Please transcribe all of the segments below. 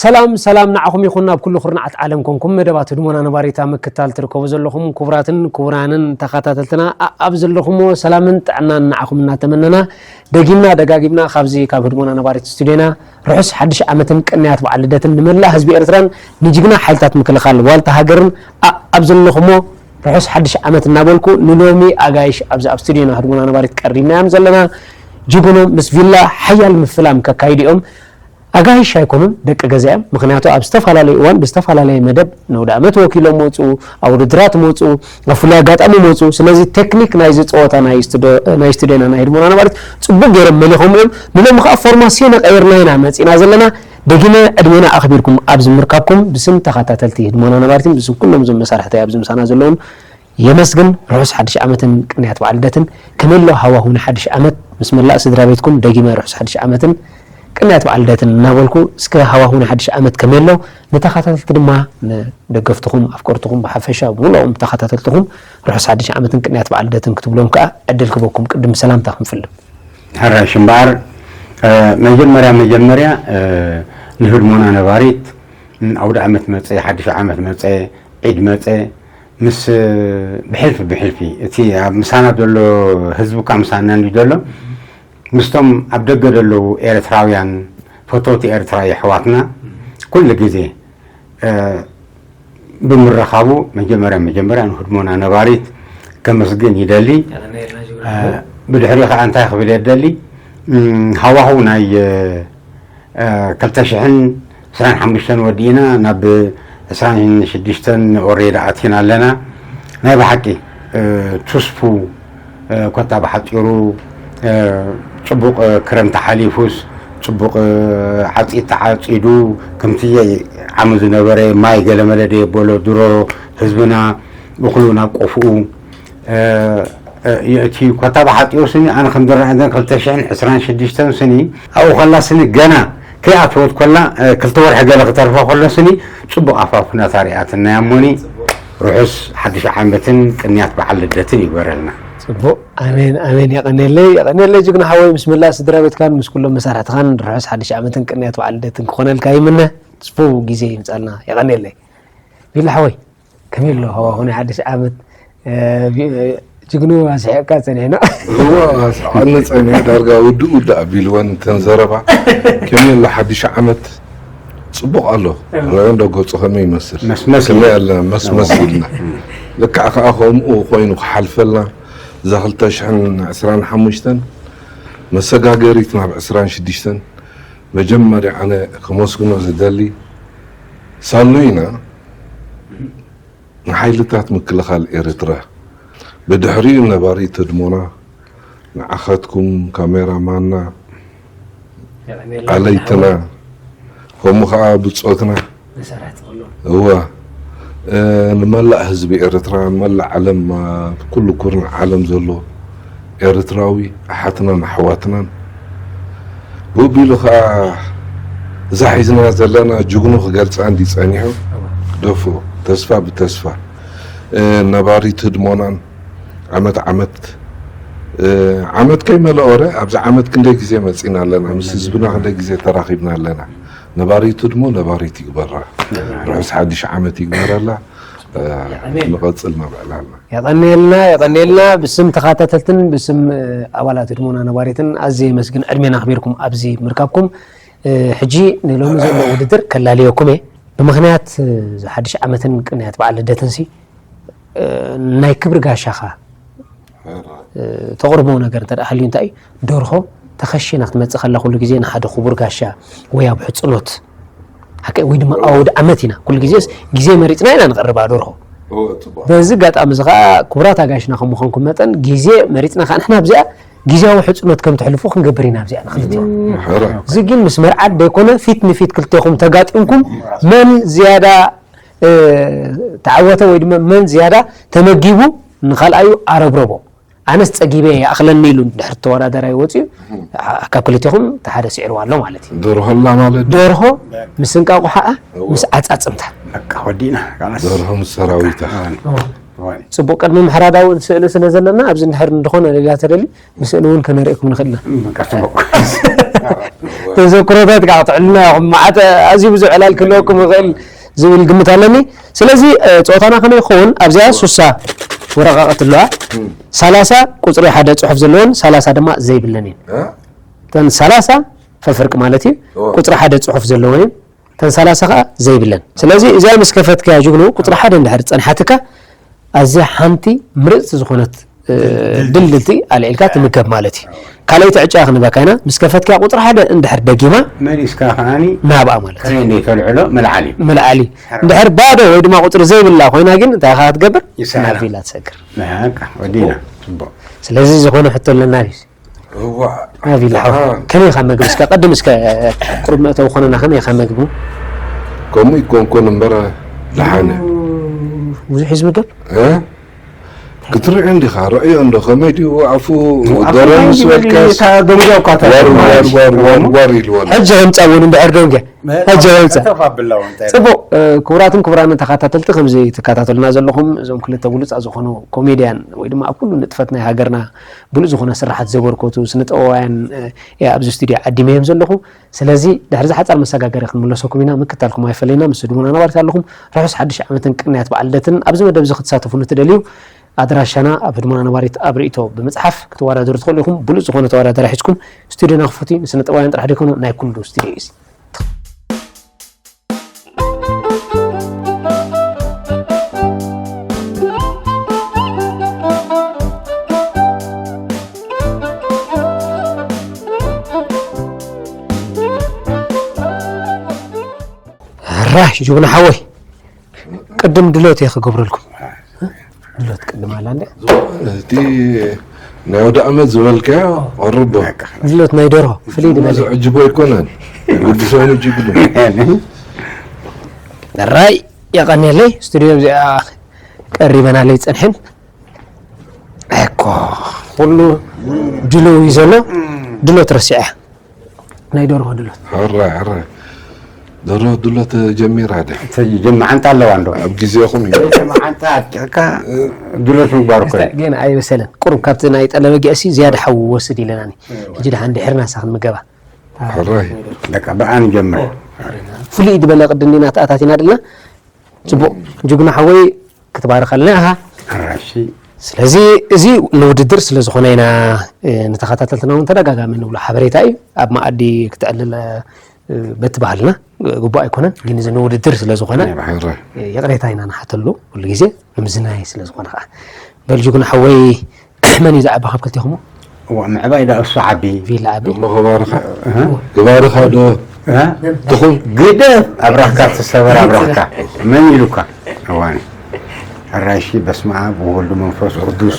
ሰላም ሰላም ንዓኹም ይኹን፣ ኣብ ኩሉ ኩርናዓት ዓለም ኮንኩም መደባት ህድሞና ነባሪት ኣብ ምክታል ትርከቡ ዘለኹም ክቡራትን ክቡራንን ተኸታተልትና፣ ኣኣብ ዘለኹምዎ ሰላምን ጥዕናን ንዓኹም እናተመነና፣ ደጊምና ደጋጊምና ካብዚ ካብ ህድሞና ነባሪት ስቱድዮና ርሑስ ሓድሽ ዓመትን ቅንያት በዓል ልደትን ንመላእ ህዝቢ ኤርትራን ንጅግና ሓይልታት ምክልኻል ዋልታ ሃገርን ኣኣብ ዘለኹምዎ ርሑስ ሓድሽ ዓመት እናበልኩ፣ ንሎሚ ኣጋይሽ ኣብዚ ኣብ ስቱድዮና ህድሞና ነባሪት ቀሪብናዮም ዘለና ጅግኖ ምስ ቪላ ሓያል ምፍላም ከካይዱ እዮም። ኣጋይሽ ኣይኮኑን፣ ደቂ ገዛ እዮም። ምኽንያቱ ኣብ ዝተፈላለዩ እዋን ብዝተፈላለየ መደብ ንኣውደ ዓመት ወኪሎም መፁ፣ ኣብ ውድድራት መፁ፣ ኣብ ፍሉይ ኣጋጣሚ መፁ። ስለዚ ቴክኒክ ናይዚ ፀወታ ናይ ስቱዶ-፣ ናይ ስቱድዮና ናይ ህድሞና ነባሪት ፅቡቅ ገይሮም መሊኾም እዮም። ንሎሚ ከዓ ፎርማሲዮን ቀይርና ኢና መፂና ዘለና። ደጊመ ዕድሜና ኣኽቢርኩም ኣብዚ ምርካብኩም ብስም ተኸታተልቲ ህድሞና ነባሪትን ብስም ኩሎም እዞም መሳርሕቲ ኣብዚ ምሳና ዘለውን የመስግን። ርሑስ ሓድሽ ዓመትን ቅንያት በዓል ልደትን። ከመይ ኣሎ ሃዋሁ ንሓድሽ ዓመት ምስ መላእ ስድራ ቤትኩም? ደጊመ ርሑስ ሓድሽ ዓመትን ቅንያት በዓል ልደትን እናበልኩ፣ እስከ ሃዋሁ ንሓድሽ ዓመት ከመይ ኣሎ? ንተኸታተልቲ ድማ፣ ንደገፍትኹም፣ ኣፍቀርትኹም፣ ብሓፈሻ ብምልኦም ተኸታተልትኹም ርሑስ ሓድሽ ዓመትን ቅንያት በዓል ልደትን ክትብሎም ከኣ ዕድል ክበኩም ቅድሚ ሰላምታ ክንፍልም። ሕራሽ እምበኣር፣ እ፣ መጀመርያ መጀመርያ፣ እ፣ ንህድሞና ነባሪት፣ ም፣ ኣውደ ዓመት መጸ፣ ሓድሽ ዓመት መጸ፣ ዒድ መጸ፣ ምስ፣ እ፣ ብሕልፊ ብሕልፊ እቲ ኣብ ምሳና ዘሎ ህዝቢ እኳ ምሳና እንድዩ ዘሎ፣ ምስቶም ኣብ ደገ ዘለዉ ኤርትራውያን ፈተውቲ ኤርትራ የሕዋትና ኩሉ ግዜ፣ እ፣ ብምርኻቡ መጀመርያ መጀመርያ ንህድሞና ነባሪት ከመስግን ይደሊ። እ፣ ብድሕሪኡ ከኣ እንታይ ክብል የደሊ? እም፣ ሃዋሁ ናይ፣ እ፣ እ፣ ክልተ ሽሕን ዕስራን ሓሙሽተን ወዲእና ናብ ዕስራን ሽዱሽተን ኦሬዲ ኣቲና ኣለና። ናይ ብሓቂ፣ እ፣ ቱስፉ፣ እ፣ ኮታ ብሓጺሩ፣ እ፣ ጽቡቕ፣ እ፣ ክረምቲ ሓሊፉስ፣ ጽቡቕ፣ እ፣ ዓጺድ ተዓጺዱ፣ ከምቲ ዓሚ ዝነበረ ማይ ገለመለ ደየበሎ፣ ድሮ ህዝብና እኽሉ ናብ ቆፍኡ፣ እ፣ እ፣ የእትዩ። ኮታ ብሓጺሩ ስኒ፣ ኣነ ከም ዝረኣየኒ ክልተ ሽሕን ዕስራን ሽዱሽተን ስኒ፣ ኣብኡ ከላ ስኒ ገና ከይኣተወት ከላ፣ እ፣ ክልተ ወርሒ ገለ ክተርፋ ከሎ ስኒ፣ ጽቡቕ ኣፋፍና ታሪኣትና እያ እሞኒ። ርሑስ ሓድሽ ዓመትን ቅንያት በዓል ልደትን ይግበረልና። ጽቡቕ። ኣሜን፣ ኣሜን። የቐኔለይ፣ የቐኔለይ ጅግና ሓወይ፣ ምስ መላእ ስድራ ቤትካን ምስ ኩሎም መሳርሕትኻን ርሑስ ሓድሽ ዓመትን ቅንያት በዓል ልደትን ክኾነልካ ይምነ። ጽቡቕ ግዜ ይምጻልና። የቐኔለይ። ቢላ ሓወይ፣ ከመይ ኣሎ ሃዋሁ ናይ ሓድሽ ዓመት? እ፣ ቢ-፣ ጅግኑ ኣስሒቕካ ጸኒሕና። እዋ፣ ኣስሓቕኒ ጸኒሑ፣ ዳርጋ ውድእ ውድእ ኣቢልወን እተን ዘረባ። ከመይ ኣሎ ሓድሽ ዓመት? ጽቡቕ ኣሎ። ርኣዮ እንዶ ገጹ ከመይ ይመስል? መስመስ ከመይ ኢሉ። ኣለ? መስመስ እዋ። ኢልና። ልክዕ ከኣ ከምኡ ኮይኑ ክሓልፈልና፣ እዛ ክልተ ሽሕን ዕስራን ሓሙሽተን መሰጋገሪት ናብ ዕስራን ሽዱሽተን፣ መጀመርያ ኣነ ከመስግኖ ዝደሊ፣ ሳሉይና ንሓይልታት ምክልኻል ኤርትራ፣ ብድሕሪኡ ነባሪት ህድሞና፣ ንዓኻትኩም ካሜራማንና፣ የቐኔልና ኣለይትና፣ ከምኡ ኸዓ ብጾትና፣ መሳርሕቲ ኩሉ። እወ፣ እ፣ ንመላእ ህዝቢ ኤርትራ፣ ንመላእ ዓለም፣ ኣብ ኩሉ ኩርናዕ ዓለም ዘሎ ኤርትራዊ ኣሓትናን ኣሕዋትናን፣ ብኡ ቢሉ ኸዓ እዛ ሒዝና ዘለና ጅግኑ ክገልጻ እንዲ ጸኒሑ፣ እወ። ደፎ፣ ተስፋ ብተስፋ፣ እ፣ ነባሪት ህድሞናን ዓመት ዓመት፣ እ፣ ዓመት ከይመለኦ ረ፣ ኣብዚ ዓመት ክንደይ ግዜ መጺና ኣለና፣ ምስ ህዝብና ክንደይ ግዜ ተራኺብና ኣለና። ነባሪት ህድሞ ነባሪት ይግበራ። ርሑስ ሓድሽ ዓመት ይግበረላ። እ፣ ኣሜን። ንቐጽል መብዕላልና። የቐንየልና፣ የቐንየልና። ብስም ተኸታተልትን ብስም፣ እ፣ ኣባላት ህድሞና ነባሪትን ኣዝየ የመስግን፣ ዕድሜና ኣኽቢርኩም ኣብዚ ምርካብኩም። እ፣ ሕጂ ንሎሚ ዘሎ ውድድር ከላልየኩም እየ። ብምኽንያት፣ እ፣ እዚ ሓድሽ ዓመትን ቅንያት በዓል ልደትንሲ፣ እ፣ ናይ ክብሪ ጋሻኻ፣ እ፣ ተቕርቦ ነገር እንተ ደኣ ሃልዩ እንታይ እዩ? ደርሆ ተኸሺና ክትመጽእ ከላ ኩሉ ግዜ ንሓደ ክቡር ጋሻ ወይ ኣብ ሕጽኖት፣ ሓቀይ፣ ወይ ድማ ኣውደ ዓመት ኢና። ኩሉ ግዜስ ግዜ መሪጽና ኢና ንቐርባ ደርሆ። እወ፣ ጽቡቕ። በዚ ኣጋጣሚ እዚ ኸኣ ክቡራት ኣጋይሽና ከም ምዃንኩም መጠን ግዜ መሪጽና ኸኣ ንሕና ኣብዚኣ ግዜያዊ ሕጽኖት ከም ተሕልፉ ክንገብር ኢና ኣብዚኣ ንኽልቲኦም። ሕራይ። እዚ ግን ምስ መርዓት ደይኮነ ፊት ንፊት ክልቴኹም ተጋጢምኩም መን ዝያዳ፣ እ፣ ተዓወተ ወይ ድማ መን ዝያዳ ተመጊቡ ንኻልኣዩ ኣረብረቦ። ኣነስ ጸጊበ ይኣኽለኒ ኢሉ ድሕሪ ተወዳዳራይ ወጺኡ፣ ኣ-፣ ካብ ክልቴኹም እቲ ሓደ ስዒርዋ ኣሎ ማለት እዩ። ደርሆ ኣላ ማለት ድዩ? ደርሆ ምስ እንቃቑሓኣ፣ እወ። ምስ ዓጻጽምታ። በቃ ወዲእና፣ ካላስ። ደርሆ ምስ ሰራዊታ። እወ። እወ። ጽቡቕ፣ ቅድሚ ምሕራዳ እውን ስእሊ ስለ ዘለና፣ ኣብዚ እንድሕር እንድኾነ ሌላ ተደልዩ፣ ምስእሊ እውን ከነርእየኩም ንኽእል ኢና። እም፣ ቀስ በል። ተዘክሮታት ከዓ ክትዕልና ኢኹም። መዓት ኣዝዩ ብዙሕ ዕላል ክህልወኩም ይኽእል ዝብል ግምት ኣለኒ። ስለዚ፣ እ፣ ጸወታና ከመይ ይኸውን? ኣብዚኣ ሱሳ ወረቃቕቲ ኣለዋ። ሰላሳ ቁጽሪ ሓደ ጽሑፍ ዘለወን፣ ሰላሳ ድማ ዘይብለን እየን። እ? እተን ሰላሳ ፈፍርቂ ማለት እዩ። ኦ። ቁጽሪ ሓደ ጽሑፍ ዘለወን እየን። እተን ሰላሳ ከዓ ዘይብለን። ስለዚ እዚኣ ምስ ከፈትካያ ጅግኑ ቁጽሪ ሓደ እንድሕር ጸንሓትካ፣ ኣዝያ ሓንቲ ምርጽቲ ዝኾነት፣ እ፣ ድልድልቲ ኣልዒልካ ትምገብ ማለት እዩ። ካልኣይቲ ዕጫ ክንበካ ኢና። ምስ ከፈትካያ ቁጽሪ ሓደ እንድሕር ደጊማ መሊስካ ከዓኒ ናብኣ ማለት እዩ። ከመይ እንደ ተልዕሎ ምልዓል እዩ። ምልዓል እዩ። እንድሕር ባዶ ወይ ድማ ቁጽሪ ዘይብላ ኮይና ግን እንታይ ኢኻ ክትገብር? ይስዕራ። ናብ ቪላ ትሰግር። በቃ ወዲና። ጽቡቕ። ስለዚ ዝኾነ ሕቶ ኣለና ድዩ? እዋ። ናቪላ ሓወይ፣ ኣታ ከመይ ኢኻ መግቢ? እስከ ቅድም እስከ ቁሩብ መእተዊ ኮነና፣ ከመይ ኢኻ መግቢ? ከምኡ ይኮንኮን እምበር ደሓነ። ብዙሕ እዩ ዝምገብ? እ? ክትሪኦ እንዲኻ፣ ረእዮ እንዶ ከመይ ድዩ ኣፉ ኣፉ ደረን ናይ ዝበል ስበልካስ እታ ደንጎ እኳ ዋር፣ ዋር፣ ተረድማ። ዋር፣ ዋር፣ እሞ ዋር ኢልዎ ኣሎ። ሕጂ ከምጻ እውን እንድሕር ደንጎ። መ-፣ ሕጂ ከምጻ። ተፋብላው እንታይ? ጽቡቕ፣ እ፣ ክቡራትን ክቡራንን ተኸታተልቲ፣ ከምዚ ትከታተሉና ዘለኹም፣ እዞም ክልተ ብሉጻት ዝኾኑ ኮሜድያን ወይ ድማ ኣብ ኩሉ ንጥፈት ናይ ሃገርና ብሉጽ ዝኾነ ስራሓት ዘበርከቱ ስነ ጥበባውያን፣ እ፣ እየ ኣብዚ ስቱድዮ ዓዲመዮም ዘለኹ። ስለዚ ድሕሪ እዚ ሓጻር መሰጋገሪ ክንምለሰኩም ኢና። ምክታልኩም ኣይፈለየና። ምስ ህድሞና ነባሪት ኣለኹም። ርሑስ ሓድሽ ዓመትን ቅንያት በዓል ልደትን። ኣብዚ መደብ እዚ ክትሳተፉ ንትደልዩ ኣድራሻና ኣብ ህድሞና ነባሪት ኣብ ርእይቶ ብምጽሓፍ ክትወዳደሩ ትኽእሉ ኢኹም። ብሉጽ ዝኾነ ተወዳዳሪ ሒዝኩም ስቱድዮና ክፉት እዩ። ንስነ ጥበባውያን ጥራሕ ደይኮነ ናይ ኩሉ ስቱድዮ እዩ። ራሽ ጅቡና ሓወይ፣ ቅድም ድሎት እየ ክገብረልኩም። ድሎት ቅድም ኣላ እንደ እቲ ናይ ወደ ዓመት ዝበልካዮ ቀርቦ። ድሎት ናይ ደርሆ ፍልይ ዝበለ። ዝዕጅቦ ኣይኮነን። ወዲ ሰብ ጅግኑ። ራይ የቐንየለይ፣ ስቱድዮ እዚኣ ቀሪበናለይ ጸንሐን። እኮ ኩሉ ድልው እዩ ዘሎ። ድሎት ረሲዐ። ናይ ደርሆ ድሎት። ሕራይ፣ ሕራይ። ደርሆ ድሎት ጀሚራ ደ? ተጀ-፣ መዓንጣ ኣለዋ እንዶ? ኣብ ግዜኹም እዩ። መዓንጣ ኣጥቂዕካ ድሎት ምግባር እኮ እዩ። ገና ኣይበሰለን። ቁሩብ ካብቲ ናይ ጠለበ ጊዕሲ ዝያዳ ሓዊ ወስድ ኢለናኒ። ሕጂ ደሓን ድሕርና ሳኽን ምገባ። ሕራይ። በቃ ብኣ ንጀምር። ፍሉይ ዝበለ ቅዲ እንዲና ተኣታቲና ድልና። ጽቡቕ። ጅግና ሓወይ ክትባረኸልና ኢኻ። ኣራሺ። ስለዚ እዚ ንውድድር ስለ ዝኾነ ኢና፣ እ፣ ንተኸታተልትና እውን ተደጋጋሚ ንብሎ ሓበሬታ እዩ። ኣብ መኣዲ ክትዕልል፣ እ፣ በቲ ባህልና፣ እ፣ ግቡእ ኣይኮነን፣ ግን እዚ ንውድድር ስለ ዝኾነ፣ ናይ ባህልና። እ፣ ይቕሬታ ኢና ንሓተሉ ኩሉ ግዜ፣ ንምዝናይ ስለ ዝኾነ ኸዓ። በል ጅግና ሓወይ፣ መን እዩ ዝዓቢ ካብ ክልቴኹም? እዋ፣ ምዕባይ ዳ እሱ ዓቢ። ቪላ ዓቢ። እሞ ክባርኻ፣ እህ። ክባርኻ ዶ? እህ? ትኹን? ግደፍ፣ ኣብራኽካ ትሰበር ኣብራኽካ። መን ኢሉካ? እዋኒ። ሕራይሺ በስመ ኣብ ወወልድ መንፈስ ቅዱስ።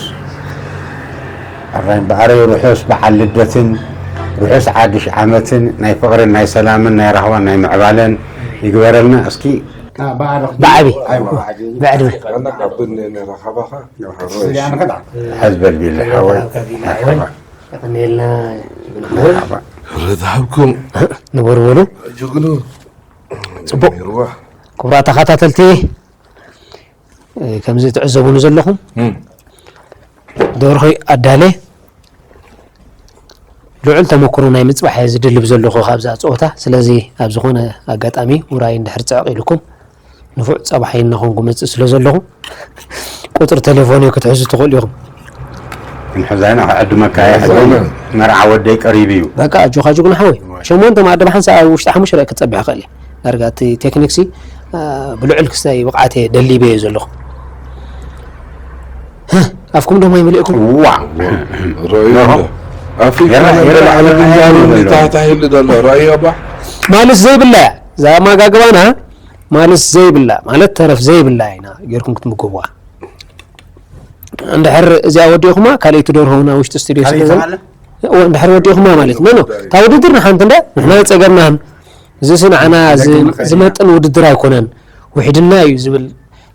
ሕራይ እምበኣረይ ርሑስ በዓል ልደትን ርሑስ ሓድሽ ዓመትን ናይ ፍቕርን ናይ ሰላምን ናይ ራህዋን ናይ ምዕባለን ይግበረልና። እስኪ ብዓቢ። ኣይዋ፣ ብዓቢ። ብዕድመ። ኣነ ካብ ብን ነረኻባኻ። ሕዝበል ቢል ሓወይ። የቐንየልና። መርሓባ። ርትሃብኩም። ንበሩ በሉ። ጅግኑ። ጽቡቕ። ይርዋ። ክቡራት ተኸታተልቲ፣ እ፣ ከምዚ ትዕዘቡኒ ዘለኹም፣ እም። ደርሆይ ኣዳለ ልዑል ተመክሮ ናይ ምጽባሕ እየ ዝድልብ ዘለኹ ካብዛ ጸወታ። ስለዚ ኣብ ዝኾነ ኣጋጣሚ ውራይ እንድሕር ጽዕቕ ኢልኩም ንፉዕ ጸባሓይ እናኾንኩ መጽእ ስለ ዘለኹ ቁጽሪ ቴሌፎን ክትሕዙ ትኽእሉ ኢኹም። ክንሕዛ ኢና፣ ክዕድመካ እየ። ሕዚ መርዓ ወደይ ቀሪቡ እዩ። በቃ ኣጆኻ ጅግና ሓወይ። ሸሞንተ መኣዲ ብሓንሳእ ኣብ ውሽጢ ሓሙሽተ ደቂቕ ክጸብሕ ይኽእል እየ። ዳርጋ እቲ ቴክኒክሲ፣ እ፣ ብልዑል ክስታይ ብቕዓት እየ ደሊበዮ ዘለኹ። ኣፍኩም ደሞ ይምልእኩም። ዋ። ራእዩ ኣሎ። ኣፍሪካ የራ፣ የራ፣ የራ፣ የራ፣ ታሕታ ይሉ ዘሎ ራእዩ ኣባ። ማልስ ዘይብላ እያ። እዛ ኣመጋግባና ማልስ ዘይብላ፣ ማለት ተረፍ ዘይብላ ኢና ጌርኩም ክትምገብዋ። እንድሕር እዚኣ ወዲእኹማ፣ ካልኣይቲ ደርሆ እውን ኣብ ውሽጢ ስቱድዮ ካሊእ ስለ ዘሎ። ተባለ? እዎ፣ እንድሕር ወዲእኹማ ማለት። ኖ፣ ኖ፣ እታ ውድድር ንሓንቲ እንዳ፣ ንሕና ጸገምና ህም። እዚ ንዓና ዝ-፣ ዝመጥን ውድድር ኣይኮነን፣ ውሒድና እዩ ዝብል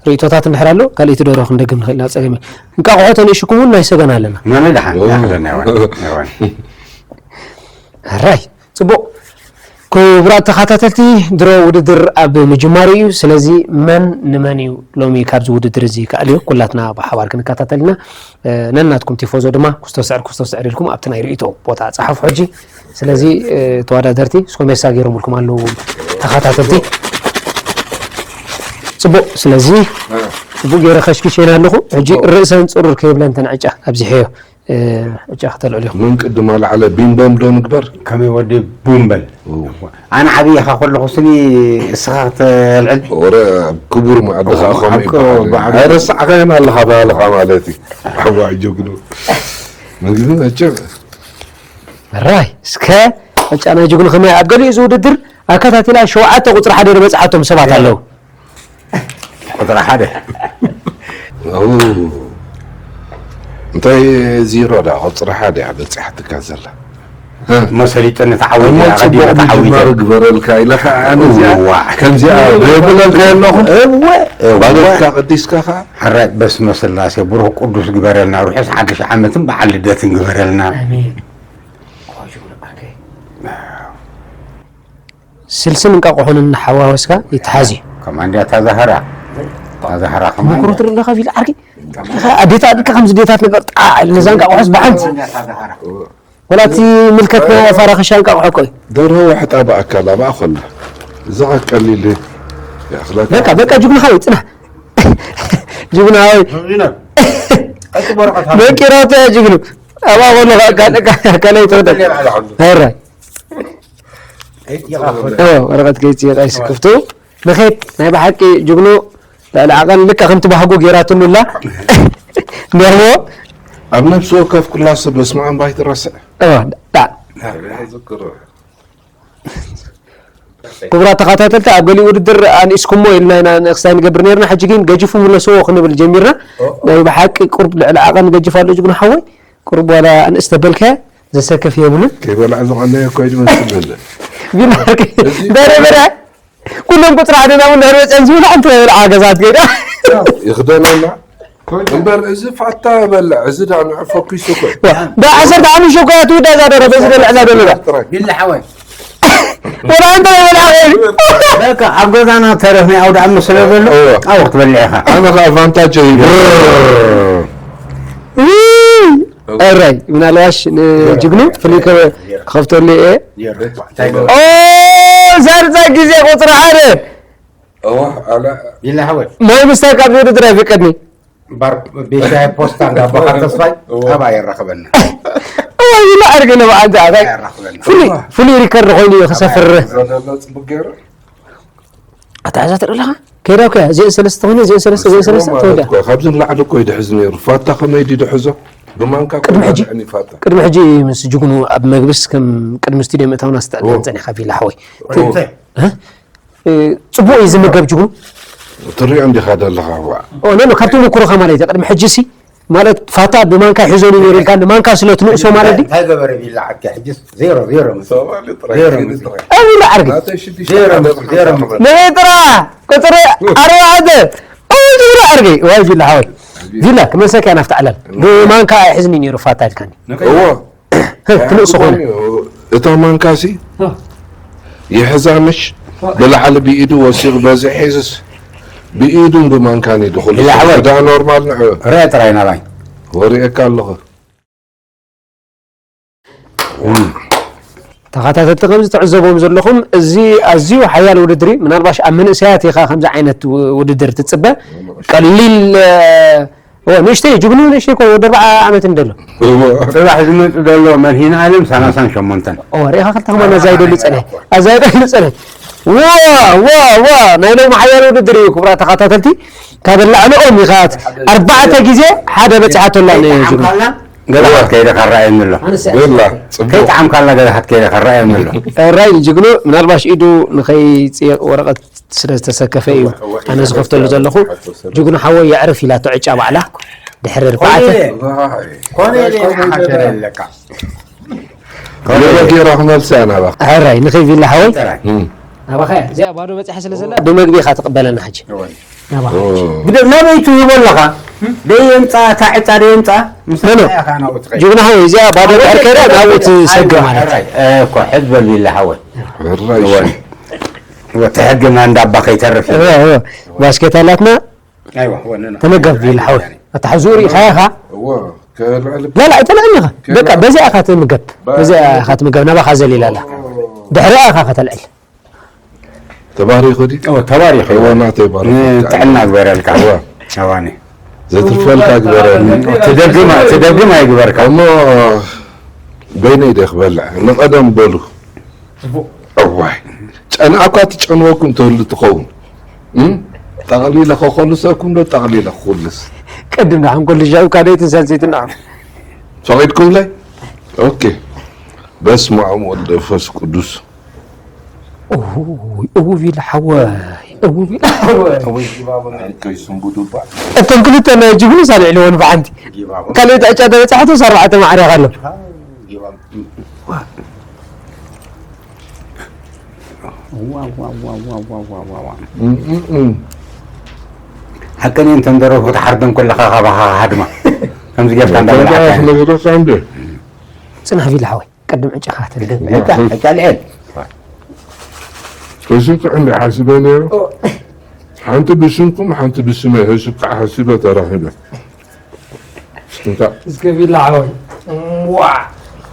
ርእይቶታት እንድሕር ኣሎ፣ ካልኣይቲ ደርሆ ክንደግም ንኽእል ኢና፣ ጸገም የለን። እንቃቑሖ ተንእሽኩም እውን ናይ ሰገን ኣለና። መን ደሓን? ኦ። ደሓን ኣለና፣ ይዋን፣ ይዋን። ኣራይ፣ ጽቡቕ። ክቡራት ተኸታተልቲ፣ ድሮ ውድድር ኣብ ምጅማሩ እዩ። ስለዚ መን ንመን እዩ ሎሚ ካብዚ ውድድር እዚ ክኣልዮ ኩላትና ብሓባር ክንከታተል ኢና። እ፣ ነናትኩም ቲፎዞ ድማ ክስቶ ስዕር ክስቶ ስዕር ኢልኩም ኣብቲ ናይ ርእይቶ ቦታ ጸሓፉ ሕጂ። ስለዚ፣ እ፣ ተወዳደርቲ እስኮ ሜሳ ገይሮምልኩም ኣለዉ ተኸታተልቲ። ጽቡቕ። ስለዚ ጽቡቕ ገይረ ከሽኪሸና ኣለኹ። ሕጂ ርእሰን ጽሩር ከይብለን ተን ዕጫ ኣብዚሐዮ። እ፣ ዕጫ ከተልዕልዮ። ምን ቅድም ኣልዓለ ቢምቦም ዶ ንግበር? ከመይ ወዲ ቡምበል? ኦ። ኣነ ዓብይኻ ከለኹ ስኒ እስኻ ከተልዕል? ወረ ክቡር መኣድኻ ኣብ ከምኡ ኣብ ይበሃል። ባዕሉ ኣይረሳዕካዮን ኣለኻ ባህልኻ ማለት እዩ። ኣሕዋይ ጀግኑ። ምግቢ መቸም። ራይ፣ እስከ ዕጫ ናይ ጅግኑ ከመይ ኣብ ገሊኡ እዚ ውድድር ኣከታቲላ ሸውዓተ ቁጽሪ ሓደ ዝበጽሓቶም ሰባት ኣለዉ። ቁጽሪ ሓደ። ኣው፣ እንታይ ዚሮ ዳ ቁጽሪ ሓደ እያ በጺሓትካ ዘላ? መሰሊጠኒ ተዓዊተ እሞ እያ፣ ኣቐዲመ ጽቡቕ ተዓዊተ። ምጅማር ግበረልካ ኢለ ኸዓ ኣነ እዚኣ እዋ። ከምዚኣ ዘይብለልካ ኣለኹ። እወ፣ እወ። ባለትካ ቀዲስካ ኸዓ። ሕራይ በስመ ስላሴ ብሩኽ ቅዱስ ግበረልና፣ ርሑስ ሓድሽ ዓመትን በዓል ልደትን ግበረልና። ኣሜን። ስልስን እንቃቑሖን እናሓዋወስካ ይተሓዝ እዩ። ከማን ድያ እታ ዛህራ? እታ ዛህራ ከማን ምኩሩ ድያ? ትርኢ ኣለኻ ቢል ዓርኪ? ኣዴታት ድካ ከምዚ ዴታት ነገር ጣዕ ኢሉ ነዛ እንቃቑሖስ ብሓንቲ። ከማን ድያ እታ ዛህራ? ወላ እቲ ምልከት ናይ ፋራኸሻ እንቃቑሖ እኮ እዩ። ደርሆ ዋሕጣ ብኣካል ኣብኣ ኮላ። እዛ ቀሊል ይኣኽለካ። በቃ፣ በቃ፣ ጅግና ሓወይ፣ ጽናሕ። ጅግና ሓወይ። ዚና። ቀጥ ወረቐት ሃብ። በቂራቶ እያ ጅግኑ። ኣብኣ ኮሎ፣ ካ-፣ ካ-፣ ካ-፣ ካልኣይ ተወደ። ቀሊል ዓላ ዓብዱ። ሄራይ። ኣይትየቓ። ኦ፣ ወረቐት ገይጽ የቃይስ ክፍቱ። ንኸይድ ናይ ብሓቂ ጅግኑ ልዕሊ ዓቐን ልክዕ ከምቲ ባህጉ ገይራትሉ ኣላ። ነርዎ። ኣብ ነፍሲ ወከፍ ኩላ ሰብ በስመ ኣብ ኣይትረስዕ። ኦ፣ ዳ። ዝክሮ። ክቡራት ተኸታተልቲ፣ ኣብ ገሊኡ ውድድር ኣንኢስኩሞ ኢልና ኢና ንክስታይ ንገብር ነርና። ሕጂ ግን ገጅፉ ምለስዎ ክንብል ጀሚርና። ኦ። ናይ ብሓቂ ቁርብ ልዕሊ ዓቐን ገጅፍ ኣሎ ጅግኑ ሓወይ። ቁርብ ዋላ ኣንእስ ተበልካያ ዘሰክፍ የብሉን። ከይበልዐ ዝቐነየ እኮ እዩ ዝመስል ዘሎ። ቢል ዓርኪ። እዚ በረ በረ። ኩሎም ቁጽሪ ሓደ ናብ እንድሕር መጽኦም ዝብሉ ሓንቲ ናይ በልዓ ገዛት ገይዳ። ይኽደነና። እምበር እዚ ፋታ በልዕ፣ እዚ ዳኣ ንዑ ፈኪሱ እኮ እዩ። ዋ፣ ዳ ዓሰርተ ሓሙሽተ እኮ እያ ትውዳ እዛ ደርሆ፣ በዚ በልዕ እዛ ደርሆ ዳ። ጥራይ። ቢላ ሓወይ። ወላ እንተ በልዓ ወይ። በቃ ኣብ ገዛና ተረፍ ናይ ኣውደ ዓመት ስለ ዘሎ፣ እወ። ኣብኡ ክትበልዕ ኢኻ። ኣነ ኸኣ ፋንታ ጀይበ። እራይ፣ ምናልባሽ ንጅግኑ ፍሉይ ከ-፣ ክኸፍተሉ እየ። ኦ፣ ዛርዛ ግዜ ቁጽሪ ሓደ። እዋ፣ ኣላ። ቢላ ሓወይ። ማይ ምስታይ ካብ ውድድር ኣይፍቀድኒ። ባር ቤሻይ ፖስታ እንዳ ባኻር ተስፋይ እዋ። ኣባ የራኽበና። እዋ፣ ቢላ ዓርኪ ንበዓል ኣባይ። የራኽበና። ፍሉይ፣ ፍሉይ ሪከርድ ኮይኑ እዩ ክሰፍር። ዘሎ ጽቡቅ ገይሩ። ኣታ እዛ ትርኢ ኣለኻ? ከይዳ እኮ እያ። እዚአን ሰለስተ ኮይነ፣ እዚአን ሰለስተ፣ እዚአን ሰለስተ፣ ማለት ተወዲኣ። እኮ፣ ካብዚ ንላዕሊ እኮ ይድሕዝ ነይሩ። ፋታ ከመይ ድዩ ድሕዞ? ብማንካ እኮ ቅድሚ ሕጂ፣ ይበልዕኒ ፋታ። ቅድሚ ሕጂ ምስ ጅግኑ ኣብ መግብስ ከም ቅድሚ ስቱድዮ ምእታውና ስተዕልም ኦ። ጸኒሕካ ቢላ ሓወይ። ኦ። እ? እ፣ ጽቡቕ እዩ ዝምገብ ጅግኑ። ትሪኦ እንዲኻ ዘለኻ፣ ዋ። ኦ፣ ኖ፣ ኖ፣ ካብ ተመኩሮኻ ማለት እዩ። ቅድሚ ሕጂ ሲ፣ ማለት ፋታ ብማንካ ይሕዞ ነይሩ ኢልካ፣ ንማንካ ስለ ትንእሶ ማለት ድዩ? እንታይ ገበረ ቢላ ዓርኪ? ሕጅስ ዜሮ፣ ዜሮ ምስ-፣ ሶማሊ ጥራይ፣ ዜሮ ኪዱ ምስ-፣ ጥራይ። ኣብ ቢላ ዓርኪ። ናተይ ሽዱሽተ ዜሮ ሓደ ምስ-፣ ዜሮ ምስ-፣ ንበይ ጥራ፣ ቁጽሪ ኣርባዕተ። ኦ፣ ቢላ ዓርኪ። ዋይ ቢላ ሓወይ። ቢላ፣ ክመሰካ ናፍቲ ዓለም። ብማንካ ኣይሕዝኒ ነይሩ ፋታ ኢልካኒ። እዎ። ትንእሱ ኾነ። እታ ማንካሲ እ። ይሕዛ ምሽ እ። ብላዕሊ ብኢዱ ወሲኹ በዚ ሒዝስ ብኢዱን ብማንካን ኢዱ ኩሉ ኢላ ሓወይ። እዳ ኖርማል ንዑ። ርአ ጥራይ ናባይ። ወሪኤካ ኣለኹ። ተኸታተልቲ ከምዚ ትዕዘቦም ዘለኹም፣ እዚ ኣዝዩ ሓያል ውድድር እዩ። ምናልባሽ ኣብ መንእሰያት ኢኻ ከምዚ ዓይነት ው-፣ ውድድር ትጽበ። ቀሊል፣ እ፣ ኦ፣ ንእሽተይ፣ ጅግኑ ንእሽተይ እኮ ወዲ ኣርባዓ ዓመት እንደሎ። እዎ። ጽባሕ ዝመጽእ ዘሎ መድሂን ዓለም ሰላሳን ሸሞንተን። ኦ፣ ርኢኻ ክልተ ከማን ኣዛ ይደሉ ጸኒሕ። ኣዛ ይደሉ ጸኒሕ። ዋ፣ ዋ፣ ዋ፣ ናይ ሎሚ ሓያል ውድድር እዩ፣ ክቡራት ተኸታተልቲ። ካብ ላዕሊኦም ኢኻ ኣርባዕተ ግዜ ሓደ በጺሓቶ ኣላ ንጅግኑ። ከይጠዓምካላ ገለ ሃት ከይደ ከረኣየኒ ኣሎ። ኣነስ ቤላ፣ ጽቡቕ። ከይጠዓምካላ ገለ ሃት ከይደ ከረኣየኒ ኣሎ። ራይ ጅግኑ፣ ምናልባሽ ኢዱ ንኸይጽየቕ ወረቐት ስለ ዝተሰከፈ እዩ እወ፣ እወ፣ ኣነ እወ፣ ዝኸፍተሉ እወ፣ ዘለኹ። እወ፣ እወ። ጅግኑ ሓወይ የዕርፍ ኢላቶ ዕጫ ባዕላ ድሕሪ ርብዓተ። ኮነ ኢለ፣ ኮነ ኢለ ይሓሸረ ኣለካ። ገለ ገይራ ክመልሳ እያ ናባኻ። ሕራይ፣ ንኸይ ቪላ ሓወይ። ጥራይ። እም። ናባኻ እያ። እዚኣ ባዶ በጺሓ ስለ ዘላ ብመግቢ ኢኻ ትቕበለና ሕጂ። እወ። ናባኻ። ኦ። ግደ ናበይ ትህቦ ኣለኻ? ደይ የምፃ፣ እታ ዕፃ ደይ የምፃ። ምስ መን? ዕፃ ኢኻ ናብኡ ትኸይድ። ጅግና ሆይ፣ እዚኣ ባዶ ድሕር ከይዳ ናብኡ ትሰግር ማለት እዩ። ሕራይ፣ እ፣ እኮ ሕድ በል ቢላ ሓወይ። ሕራይ እወ። ሽም። እወ፣ ትሕግና እንዳባ ከይተርፍ። እወ፣ እወ። ባስኬት ኣላትና። ኣይዋ፣ ወነና። ተመገብ ቢላ ሓወይ። ኣታ ሕዚ ሪኢኻ ኢኻ? እወ፣ ከልዕል። ላ፣ ላ፣ ኣይተልዕልን ኢኻ። በቃ፣ ከልዕል። በዚኣ ኢኻ ትምገብ። በ- በዚኣ ኢኻ ትምገብ፣ ናባኻ ዘሊላ ኣላ። ድሕሪኣ ኢኻ ከተልዕል። ተባሪኹ ድዩ? ኦ፣ ተባሪኹ። እወ፣ ናተይ ባረኹ። ንጥዕና ግበረልካ። እወ። ሸዋኒ። ዘትርፈልካ ግበረኒ። ትደግም፣ ትደግም ኣይግበርካ። እሞ በይነይ ድየ ክበልዕ? ንቐደም በሉ። እዋይ፣ ጨና እኳ ትጨንወኩም ትህሉ ትኸውን። እም? ጠቕሊለ ከኾልሰኩም ዶ ጠቕሊለ ክኹልስ? ቅድም ንሓን ኮልሻ እኳ ደይትን ሳልሰይትን ንዓም። ፈቒድኩምለይ? ኦኬ። በስመ ኣብ ወወልድ ወመንፈስ ቅዱስ። እውይ፣ እውይ ኢለ ሓወይ፣ እውይ ኢለ ሓወይ። እቶም ክልተ ናይ ጅግኑ ሳልዕ ልወን ብሓንቲ ካልኦት ዕጫ ተበጻሕቶስ ኣርባዕተ ማዕረ ኣሎ። ሓቀን እንተን ደረፉ ክትሓርደን ከለኻ ካባኻ ሃድማ ከምዚ ጌርካ እንዳበላዕካ። ጽናሕ ቢል ሓወይ ቅድም ዕጫኻ ትልዕል። ዕጫ ዕጫ ልዕል። እዚ ጥዕም ሓሲበ ነይሩ። ሓንቲ ብስምኩም ሓንቲ ብስመይ ህዝብ ከዓ ሓሲበ ተራኺበ። እንታ እስከ ቢላ ሓወይ። ዋ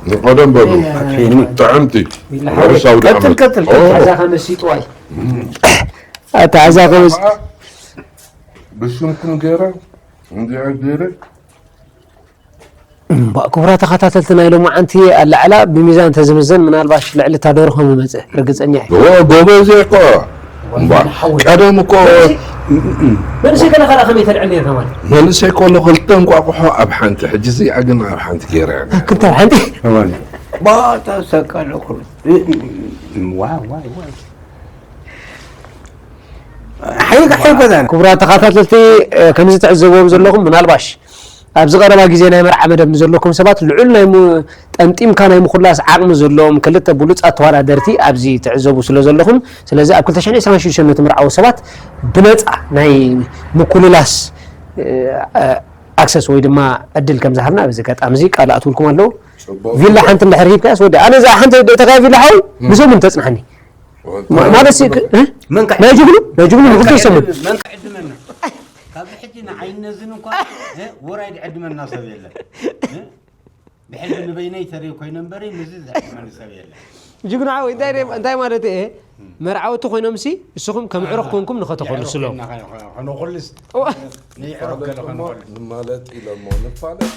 ንቀደም በሉ ፊኒ። ጥዕምቲ ቢላ ሓወይ። ርሳው ቀጥል ቀጥል ቀጥል። ኣዛ ከመሲጥዋይ ኣታ ኣዛ ከመስ ብስምኩም ገይረ እንዲኣ ገይረ እምባእ ክቡራት ተኸታተልትና ኢሎም መዓንቲ ኣላዕላ ብሚዛን ተዝምዘን ምናልባሽ ልዕሊ እታ ደርሆ ምመፀ ርግፀኛ እየ። እወ ጎበዝ እኮ እምባ ቀደም እኮ መንእሰይ ከለኻ ደኣ ከመይ ተልዕል ነርካ ማለት መንእሰይ ከሎ ክልተ እንቋቑሖ ኣብ ሓንቲ ሕጂ እዚኣ ግን ኣብ ሓንቲ ገይረ እያ። ክልተ ኣብ ሓንቲ ባታ ሰቀለ ኩሉ። ዋ ዋ ዋ። ሓይጋ ሓይጋ ዛን። ክቡራት ተኸታተልቲ ከምዚ ትዕዘብዎም ዘለኹም ምናልባሽ ኣብዚ ቀረባ ግዜ ናይ መርዓ መደብ ንዘለኩም ሰባት ልዑል ናይ ሙ- ጠምጢምካ ናይ ምኹላስ ዓቕሚ ዘለዎም ክልተ ብሉጻት ተወዳደርቲ ኣብዚ ትዕዘቡ ስለ ዘለኹም ስለዚ ኣብ ክልተ ሽሕን ዕስራን ሽዱሽተን ነቲ ምርዓዊ ሰባት ብነጻ ናይ ምኩልላስ ኣክሰስ ወይ ድማ ዕድል ከም ዝሃብና ኣብዚ ኣጋጣሚ እዚ ቃል ኣትውልኩም ኣለዉ። ቪላ ሓንቲ እንድሕር ሂብካያስ ወዲ ኣነ እዛ ሓንቲ ደእተካ ቪላ ሓው ብሰሙን ተጽናሓኒ። ማ- ማለት ሲ- እ? ናይ ጅግኑ ናይ ጅግኑ ንክልተ ሰሙን መን ክዕድመና? ካብ ሕጂ ንዓይ ነዝን እኳ እ? ወራይ ድዕድመና ሰብ የለን። እ? ብሕልሚ ንበይነይ ተሪር ኮይነ እምበሪ ንዚ ዘዕድመኒ ሰብ የለን። ጅግኑ ሓወይ እንታይ ደም- እንታይ ማለት እየ መርዓውቲ ኮይኖም ሲ እስኹም ከም ዕሩኽ ኮንኩም ንኸተኸሉ ስሎም ከነኹልስ ንዕሩኽ ገለ ከነኹልስ ንማለጥ ኢሎሞ ንፋለጥ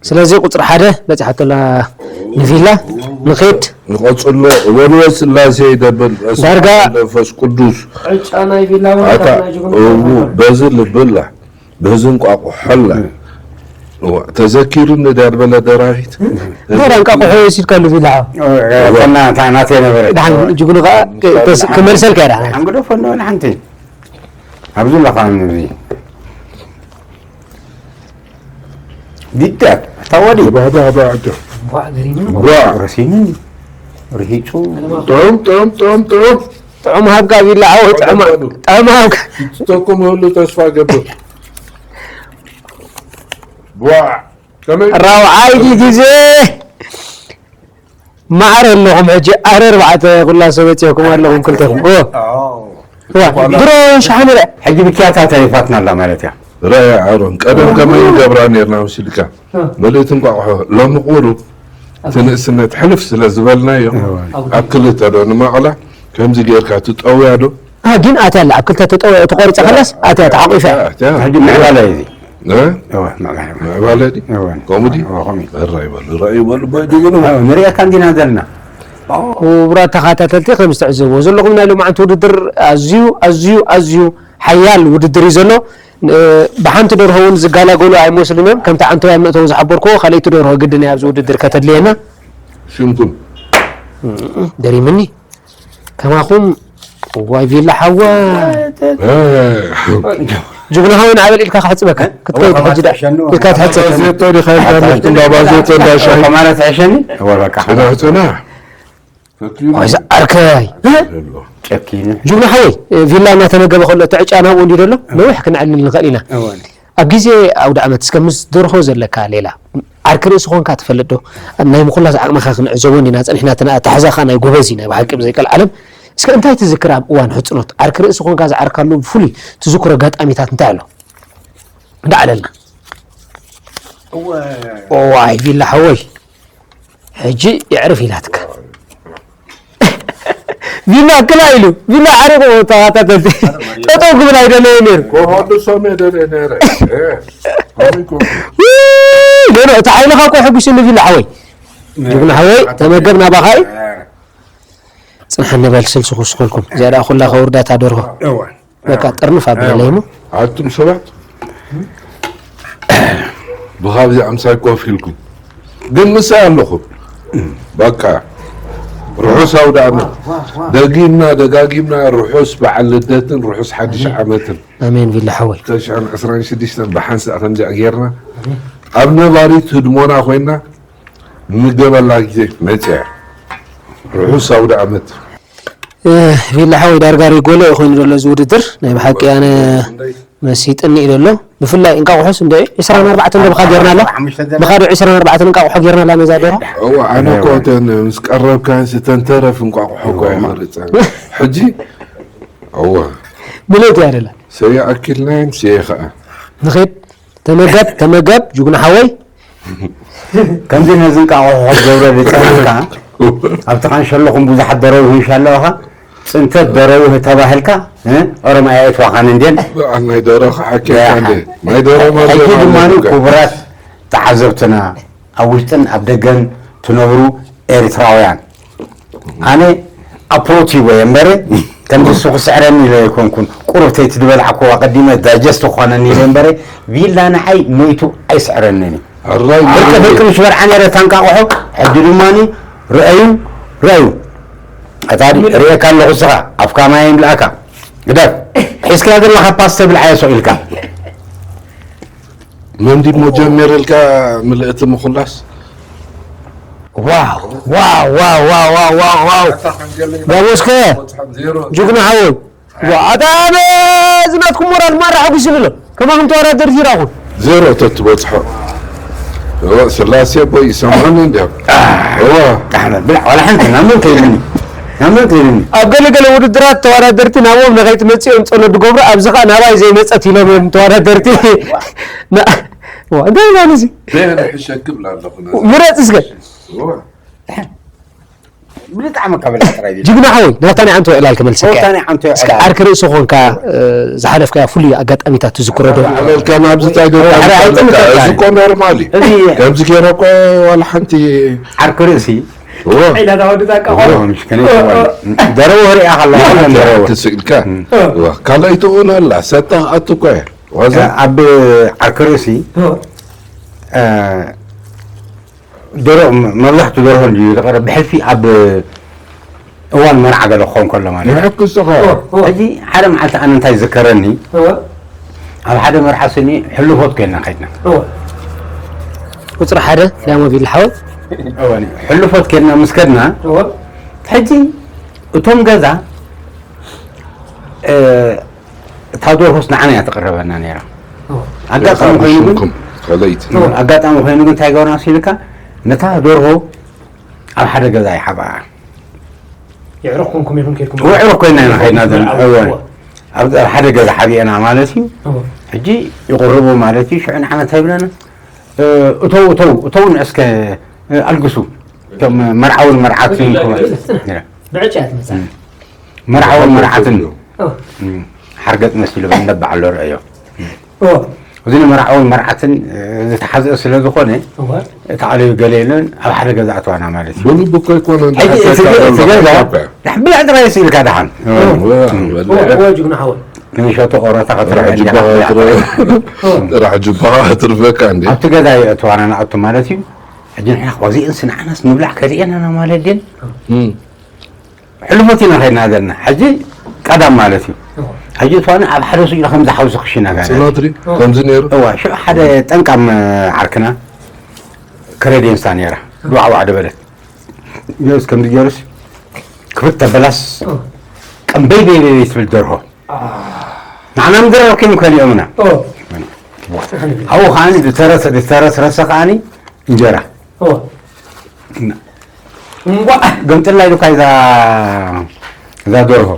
ስለዚ ቁፅሪ ሓደ በፂሓቶ ኣላ ንቪላ ንኸይድ ንቐፅሎ ወልወ ስላሴ ይደብል በስመ ዳርጋ ኣብ መንፈስ ቅዱስ ዕጫ ናይ ቪላ እውን ኣታ ካብ ናይ ጅግኑ እዉ በዚ ልብላ በዚ እንቋቑሖላ እዋ ተዘኪሩኒ ድያ ዝበለ ደራሪት ገራ እንቃቑሖ ወሲድካሉ ቪላ ፈና ናተይ ነበረ። ድሓን ጅግኑ ከዓ ክመልሰልካ እየ ድሓን ሓንግዶ ፈኖ ንሓንቲ ኣብዚ ኣለኻ ንዚ ዲዳ ታወዲ ባዳ ባዳ ቧዕ ገሪሙ ጓዕ ረሲኒ ርሂፁ ጥዑም ጥዑም ጥዑም ጥዑም ጥዑም ሃብካ ቢላ ዓው ጥዑም ጥዑም ሃብካ ትተኩም ሁሉ ተስፋ ገብር ጓዕ ከመይ ራብዓይ ግዜ ማዕረ ኣለኹም ሕጂ ኣረ ኣርባዕተ ኩላ ሰበፅኹም ኣለኹም ክልተኹም ኦ ዋ፣ ድሮ ሸሓነ ርአ ሕጂ ብክያታ ተሪፋትና ኣላ ማለት እያ። ረኣያ ኣሮን ቀደም ከመይ ንገብራ ነርና መሲልካ ምልእቲ እንቋቑሖ ሎሚ ቁሩብ እቲ ንእስነት ሕልፍ ስለ ዝበልናዮ ኣብ ክልተ ዶ ንማቕላ ከምዚ ጌርካ ትጠውያ ዶ አ፣ ግን ኣትያ ኣላ ኣብ ክልተ ተጠው ተቆሪፀ ከላስ ኣትያ ተሓቂፋ እያ። ኣትያ ሕጂ ምዕባለ እዩ እዚ። እ? እወ፣ ምዕባለ፣ ምዕባለ። ምዕባለ ድዩ እወ። ከምኡ ድዩ እወ፣ ከምኡ እዩ። እራይ በሉ ረኣዩ በሉ በድብሉ እወ፣ ንሪኤካ እንዲና ዘለና። ክቡራት ተኸታተልቲ ከም ዝተዕዘብዎ ዘለኹም ናይ ሎማዓንቲ ውድድር ኣዝዩ ኣዝዩ ኣዝዩ ሓያል ውድድር እዩ ዘሎ። እ፣ ብሓንቲ ደርሆ እውን ዝጋላገሉ ኣይመስሉን እዮም። ከምቲ ዓንተው ኣብ መእተዊ ዝሓበርክዎ ካልኣይቲ ደርሆ ግድን እያ ኣብዚ ውድድር ከተድልየና። ሽምኩም ደሪምኒ ከማኹም ዋይ ቪላ ሓዋ እ፣ ጅግና ሓወይ ንዓበል ኢልካ ክሕጽበካ ክትከይድ ሕጂ ዳ ኢልካ ትሕጽብ። ባዜቶ ዲኻ ኢልካ ምሽኩ እንዳ ባዜቶ እንዳ ሻሂ። ከማለት ዕሸኒ ወበቃ። ጽናሕ፣ ጽናሕ። ዋይ ዝዓርከይ። እ? ጨኪኑ። ጅግና ሓወይ ቪላ እናተመገበ ከሎ እቲ ዕጫ ናብኡ እንዲ ዘሎ ነዊሕ ክንዕልል ንኽእል ኢና። እወ። ኣብ ግዜ ኣውደ ዓመት እስከ ምስ ደርሆ ዘለካ ሌላ ዓርኪ ርእሲ ኾንካ ትፈልጥ ዶ? ናይ ምኹላስ ዓቕምኻ ክንዕዘቦ እንዲና ጸኒሕና፣ እቲ ኣተሓሕዛኻ ናይ ጎበዝ እዩ ናይ ብሓቂ ብዘይቀልዓለም። እስከ እንታይ ትዝክር ኣብ እዋን ሕጽኖት ዓርኪ ርእሲ ኾንካ ዝዓርካሉ ብፍሉይ ትዝክሮ ኣጋጣሚታት እንታይ ኣሎ? እንዳዓለልና። እወ። እዋይ ቪላ ሓወይ ሕጂ የዕርፍ ኢላትካ። ቪላ ክላ ኢሉ ቪላ ዓሪቑ ተኸታተልቲ ጠጠው ክብል ኣይደለየ ነይሩ። ክወሃዱ ሰሜ ደለ ነረ። እ፣ ኣሪኩም። ውይ፣ ኖ፣ ኖ፣ እቲ ሓይልኻ እኮ ሕጉስኒ ቪላ ሓወይ። ጅግና ሓወይ፣ ተመገብ ናባኻ እዩ። ጽንሓ ንበል ስልሲ ክውስኸልኩም። እዚኣ ደኣ ኩላ ከውርዳታ ደርሆ። እወ። በቃ ጥርንፍ ኣብለለይ እሞ። ኣቱም ሰባት ብኻብዚ ኣምሳይ ኮፍ ኢልኩም ግን ምሳይ ኣለኹም። በቃ ርሑስ ኣውደ ዓመት። ደጊምና ደጋጊምና ርሑስ በዓል ልደትን ርሑስ ሓድሽ ዓመትን። ኣሜን ቪላ ሓወይ። ክልተ ሽሕን ዕስራን ሽዱሽተን ብሓንሳእ ከምዚኣ ጌርና ኣብ ነባሪት ህድሞና ኮይና ንገበላ ግዜ መጽያ። ርሑስ ኣውደ ዓመት። እ፣ ቪላ ሓወይ ዳርጋ ሪጎሎ እዩ ኮይኑ ዘሎ እዚ ውድድር። ናይ ብሓቂ ኣነ መሲጥኒ እዩ ዘሎ። ብፍላይ እንቃቑሖስ እንደ ዒስራን ኣርባዕተን ዶ ብኻ ጌርና ኣላ? ብኻ ዶ ዒስራን ኣርባዕተን እንቃቑሖ ጌርና ኣላ ነዛ ደርሆ? እዋ፣ ኣነ እኮ እተን ምስ ቀረብካን ስተንተረፍ እንቋቑሖ እኮ እየ መርጸ። ሕጂ፣ እዋ። ብለይቲ ኣደላ። ሰየ ኣኪልናየን፣ ሰየ ኸኣ። ንኸይድ፣ ተመገብ፣ ተመገብ፣ ጅግና ሓወይ። ከምዚ ነዚ እንቃቑሖ ክትገብሮ ዝጸናሕካ፣ ኣብቲ ካንሸሎኹም ብዙሓት ደረው ይንሻ ኣለዋኻ፣ ጽንተት ደረውህ ተባህልካ፣ እ፣ ኦሮማይ ኣይእትዋኻን እንድየን። በዓል ናይ ደረኻ ሓኪምካ እንዴ? ናይ ደረው መርዘ ሕጂ ማለት ድማ እኮ። ክቡራት ተዓዘብትና፣ ኣብ ውሽጥን ኣብ ደገን ትነብሩ ኤርትራውያን፣ ኣነ ኣፕሮት ሂቦ እየ እምበረ፣ ከምዚ እሱ ክስዕረኒ ኢለ ኣይኮንኩን። ቁሩብ ተይቲ ዝበላዕክዎ ኣቐዲመ ዳይጀስት ክኾነኒ ኢለ እምበረ፣ ቪላ ንዓይ መይቱ ኣይስዕረንን እዩ። ሕራይ ፍርቂ ፍርቂ ምስ በልዓ ነይረ እታ እንቃቑሖ፣ ሕጂ ድማኒ ርአዩ፣ ርአዩ። ኣታ ርኤካ ኣለኹ፣ እስኻ ኣፍካ ማይ ይምልኣካ። ግደፍ። ሒዝካያ ዘለኻ ፓስተ ብልዓዮ ሱቕ ኢልካ። መን ዲሞ ጀሚርልካ ምልእቲ ምኹላስ? ዋው፣ ዋው፣ ዋው። ጋቦስከ፣ ዜሮ። ጅግና ሓወይ። ዋ፣ ኣታ ኣነ እዚ ናትኩም ሞራል ማራ ሓጒሱኒ ኣሎ። ከማኹም ተወዳደርቲ ይራኹም። ዜሮ ተትበጽሖ። እወ፣ ስላሴ ኣቦይ ይሰምዑኒ እንዲዮም። እወ። ኣሕመድ፣ ብላዕ፣ ዋላ ሓንቲ ናብ መን ከይድኒ? ናብ መን ከይድኒ? ኣብ ገለ ገለ ውድድራት ተወዳደርቲ ናብኦም ንኸይትመጽእ እዮም ጸሎት ዝገብሩ፣ ኣብዚ ኸኣ ናባይ ዘይመጸት ኢሎም እዮም ተወዳደርቲ። ና-፣ ዋ፣ እንታይ ማለት እዚ? ዘይሕሸክ ብላ ኣለኹ። ምረጽ እስከ። እወ። ብጣዕሚ ካብ በላ ጥራይ ቢሉ። ጅግና ሓወይ፣ ናብታ ናይ ዓንቶ ዕላል ክመልሰካ እየ። ናብታ ናይ ዓንቶ እስከ ዕላል። ዓርኪ ርእሲ ኾንካ፣ እ፣ ዝሓለፍካያ ፍሉይ ኣጋጣሚታት ትዝክሮ ዶ? ዓለልካ ናብዚ እንታይ ገይርካ ሓደ ምሳለካ? ኣይጥምተካ። እዚ እኮ ኖርማል እዩ። እዚ ከምዚ ገይረ እኮ ዋላ ሓንቲ ዓርኪ ርእሲ። እዎ። ኢላ ዳወዲ ጣቃ እዎ፣ ኾኖ። ምሽ ከነ ይኮዋል። ደረው ሪኣ ከላ እዎ፣ ደረው። ክስእልካ። እዎ። እዎ፣ ካልኣይቲ እውን ኣላ። ሰጣ ኣቱ እኮ እየ። ዋዛ። ኣብ ዓርኪ ርእሲ፣ እዎ። እ፣ ደርሆ፣ መብዛሕትኡ ደርሆ እንድዩ ዝቐርብ፣ ብሕልፊ ኣብ እዋን መርዓ ገለ ክኸውን ከሎ ማለት እዩ። ንሕክስኻ። እወ፣ እወ። ሕጂ ሓደ መዓልቲ ኣነ እንታይ ዝከረኒ፣ እወ። ኣብ ሓደ መርዓ ስኒ ሕልፎት ኮይንና ከድና። እወ። ቁጽሪ ሓደ ዳሞ ቪላ ሓወት። እወ፣ ሕልፎት ኮይንና ምስ ከድና፣ እወ። ሕጂ እቶም ገዛ፣ እ፣ እታ ደርሆስ ንዓና እያ ትቕረበና ነይራ። እወ። ኣጋጣሚ ኮይኑ ግን፣ ሽምኩም፣ ከለይቲ። እወ። ኣጋጣሚ ኮይኑ ግን እንታይ ገበርና ሲልካ፣ ነታ ደርሆ ኣብ ሓደ ገዛ ይሓብኣ። የዕሩኽ ኮንኩም ኢኹም ከይድኩም? እወ፣ ኣዕሩኽ ኮይና ኢና ከይድና ዘን-፣ እወ። እወ። ኣብ፣ ኣብ ሓደ ገዛ ሓቢእና ማለት እዩ። እወ። ሕጂ ይቕርቡ ማለት እዩ። ሽዑ ንዓና እንታይ ይብለና? እ፣ እተው፣ እተው፣ እተው ንዕስከ፣ እ፣ ኣልግሱ። እቶም መርዓውን መርዓትን ብዕጫ እኮ። እያ ትመጽእ። ብዕጫ እያ ትመጽእ። መርዓውን መርዓትን። እወ። እም፣ ሓርገጽ መሲሉ በል ነባዕ ኣሎ ርእዮ። እወ። እዚ ንመርዓውን መርዓትን፣ እ፣ ዝተሓዝአ ስለ ዝኾነ፣ እወ። እቲ ኣለዩ ገለ የለን፣ ኣብ ሓደ ገዛ ኣትዋና ማለት እዩ። ብልቢ እኮ ኣይኮነን፣ ሕጂ እቲ ገ-፣ እቲ ገዛ፣ ብልዕ ጥራይ ስኢልካ ደሓን። እወ። እወ፣ እወ፣ እወ፣ ጅግና ሓወይ። ንሸቶ ቆረታ ክትረኸ ጥራሕ ጅባ እንዲኻ። ክትረኸ። እወ። ጥራሕ ጅባ ክትርፈካ እንዴ። ኣብቲ ገዛ የእትዋና ንኣቱ ማለት እዩ። ሕጂ ንሕና ኸዚእን ስንዓናስ ንብላዕ ከዚእና ማለት ድን? እም። ሕሉፎት ኢና ከይድና ዘለና። ሕጂ ቀዳም ማለት እዩ። ሕጂ እትዋኒ ኣብ ሓደ ስኢሉ ከምዚ ሓውሲ ክሽና ጋር። ጽናት ድዩ? ከምዚ ነይሩ? እዋ፣ ሽዑ ሓደ ጠንቃም ዓርክና ከረዴንሳ ነይራ። ድዋዕዋዕ ደበለት። ገርስ ከምዚ ገርስ ክፍት ተበላስ ቀምበይ በይ በይ ትብል ደርሆ። ንዓና ምድር ኣኪም ከሊኦምና። ኣብኡ ከዓኒ ዝተረሰ-፣ ዝተረስረሰ ከዓኒ እንጀራ። እዋ። እና እንቋዕ ገምጥላ ኢሉካ እዛ፣ እዛ ደርሆ።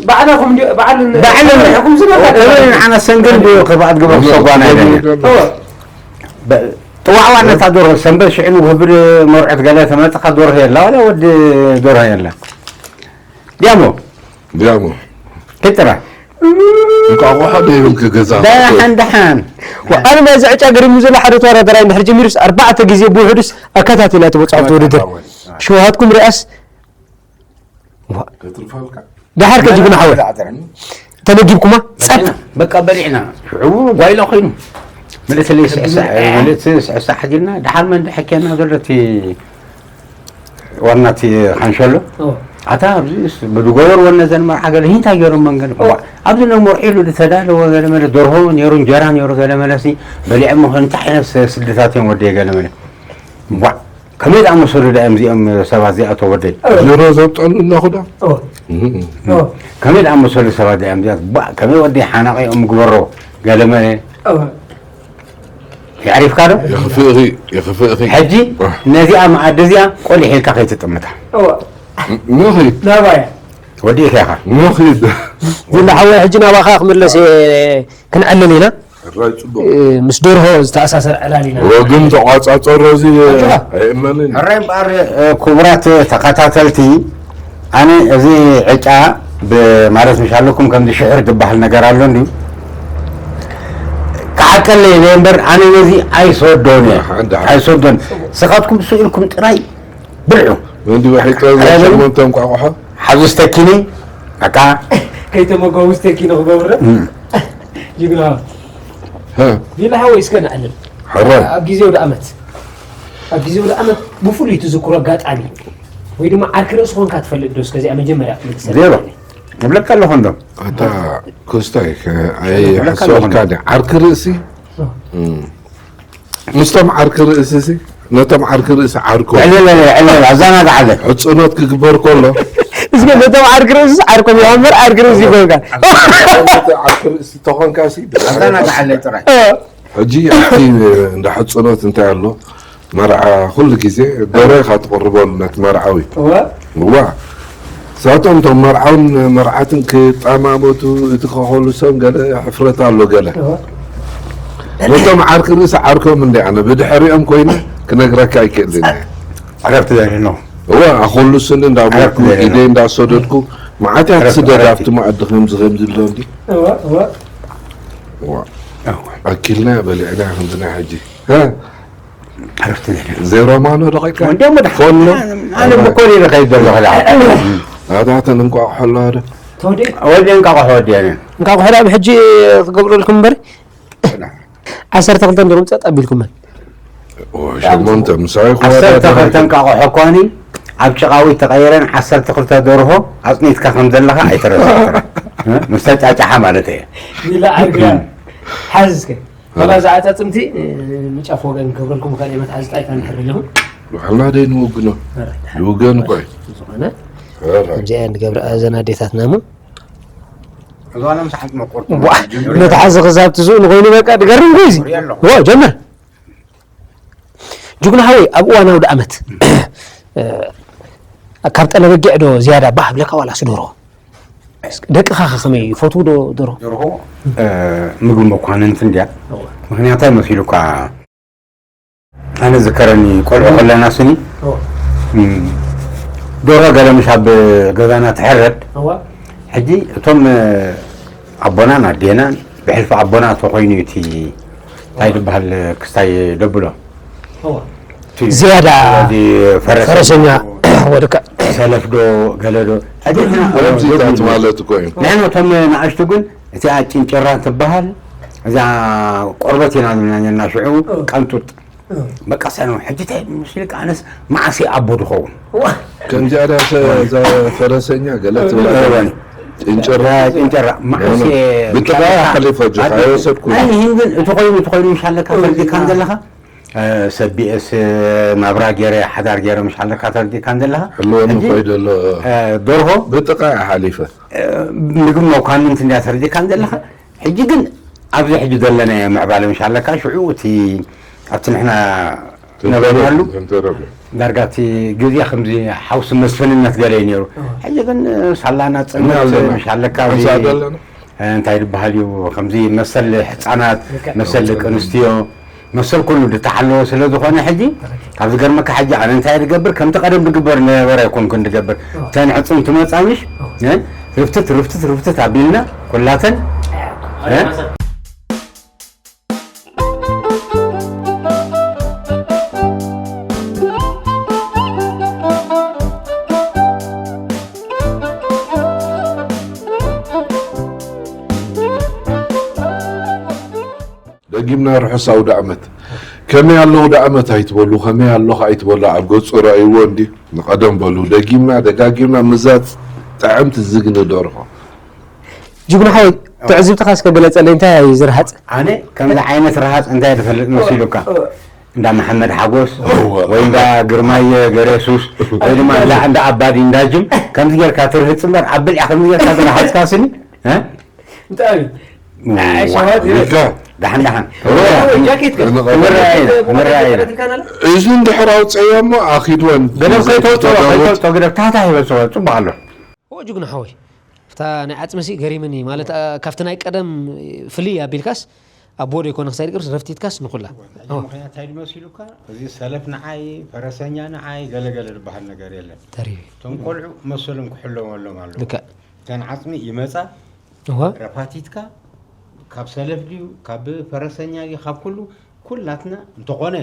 ባዕላኹም እንዲ-፣ ባዕል-፣ ባዕል-፣ ባዕልኹም ዝበልካ እበል ደርሆ። ንዓና ሰንገል ድዩ ክብኣት ግበር ክሰጓና ኢለና። እዋ። በ-፣ ጥዋዕዋ ነታ ደርሆ ሰንበል ሽዑ ንውህብድ መርዑት ገለ ተመጽኻ ደርሆ የላ፣ ወላ ወዲ ደርሆ የላ። ዲያሞ። ዲያሞ። ክጥራ። እንቋቑሖ ዶ ይብል ክገዛ? ደሓን፣ ደሓን። ዋ፣ ኣነ ናይዚ ዕጫ ገሪሙ ዘሎ ሓደ ተወዳደራይ እንድሕር ጀሚሩስ ኣርባዕተ ግዜ ብውሕዱስ ኣከታቲላ እያ ትበጽሖ ኣብቲ ውድድር። ሸውሃትኩም ርኣስ። ዋ። ከትርፋልካ? ደሓር ከ ጅግና ሓወይ። ተመጊብኩማ? ጸጥ። በቃ በሊዕና። ሽዑ ጓይላ ኮይኑ። ምልእቲ ለይ ስዕሳዕ፣ ምልእቲ ስዕሳዕ ሓዲልና። ደሓር መን ድሕር ኬና ዘሎ እቲ ዋና እቲ ካንሸሎ? ኦ። ኣታ ኣብዚ ስ-፣ ብድጎበር ወነ ዘን መርዓ ገለ ሂንታ ገይሮም መንገድ። ኦ። ኣብዚ ነሞርዒ ኢሉ ዝተዳለወ ገለ መለ ደርሆ ነይሩ፣ እንጀራ ነይሩ ገለ መለሲ። በሊዖም ምኾን እንታይ ዓይነት ስ-፣ ስድታት እዮም ወደየ ገለ መለ። ዋ፣ ከመይ ዝኣመሰሉ ዳ እዮም እዚኦም ሰባት እዚኣቶ ወደይ? ኦ። ጅሮ ዘብጠሉ ኣለኹ ዶ? ኦ። እም። ኦ። ከመይ ዝኣመሰሉ ሰባት ዳ እዮም እዚኣቶ? ባ፣ ከመይ ወደይ ሓናቒኦም ምግበሮ ገለ መለ። ኦ። የዕሪፍካ ዶ? የኽፍእኺ፣ የኽፍእኺ። ሕጂ ነዚኣ መኣዲ እዚኣ ቆሊሕ ኢልካ ከይትጥምታ። እዋ። ም-፣ ምኺድ። ናባያ። ወዲእካ ኢኻ። ምኺድ። ጅላ ሓወይ፣ ሕጂ ናባኻ ክምለስ እየ፣ ክንዕልል ኢና። ሕራይ ጽቡቕ። እ፣ ምስ ደርሆ ዝተኣሳሰር ዕላል ኢና። ወግን ተቋጻጸሮ እዚ ኣጆኻ። ኣይእመንን። ሕራይ እምበኣር፣ እ፣ ክቡራት ተኸታተልቲ፣ ኣነ እዚ ዕጫ ብ-፣ ማለት ምሽ ኣለኩም ከምዚ ሽዕር ዝበሃል ነገር ኣሎ እንድዩ። ክዓቀለይ ኢለ እምበር ኣነ ነዚ ኣይሰወዶን እየ። ሓንቲ፣ ሓንቲ። ኣይሰወዶን። ስኻትኩም ስኢልኩም ጥራይ ብልዑ። እንዲ ወሒጠ ኣረ በሉ። ሸሞንተ እንቋቑሖ። ሓዚ ስተኪኒ፣ በቃ። ከይተመገቡ ስተኪኒ ክገብረ። እም። ጅግና። ሀ። ቪላ ሓወይ እስከ ንዕልል። ሕራይ። ኣብ ግዜ ወደ ኣመት። ኣብ ግዜ ወደ ኣመት ብፍሉይ ትዝክሮ ኣጋጣሚ ወይ ድማ ዓርኪ ርእሲ ኮንካ ትፈልጥ ዶ? እስከ እዚኣ መጀመርያ ክትምልሰላ ዜሮ። ትኽእል። እብለካ ኣለኹ እንዶ። ኣታ ኮስታይ፣ ከ-፣ ኣይ፣ ይብለካ ኣለኹ። ሓሰብካ ዲ? ዓርኪ ርእሲ? እ። እም። ምስቶም ዓርኪ ርእሲ ሲ? ነቶም ዓርኪ ርእሲ ዓርኮም። ዕለለ፣ ዕለለ፣ ኣዘናግዓለ። ሕጽኖት ክግበር ከሎ። እስከ ነቶም ዓርኪ ርእሲ ዓርኮም ይኸምር፣ ዓርኪ ርእሲ ይገብርካ። ዓርኪ ርእሲ ተኾንካ ሲ? ኣዘናግዓለ ጥራይ። እ። ሕጂ ኣብቲ እንዳ ሕጽኖት እንታይ ኣሎ? መርዓ ኩሉ ግዜ ደሮ ኢኻ ትቕርበሉ ነቲ መርዓዊ። እወ። እዋ። ንሳቶም እቶም መርዓውን መርዓትን ክጠማመቱ እቲ ከኸልሶም ገለ ሕፍረት ኣሎ ገለ። እወ። ነቶም ዓርኪ ርእሲ ዓርኮም እንዲ ኣነ ብድሕሪኦም ኮይነ ክነግረካ ኣይክእልን እየ። ዕረፍቲ ዘርኢ ነው። እወ፣ ኣኸልሱኒ እንዳበልኩ፣ ዕረፍቲ ዘርኢ ነው። ኢደይ እንዳሰደድኩ፣ መዓት እያ ዕረፍቲ፣ ትስደድ ዕረፍቲ። ኣብቲ መኣዲ ከምዚ ከምዚ ኣሎ እንዲ። እወ፣ እወ። እዋ። እዋ። ኣኪልና በሊዕና ከምዚ ናይ ሕጂ። እ? ዕረፍቲ ዘርኢ ነው። ዜሮ ማኖ ደቂቃ። እንዲያውም ወደ ፎሎ። ኣነ፣ ኣነ እኮ እኔ ልኸይድ ዘለኹ ዳ። ኣታተን እንቋቑሖ ኣለዋ ዶ? ተወዲኡ? ወዲ እንቋቑሖ ወዲ ኣነ። እንቋቑሖ ዳ ብሕጂ ክገብረልኩም እምበር። ዓሰርተ ክልተ እንዲኹም ጸጥ ኣቢልኩመን። ኦ፣ ሸሞንተ ምሳይ ዓሰርተ ክልተ ክወዳደር። እንቋቑሖ እኳኒ ኣብ ጭቓዊት ተቐይረን ዓሰርተ ክልተ ደርሆ ኣጽኒትካ ከም ዘለኻ ኣይትረስዕ። እ? ምስ ተጫጫሓ ማለት እየ። ቢላ ዓርግራ። ሓዝ እስከ። ካላ ዝኣጻጽምቲ፣ እ፣ ምጫፍ ወገን ክብረልኩም ካልእ መትሓዚ ጣይታ እንድሕር ኣለኹም። ዋላ ደይ ንወግኖ። ኧረ፣ ይወገን እኮ እዩ። ዝኾነ፣ ኧረ። ከምዚኣ ንገብር ኣዘን ኣዴታትና እሞ። እዛ ለምሳሓት መቆርጡ ዋ፣ ጅምር። መትሓዚ ክዛብ ትዝኡ ንኾይኑ በቃ ድገርም እኮ እዩ እዚ። ሪኦ ኣለኹ። ዋ፣ ጀምር። ጅግና ሓወይ፣ ኣብ እዋን ኣውደ ዓመት፣ እ፣ ካብ ጠለ በጊዕ ዶ ዝያዳ ባህ ብለካ ዋላስ ደርሆ? ደቅኻ ከ ከመይ ይፈትዉ ዶ ደርሆ? ደርሆ፣ እ፣ ምግቢ መኳንንቲ እንድያ። እወ። ምኽንያቱ እንታይ መሲሉካ? ኣነ ዝከረኒ ቆልዑ ከለና ስኒ፣ እወ። እም፣ ደርሆ ገለ ምሽ ኣብ ገዛና ትሕረድ። እወ። ሕጂ እቶም፣ እ፣ ኣቦናን ኣዴናን ብሕልፊ ኣቦና ተኾይኑ እዩ እቲ እንታይ ዝበሃል ክስታይ ደብሎ። እወ። እቲ ዝያዳ ወዲ ፈረሰኛ። ፈረሰኛ ወድካ። ሰለፍ ዶ ገለ ዶ። ሕጂ ንሕና ከምዚታት ማለት እኮ እዩ። ንሕና እቶም ንኣሽቱ ግን እቲኣ ጭንጭራ ትበሃል፣ እዛ ቆርበት ኢና ዝብላ ነርና ሽዑ፣ እ። ቀንጡጥ። በቃ ሳይኖ ሕጂ እንታይ ምስ ኢልካ ኣነስ መዓስ ኣቦ ድኸውን? ከምዚኣ ዳ እዛ ፈረሰኛ ገለ ትብላ ጭንጭራ ጭንጨራ መዓስ ብጥቓ ሓሊፈ ጆ ኣይወሰድኩ ኣይን ግን እቲ ኮይኑ እቲ ኮይኑ ምሻለካ ፈርዲካ ዘለኻ ሰቢኤስ ናብራ ገይረ ሓዳር ገይረ ምሻለካ ተርዲካ ዘለኻ ህልወኒ ኮይዶ ኣሎ ደርሆ ብጥቓ ሓሊፈ ምግብ መኳንንት እንዲያ ተርዲካ ዘለኻ ሕጂ ግን ኣብዚ ሕጂ ዘለናዮ ምዕባለ ምሻለካ ሽዑ እቲ ኣብቲ ንሕና ነበርናሉ ዳርጋ እቲ ግዜ ከምዚ ሓውሲ መስፍንነት ገለ እዩ ነይሩ ሕጂ ግን ሳላና ፅነት ምሻለካ እንታይ ዝበሃል እዩ ከምዚ መሰል ህፃናት መሰል ደቂ ኣንስትዮ መሰል ኩሉ ዝተሓለወ ስለ ዝኾነ ሕጂ ካብ ዝገርመካ ሕጂ ኣነ እንታይ ዝገብር ከምቲ ቀደም ዝግበር ነበረ ኣይኮንኩን ዝገብር እተን ዕፅምቲ መፃምሽ ርፍትት ርፍትት ርፍትት ኣቢልና ኩላተን ደጊምና ርሑስ ኣውደ ኣመት ከመይ ኣሎ ኣውደ ኣመት ኣይትበሉ ከመይ ኣሎኻ ኣይትበሉ ኣብ ገፁ ረእይዎ እንዲ ንቐደም በሉ ደጊምና ደጋጊምና ምዛ ጥዕምቲ ዝግኒ ደርሆ ጅግና ሓወይ ትዕዝብትኻ እስከ ገለፀለይ እንታይ እዩ ዝርሃፅ ኣነ ከምዚ ዓይነት ረሃፅ እንታይ ትፈልጥ መሲሉካ እንዳ መሓመድ ሓጎስ ወይ እንዳ ግርማየ ገረሱስ ወይ ድማ እንዳ እንዳ ኣባዲ እንዳ ጅም ከምዚ ጌርካ ትርህፅ እምበር ኣብ ብልዒ ከምዚ ጌርካ ዝረሃፅካ ስኒ እንታይ እዩ ሸዋት ይበል ዳሓን ዳሓን ጃኬት ግን ክንረኣየ ክንረኣየ እዚ እንድሕር ኣውፅእዮ እሞ ኣኪድወን ገደብ ከይተውፅኦ ከይተውፅኦ ገደብ ታሕታ ሂበ ፅቡቅ ኣሎ ጅግና ሓወይ እታ ናይ ዓፅምሲ ገሪምኒ ማለት ካብቲ ናይ ቀደም ፍልይ ኣቢልካስ ኣቦ ዶ ይኮነ ክሳይ ደቅርስ ረፍቲትካስ ንኩላ ምክንያት እንታይ ድመሲሉካ እዚ ሰለፍ ንዓይ ፈረሰኛ ንዓይ ገለገለ ዝበሃል ነገር የለን ተሪቢ እቶም ቆልዑ መሰሎም ክሕለወሎም ኣለዎ ልክዕ እተን ዓፅሚ ይመፃ እወ ረፋቲትካ ካብ ሰለፍ ድዩ ካብ ፈረሰኛ ድዩ ካብ ኩሉ ኩላትና እንተኾነ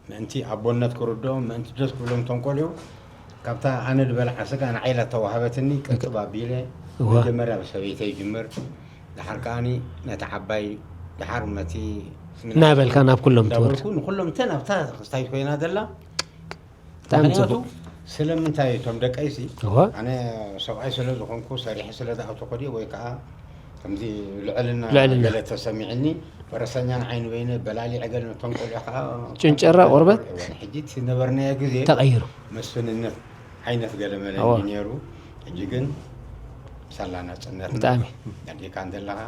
ምእንቲ ኣቦነት ክርድኦም ምእንቲ ደስ ክብሎም እቶም ቆልዑ ካብታ ኣነ ዝበልዓ ስጋ ንዓይ ኢላ ተዋሃበትኒ ቅጥብ ኣቢለ እወ መጀመርያ ብሰበይተይ ይጅምር ድሓር ከዓኒ ነቲ ዓባይ ድሓር ነቲ እናበልካ ናብ ኩሎም ትወርድ እንዳበልኩ ንኩሎም እተን ኣብታ ክስታይት ኮይና ዘላ ብጣዕሚ ምክንያቱ ፅቡቅ ስለምንታይ እቶም ደቀይሲ እወ ኣነ ሰብኣይ ስለ ዝኾንኩ ሰሪሐ ስለ ዝኣተኹ ድየ ወይ ከዓ ከምዚ ልዕልና ልዕልና። ገለ ተሰሚዕኒ ፈረሰኛ ንዓይ ንበይነ በላሊዐ ገለ ነቶም ቆልዑ ከዓ ጭንጨራ ቆርበት? ሕጂ እቲ ነበርናዮ ግዜ ተቐይሩ መስፍንነት ዓይነት ገለ መለ እወ። ነይሩ ሕጂ ግን ሳላ ናፅነትና ብጣዕሚ ኣዴካ እንተለካ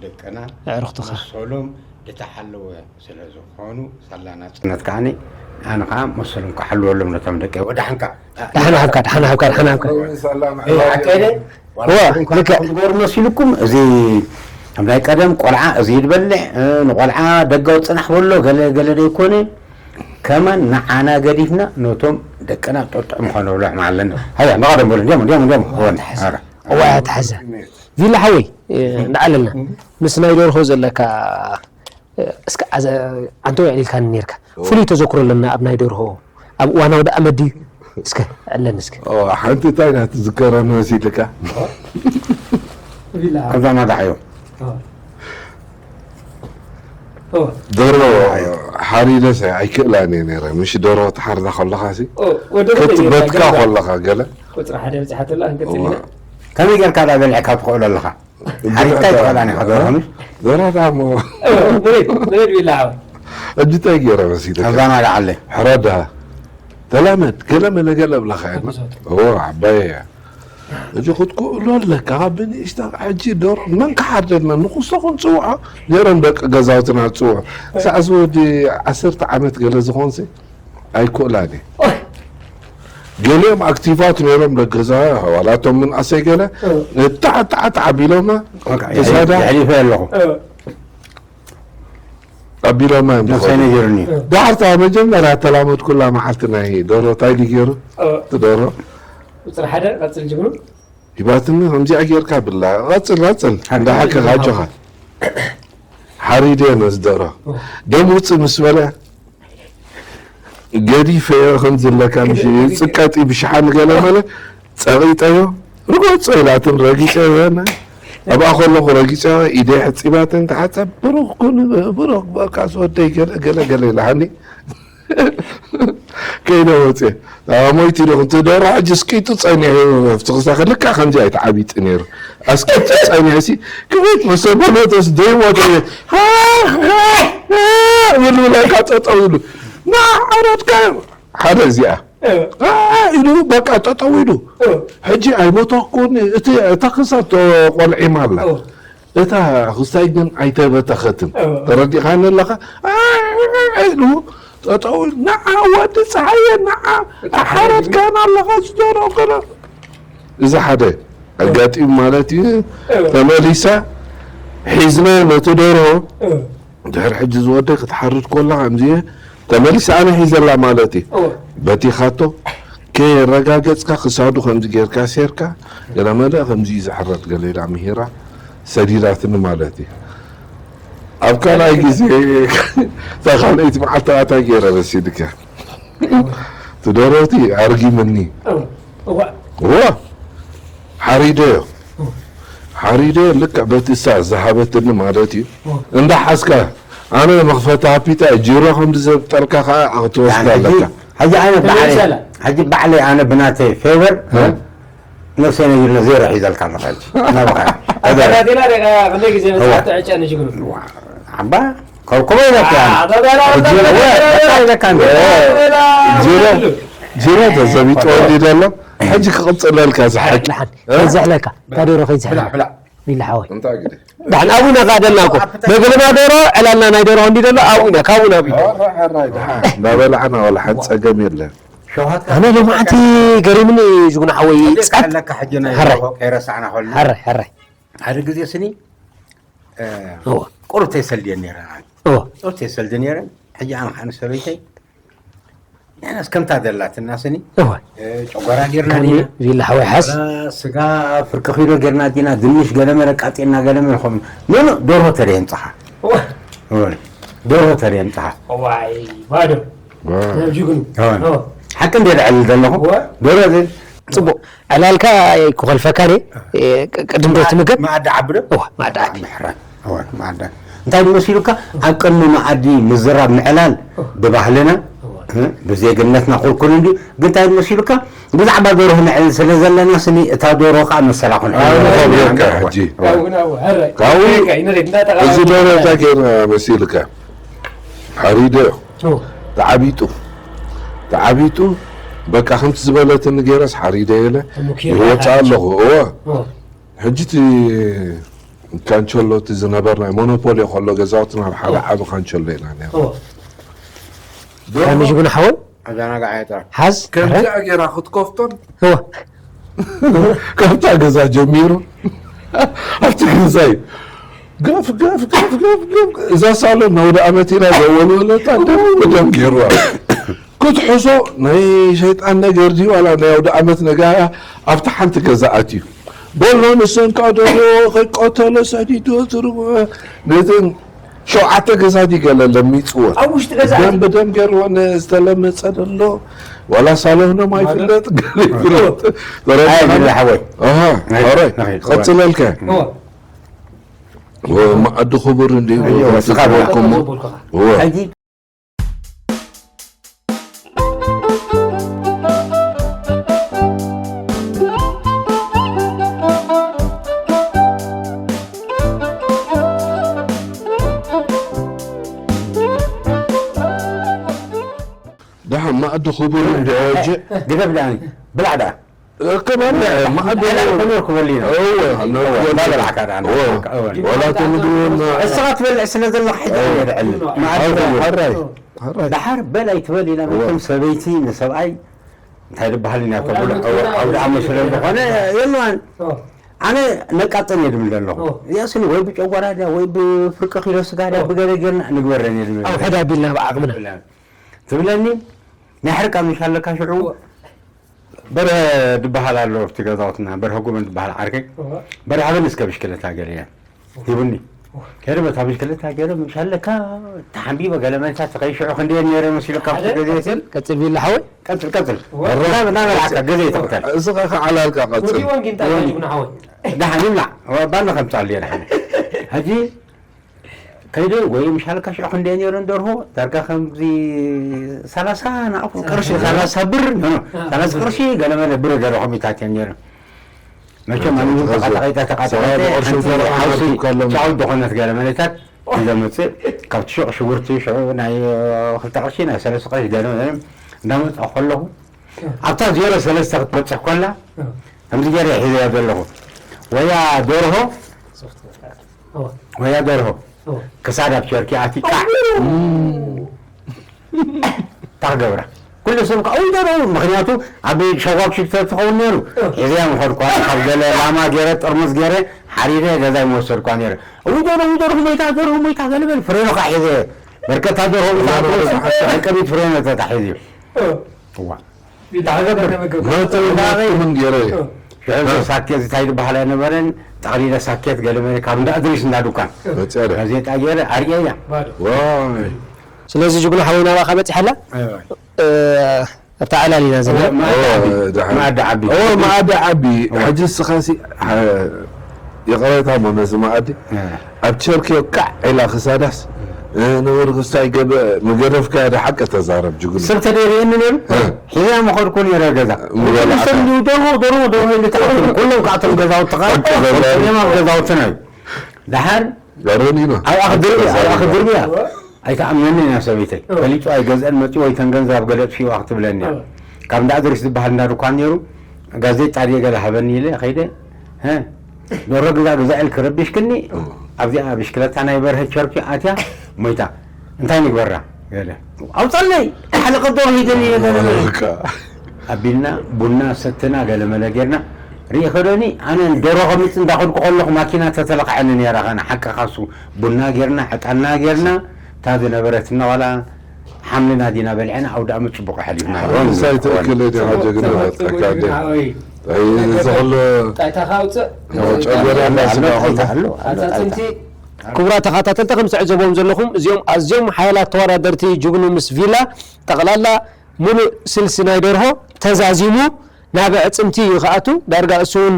ደቅና ኣዕሩኽትኻ መሰሎም ዝተሓለወ ስለ ዝኾኑ ሳላ ናፅነት ነት ከዓኒ ኣነ ከዓ መሰሎም ክሓልወሎም ነቶም ደቂ ወዳሕንካ ዳሓን ሃብካ ዳሓን ሃብካ ዳሓን ሃብካ ሓቀደ እወ ልክዕ ዝገሩ መሲልኩም እዚ ኣብ ናይ ቀደም ቆልዓ እዚ ይድበልዕ ንቆልዓ ደጋዊ ፅናሕ በሎ ገለ ገለ ዘይኮነ ከማን ንዓና ገዲፍና ነቶም ደቅና ጥጥዑም ከነብልዖም ኣለና ሃያ ንቐደም በሉ እንዲኦም እንዲኦም እንዲኦም ሆን እዋ ተሓዘ ቪላ ሓወይ ንዓለልና ምስ ናይ ደርሆ ዘለካ እስከ ኣንተ ውዕል ኢልካኒ ነርካ ፍሉይ ተዘክሮ ኣለና ኣብ ናይ ደርሆ ኣብ እዋን ኣውደ ኣመት ድዩ እስከ ዕለን እስከ ሓንቲ እንታይ ናት ዝከረኒ መሲልካ ከዛና ዳሕዮ ደርሆ ሓሪደስ ኣይክእላን እየ ነረ ምሽ ደርሆ ተሓርዳ ከለኻ ሲ ክትበትካ ከለኻ ገለ ቁፅሪ ሓደ ብፅሓት ኣሎ ክንቀፅል ኢና ከመይ ጌርካ ዳ በልዕካ ትኽእሎ ኣለኻ ሓሪድካ ይትኽእላ ኒኻ ደርሆ ምሽ ዘራዳ እሞ ብሬድ ብሬድ ቢላ ዓወት ሕጂ እንታይ ገይረ መሲልካ ከዛና ዳዓለ ሕረዳ ተላመድ ገለ መለ ገለ ብለኻ እዋ ዓባየ እያ እዚ ክትክእሎ ኣለካ ብንእሽታ ሕጂ ዶሮ መን ክሓርደልና ንክሶ ክንፅውዖ ነይሮም ደቂ ገዛውትና ዝፅውዑ ክሳዕ እዚ ወዲ ዓሰርተ ዓመት ገለ ዝኾንሲ ኣይክእላን እየ ገሊኦም ኣክቲቫት ነይሮም ደገዛ ዋላቶም ምንኣሰይ ገለ ታዕታዕታ ኣቢሎማ ተሳዳ ሕሊፈ ኣለኹ ኣቢሎማ እዮም ነብሰይ ዝኸዱ። ነጊሩኒ ዳሕርታ መጀመርያ ተላመድኩላ መዓልቲ ናይ ዶሮ እንታይ ድዩ ገይሩ እቲ ዶሮ ቁፅሪ ሓደ ቀፅል ጅግኑ ሂባትኒ ከምዚኣ ጌርካ ብላ ቀፅል ቀፅል እንዳሓከኻ ኣጆኻ ሓሪደ ነዚ ደሮ ደም ውፅእ ምስ በለ ገዲፈዮ ከም ዝብለካ ምሽ ይፅቀጢ ብሽሓን ገለ መለ ፀቒጠዮ ርገፆ ኢላትን ረጊፀዮ ይበና ኣብኣ ከለኹ ረጊፀዮ ኢደይ ሕፂባትን ተሓፀብ ብሩክ ኩን ብሩክ በቃ ዝወደይ ገለ ገለ ገለ ኢላሃኒ ከይደ ወፅየ። ኣሞይቲ ዶ ክንቲ ደርሆ ሕጂ ስቂጡ ፀኒሑ ኣብቲ ክሳኸ ልካ ከምዚ ኣይተዓቢጡ ነይሩ። ኣስቂጡ ፀኒሑ ሲ ክቤት መሰበለተስ ደይሞተ ብልብለካ ጠጠው ኢሉ ንዓረድካ ሓደ እዚኣ ኢሉ በቃ ጠጠው ኢሉ ሕጂ ኣይሞተኩን። እቲ እታ ክሳብ ተቆልዒማ ኣላ። እታ ክስታይ ግን ኣይተበተኸትን። ተረዲኻኒ ኣለኻ? ኢሉ ጠጠው ኢሉ፣ ንዓ ወዲ ፀሃየ፣ ንዓ ኣሓረድካን ኣለኻ ዝደረው ከሎ። እዚ ሓደ ኣጋጢሙ ማለት እዩ። ተመሊሳ ሒዝና ነቲ ደርሆ ድሕሪ ሕጂ ዝወደ ክትሓርድ ኮላ ከምዚ እየ ተመሊሳ ኣነ ሒዘላ ማለት እዩ። በቲኻቶ ከየረጋገፅካ ክሳዱ ከምዚ ጌርካ ሴርካ ገለመለ ከምዚ እዩ ዝሕረድ ገለ ኢላ ምሂራ ሰዲዳትኒ ማለት እዩ። ኣብ ካልኣይ ግዜ እታ ካልኣይቲ መዓልቲ ኣታ ገይረ ረሲድካ ትደረቲ ኣርጊምኒ እዋ ሓሪደዮ ሓሪደ ልክዕ በቲ እሳ ዝሃበትኒ ማለት እዩ። እንዳ ሓዝካ ኣነ መኽፈቲ ሃፒታ ጂሮ ከም ዝዘብጠልካ ከዓ ክትወስዶ ኣለካ። ሕጂ ኣነ ባዕለይ ሕጂ ባዕለይ ኣነ ብናተይ ፌቨር ነብሰይ ነጊርና ዜሮ ሒዘልካ ኣለኻ ሕጂ ናባኻ ኣጋዳዲና ደቃ ክንደይ ግዜ መጽሓፍ ትዕጨኒ ሽግሩ ዓባ ከብከበ ኢለካ ኣነ ኣጋዳዲና ሕጂ እወ በቃ ኢለካ እንደ ዜሮ ዜሮ ተዘቢጦ እንዲ ዘሎ ሕጂ ክቕጽለልካ ዝሓቂ ዝሕለካ ታደሮ ከይዝሕላ ብላዕ ቢላ ሓወይ እንታይ ግደ ዳሕን ኣቡና ካ ደና እኮ መግብና ደሮ ዕላልና ናይ ደሮ እንዲ ደሎ ኣቡና ካብኡና ቢላ ሕራይ ሕራይ ደሓ እንዳበላዕና ወላ ሓንቲ ጸገም የለን ሸውሃት ኣነ ሎማዓንቲ ገሪምኒ ጅጉና ሓወይ ጸጥ ኣለካ ሕጂ ናይ ሕራይ ከይረሳዕና ከልና ሕራይ ሕራይ ሓደ ግዜ ስኒ እወ ቁሩብ ተይሰልድየን ነይረን ኣነ እወ ቁሩብ ተይሰልዲ ነይረን ሕጂ ኣነ ከዓ ንሰበይተይ ንሕናስ ከምታ ደላትና ስኒ እወ ጨጓራ ጌርና ዲና ቪላ ሓወይ ሓስ ስጋ ፍርቂ ኪሎ ጌርና ዲና ድንሽ ገለመለ ቃጢና ገለመለ ኾም ኖኖ ደርሆ ተደየምፅኻ እወ ደርሆ ተደየምፅኻ ዋይ ባዶ ናብ ጅግኑ እወ ሓቂ እንደ ልዕል ዘለኹ እወ ደርሆ ዘ ፅቡቅ ዕላልካ ኣይክኸልፈካን እየ ቅድም ዶ ትምገብ መኣዲ ዓቢ ዶ እወ መኣዲ ዓቢ ምሕራይ እወ መኣዲ እንታይ ድመሲሉካ ኣብ ቅድሚ መኣዲ ምዝራብ ምዕላል ብባህልና ብዜግነትና ኩልኩል እንዲ ግን እንታይ ድመሲሉካ ብዛዕባ ደርሆ ንዕልል ስለ ዘለና ስኒ እታ ደርሆ ከዓ መሰላ ኩን እዚ ደርሆ እንታይ ገይርና መሲልካ ሓሪደ ተዓቢጡ ተዓቢጡ በቃ ከምቲ ዝበለትኒ ገይረስ ሓሪደ የለ ይወፅእ ኣለኹ እወ ሕጂ እቲ ካንቸሎ እቲ ዝነበር ናይ ሞኖፖሊ ከሎ ገዛውትና ኣብ ሓደ ዓቢ ካንቸሎ ኢና ነርና ከምዚ ብንሓወይ ኣዘናጋዓያ ጥራሕ ሓዝ ከምዚኣ ገይራ ክትከፍቶን እወ ካብታ ገዛ ጀሚሩ ኣብቲ ገዛ እዩ ገፍ ገፍ ገፍ ገፍ ገፍ እዛ ሳሎን ናውዲ ዓመት ኢና ዘወልወለታ ደም ብደም ገይርዋ ክትሕሶ ናይ ሸይጣን ነገር ድዩ ዋላ ናይ ኣውደ ዓመት ነገር ኣብቲ ሓንቲ ገዛ ኣትዩ በሎ ንሰንካ ደሎ ከይቀተሎ ሰዲዶ ትርቦ ነትን ሸውዓተ ገዛ ድዩ ገለ ለሚፅዎ ኣብ ውሽጢ ገዛ ደም ብደም ገይርዎ ዝተለመፀ ደሎ ዋላ ሳሎኖም ኣይፍለጥ ገለ ይፍለጥ ተረድሓወይ ቀፅለልከ መኣዲ ክቡር እንዲሁ ስኻ ዝበልኩሞ ሕጂ ደሓን ማእዲ ክቡር እንዲ ኣወጀ ግደፍ ደኣ ብላዕ ደኣ እከማለ ማእዲ ክቡር ክበል ኢና እወ ክበል ወላ ተምግብና እስኻ ትበልዕ ስለ ዘለኻ ሕጂ የድዕል ማእዲ ክቡር ሓራይ ሓራይ ደሓር በል ኣይትበል ኢና መቸም ሰበይቲ ንሰብኣይ እንታይ ዝበሃል ኢና ተብሎ ዓውዲ ዓመት ስለ ዝኾነ የለዋን ኣነ ነቃጠን እየ ድብል ዘለኹ እዚኣ ስኒ ወይ ብጨጓራ ድያ ወይ ብፍርቂ ኪሎ ስጋ ድያ ብገለ ጌርና ንግበረን እየ ድብል ኣብ ሕድ ኣቢልና ብዓቕምና ትብለኒ ናይ ሕርቃ ምሽ ኣለካ ሽዑ በርሀ ድበሃል ኣሎ ኣብቲ ገዛውትና በርሀ ጎበን ድበሃል ዓርከይ በርሀ በል እስከ ብሽክለታ ገለ እያ ሂቡኒ ከይደ በታ ብሽክለታ ገይረ ምሽ ኣለካ ተሓንቢበ ገለ መልሳ ተኸይሽዑ ክንደየ ነይረ መሲሉ ካብቲ ገዜ ስል ቀጽል ቢላ ሓወይ ቀጽል ቀጽል ናበላዕካ ገዜ ይተቕተል እዚ ኸ ዓላልካ ቀጽል ወዲወን ጊንጣ ጅግና ሓወይ ደሓን ይብላዕ ባና ከምጻሉ እየ ደሓን ሕጂ ከይደ ወይ ምሻልካ ሽዑ ክንደየ ነይረን ደርሆ ዳርጋ ከምዚ ሰላሳ ናቕፉ ቅርሺ ሰላሳ ብር ኖ ሰላሳ ቅርሺ ገለመለ ብር ገለ ከምኢታት እየን ነይረን። መቸም ኣነ ተቃጣቂጠ ተቃጣቂጠ ሓንቲ ሓውሲ ጫው ዝኾነት ገለመለታት ዘመፅእ ካብቲ ሹቕ ሽጉርቲ ሽዑ ናይ ክልተ ቅርሺ ናይ ሰለስተ ቅርሺ ገለመለ እንዳመፅኣ ከለኹ ኣብታ ዜሮ ሰለስተ ክትበፅሕ ከላ ከምዚ ገይረ ሒዘያ ዘለኹ ወያ ደርሆ ወያ ደርሆ ክሳድ ኣብ ቸርኪ ኣትዩ ቃዕ ታክገብራ ኩሉ ሰብ ከዓ ወይ ደርሆ ምክንያቱ ኣብ ሸዋብ ሽፍተ ትኸውን ነይሩ ሒዘያ ምኸድኳ ካብ ገለ ላማ ገይረ ጥርሙዝ ገይረ ሓሪረ ገዛይ መወሰድኳ ነይረ እው ደርሆ ደርሆ ሞይታ ደርሆ ሞይታ ገለበል ፍሬኖ ከዓ ሒዘ በርከታ ደርሆ ቀቢት ፍሬኖ ተታሒዙ እዋ መእተዊ ናትኩምን ገይረ እዩ። ሽዑ ሳኬት እንታይ ዝበሃል ኣይነበረን ጠቕሊለ ሳኬት ገለ መለ ካብ እንዳ እድሪስ እንዳ ዱካን መፅያ ደ ጋዜጣ ገይረ ኣርእየያ። ዋይ ስለዚ ጅግና ሓወይ ናባኻ በፂሓላ ኣብታ ዕላል ኢና ዘለና። መኣዲ ዓቢ መኣዲ ዓቢ ሕጂ እስኻሲ ይቕሬታ እሞ ነዚ መኣዲ ኣብ ቸርኪዮ ካዕ ኢላ ክሳዳስ ንመርግስታይ ገበ ምገደፍካያ ዶ ሓቂ ተዛረብ ጅግኑ። ሰብ ተደልየኒ ነይሩ ሒዘያ መኸድኩ ነይረ ገዛ ምበልዓታ። ሰብ እንዲሁ ደርሆ ደርሆ ደርሆ ኢሉ ተኣትዮም ኩሎም ከኣቶም ገዛውቲ ኸ ሓቂ ገዛ። እዮም ኣብ ገዛውትና እዩ። ደሓር ኣብኣ ክድርብያ ኣብኣ ክድርብያ ኣይተኣምነኒ ኢና ሰበይተይ ፈሊጡ ኣይገዝአን መፂኡ ወይ ተን ገንዘብ ገለ ጥፊዋ ክትብለኒ እያ። ካብ እንዳ እድሪስ ዝበሃል እንዳ ድኳን ነይሩ ጋዜጣ ድየ ገለ ሃበኒ ኢለ ከይደ እ፣ ዶሮ ግዛ ግዛ ኢልክ ረቢሽክኒ ኣብዚኣ ብሽክለታ ናይ በርሀ ቸርኪ ኣትያ ሞይታ እንታይ ንግበራ ገለ ኣውፀለይ ሓለቀ ዶሮ ሂደኒ ገለ ኣቢልና ቡና ሰትና ገለ መለ ጌርና ርኢ ከደኒ ኣነ ዶሮ ከምፅ እንዳኸድኩ ከለኹ ማኪና ተተለኽዐኒ ነይራ ኸነ ሓቂ ካሱ ቡና ጌርና ዕጣንና ጌርና እታ ዝነበረትና ዋላ ሓምልና ዲና በሊዕና ኣውዳእመት ጽቡቕ ኣሕሊፍና። ኣንሳይ ትእክል ዲኻ ጀግና በቃ ካደ። ኣይ ዝኽሎ ጣይታ ካውጽእ ጨጎራ እንዳስና ኣጻጽምቲ ክቡራት ተኸታተልቲ ከም ትዕዘቦም ዘለኹም እዚኦም ኣዝዮም ሓያላት ተወዳደርቲ ጅግኑ ምስ ቪላ ጠቕላላ ሙሉእ ስልሲ ናይ ደርሆ ተዛዚሙ ናብ ኣዕጽምቲ እዩ ክኣቱ ዳርጋ እሱ እውን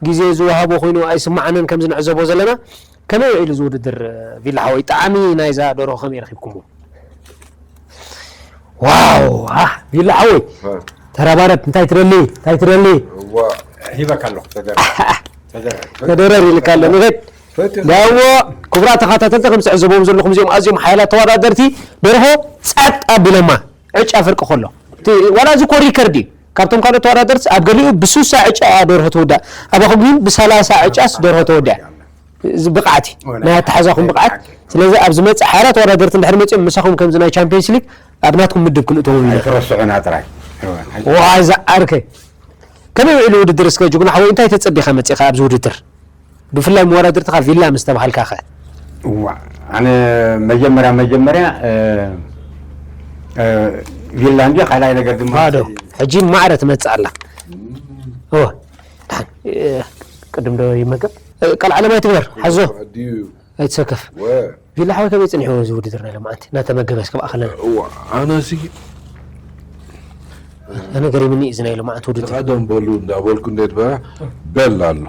ግዜ ዝወሃቦ ኮይኑ ኣይስማዓንን ከምዚ ንዕዘቦ ዘለና ከመይ ውዒሉ እዚ ውድድር ቪላ ሓወይ ጣዕሚ ናይዛ ደርሆ ከመይ ረኺብኩሞ ዋው ኣህ ቪላ ሓወይ ተረባረብ እንታይ ትደሊ እንታይ ትደሊ ሂበካ ኣለኹ ተደረር ኢልካ ኣሎ ንኸድ ዳዎ ክቡራት ተኸታተልቲ ከም ትዕዘብዎም ዘለኹም እዚኦም ኣዝዮም ሓያላት ተወዳደርቲ ደርሆ ጸጥ ኣቢለማ ዕጫ ፍርቂ ከሎ ዋላ እዚ ኮ ሪከርድ እዩ ካብቶም ካልኦት ተወዳደርቲ ኣብ ገሊኡ ብሱሳ ዕጫ እያ ደርሆ ትውዳእ ኣባኹም ግን ብሰላሳ ዕጫስ ደርሆ ተወዲኣ እዚ ብቕዓት እዩ ናይ ኣተሓዛኹም ብቕዓት ስለዚ ኣብ ዝመፅእ ሓራ ተወዳደርቲ እንድሕር መፅኦም ምሳኹም ከምዚ ናይ ቻምፒየንስ ሊግ ኣብ ናትኩም ምድብ ክንእተዎም ኢና ኣይትረስዑና ጥራይ ዋይ ዝዓርከ ከመይ ውዒሉ ውድድር እስከ ጅጉና ሓወይ እንታይ ተፀቢኻ መፂኻ ኣብዚ ውድድር ብፍላይ መወዳድርትኻ ቪላ ምስ ተባሃልካ ኸ እዋ ኣነ መጀመርያ መጀመርያ እ፣ እ፣ ቪላ እንዲ ካልኣይ ነገር ድማ ባዶ ሕጂ ማዕረ ትመፅእ ኣላ እወ ደሓን እ፣ ቅድም ዶ ይመገብ እ፣ ቀልዓለም ኣይትግበር ሓዞ ኣይትሰከፍ ቪላ ሓወይ ከመይ ፅኒሕዎ እዚ ውድድር ናይ ሎማዓንቲ እናተመገበ እስከ ብኣኸለና ኣነ ሲ ኣነ ገሪምኒ እዩ እዚ ናይ ሎማዓንቲ ውድድር ተቐደም በሉ እንዳበልኩ እንዴት በ በል ኣሎ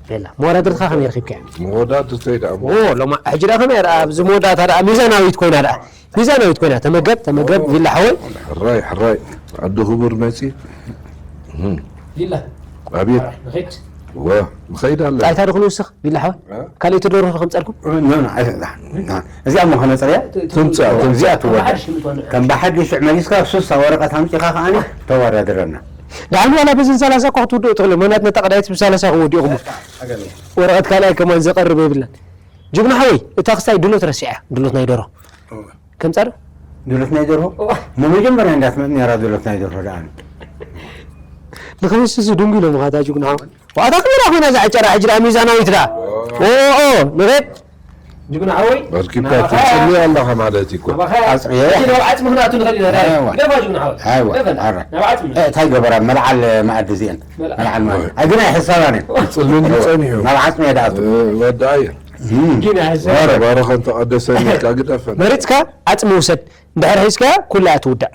ቤላ መወዳድርትኻ ከመይ ረኺብካዮ መወዳድርተይ ደኣ ኦ ሎማ ሕጂ ደኣ ከመይ ደኣ ኣብዚ መወዳእታ ደኣ ሚዛናዊት ኮይና ደኣ ሚዛናዊት ኮይና ተመገብ ተመገብ ቪላ ሓወይ ሕራይ ሕራይ ዓዲ ክቡር መፂ ቪላ ኣቤት ንኸይድ ወ ንኸይድ ኣለ ጣይታ ዶ ክንውስኽ ቢላ ሓወ ካልእ ተደርሆ ከምጻልኩም እዚኣ እሞ ከነጽርያ ትምጻእ እዚኣ ትወዳ ከም ብሓድሽ ሽዕ መሊስካ ሱሳ ወረቐት ኣምጺኻ ከዓኒ ተወዳድረና ዳሕን ዋላ በዝን ሰላሳ እኳ ክትውድኦ ትኽእል መናት ነታ ቀዳይት ብሰላሳ ክወዲእኹም ወረቐት ካልኣይ ከማን ዘቐርብ የብላን ጅግና ሓወይ እታ ክስታይ ድሎት ረሲዓ ድሎት ናይ ደሮ ከምጻ ዶ ድሎት ናይ ደርሆ ንመጀመርያ እንዳትመጥ ነራ ድሎት ናይ ደርሆ ደኣ ንክምስስ ድንጉ ኢሎም ኻታ ጅግና ሓወይ ዋታ ክብራ ኮይና እዛ ዕጨራ ሕጂ ደኣ ሚዛናዊት ደኣ ኦኦ ንኸድ ጅግና ሓወይ ኣርኪብካ ትጽሊ ኣለኻ ማለት እዩ እኮ ኣጽየ ናብ ዓጽሚ ክናቱ ንኸድ ኢና ደፋ ጅግና ሓወይ ደፋ ናብ ዓጽሚ እንታይ ገበራ መልዓል መኣዲ እዚአን መልዓል መኣዲ ኣይ ግና ይሕሳባን እየን ጽልም ጸኒሑ ናብ ዓጽሚ ደኣ ወዳየ ጊና ሕዚ ባረኸን ተቐደሰን ኢልካ ግደፈን መሪጽካ ዓጽሚ ውሰድ እንድሕር ሒዝካያ ኩላ እያ ትውዳእ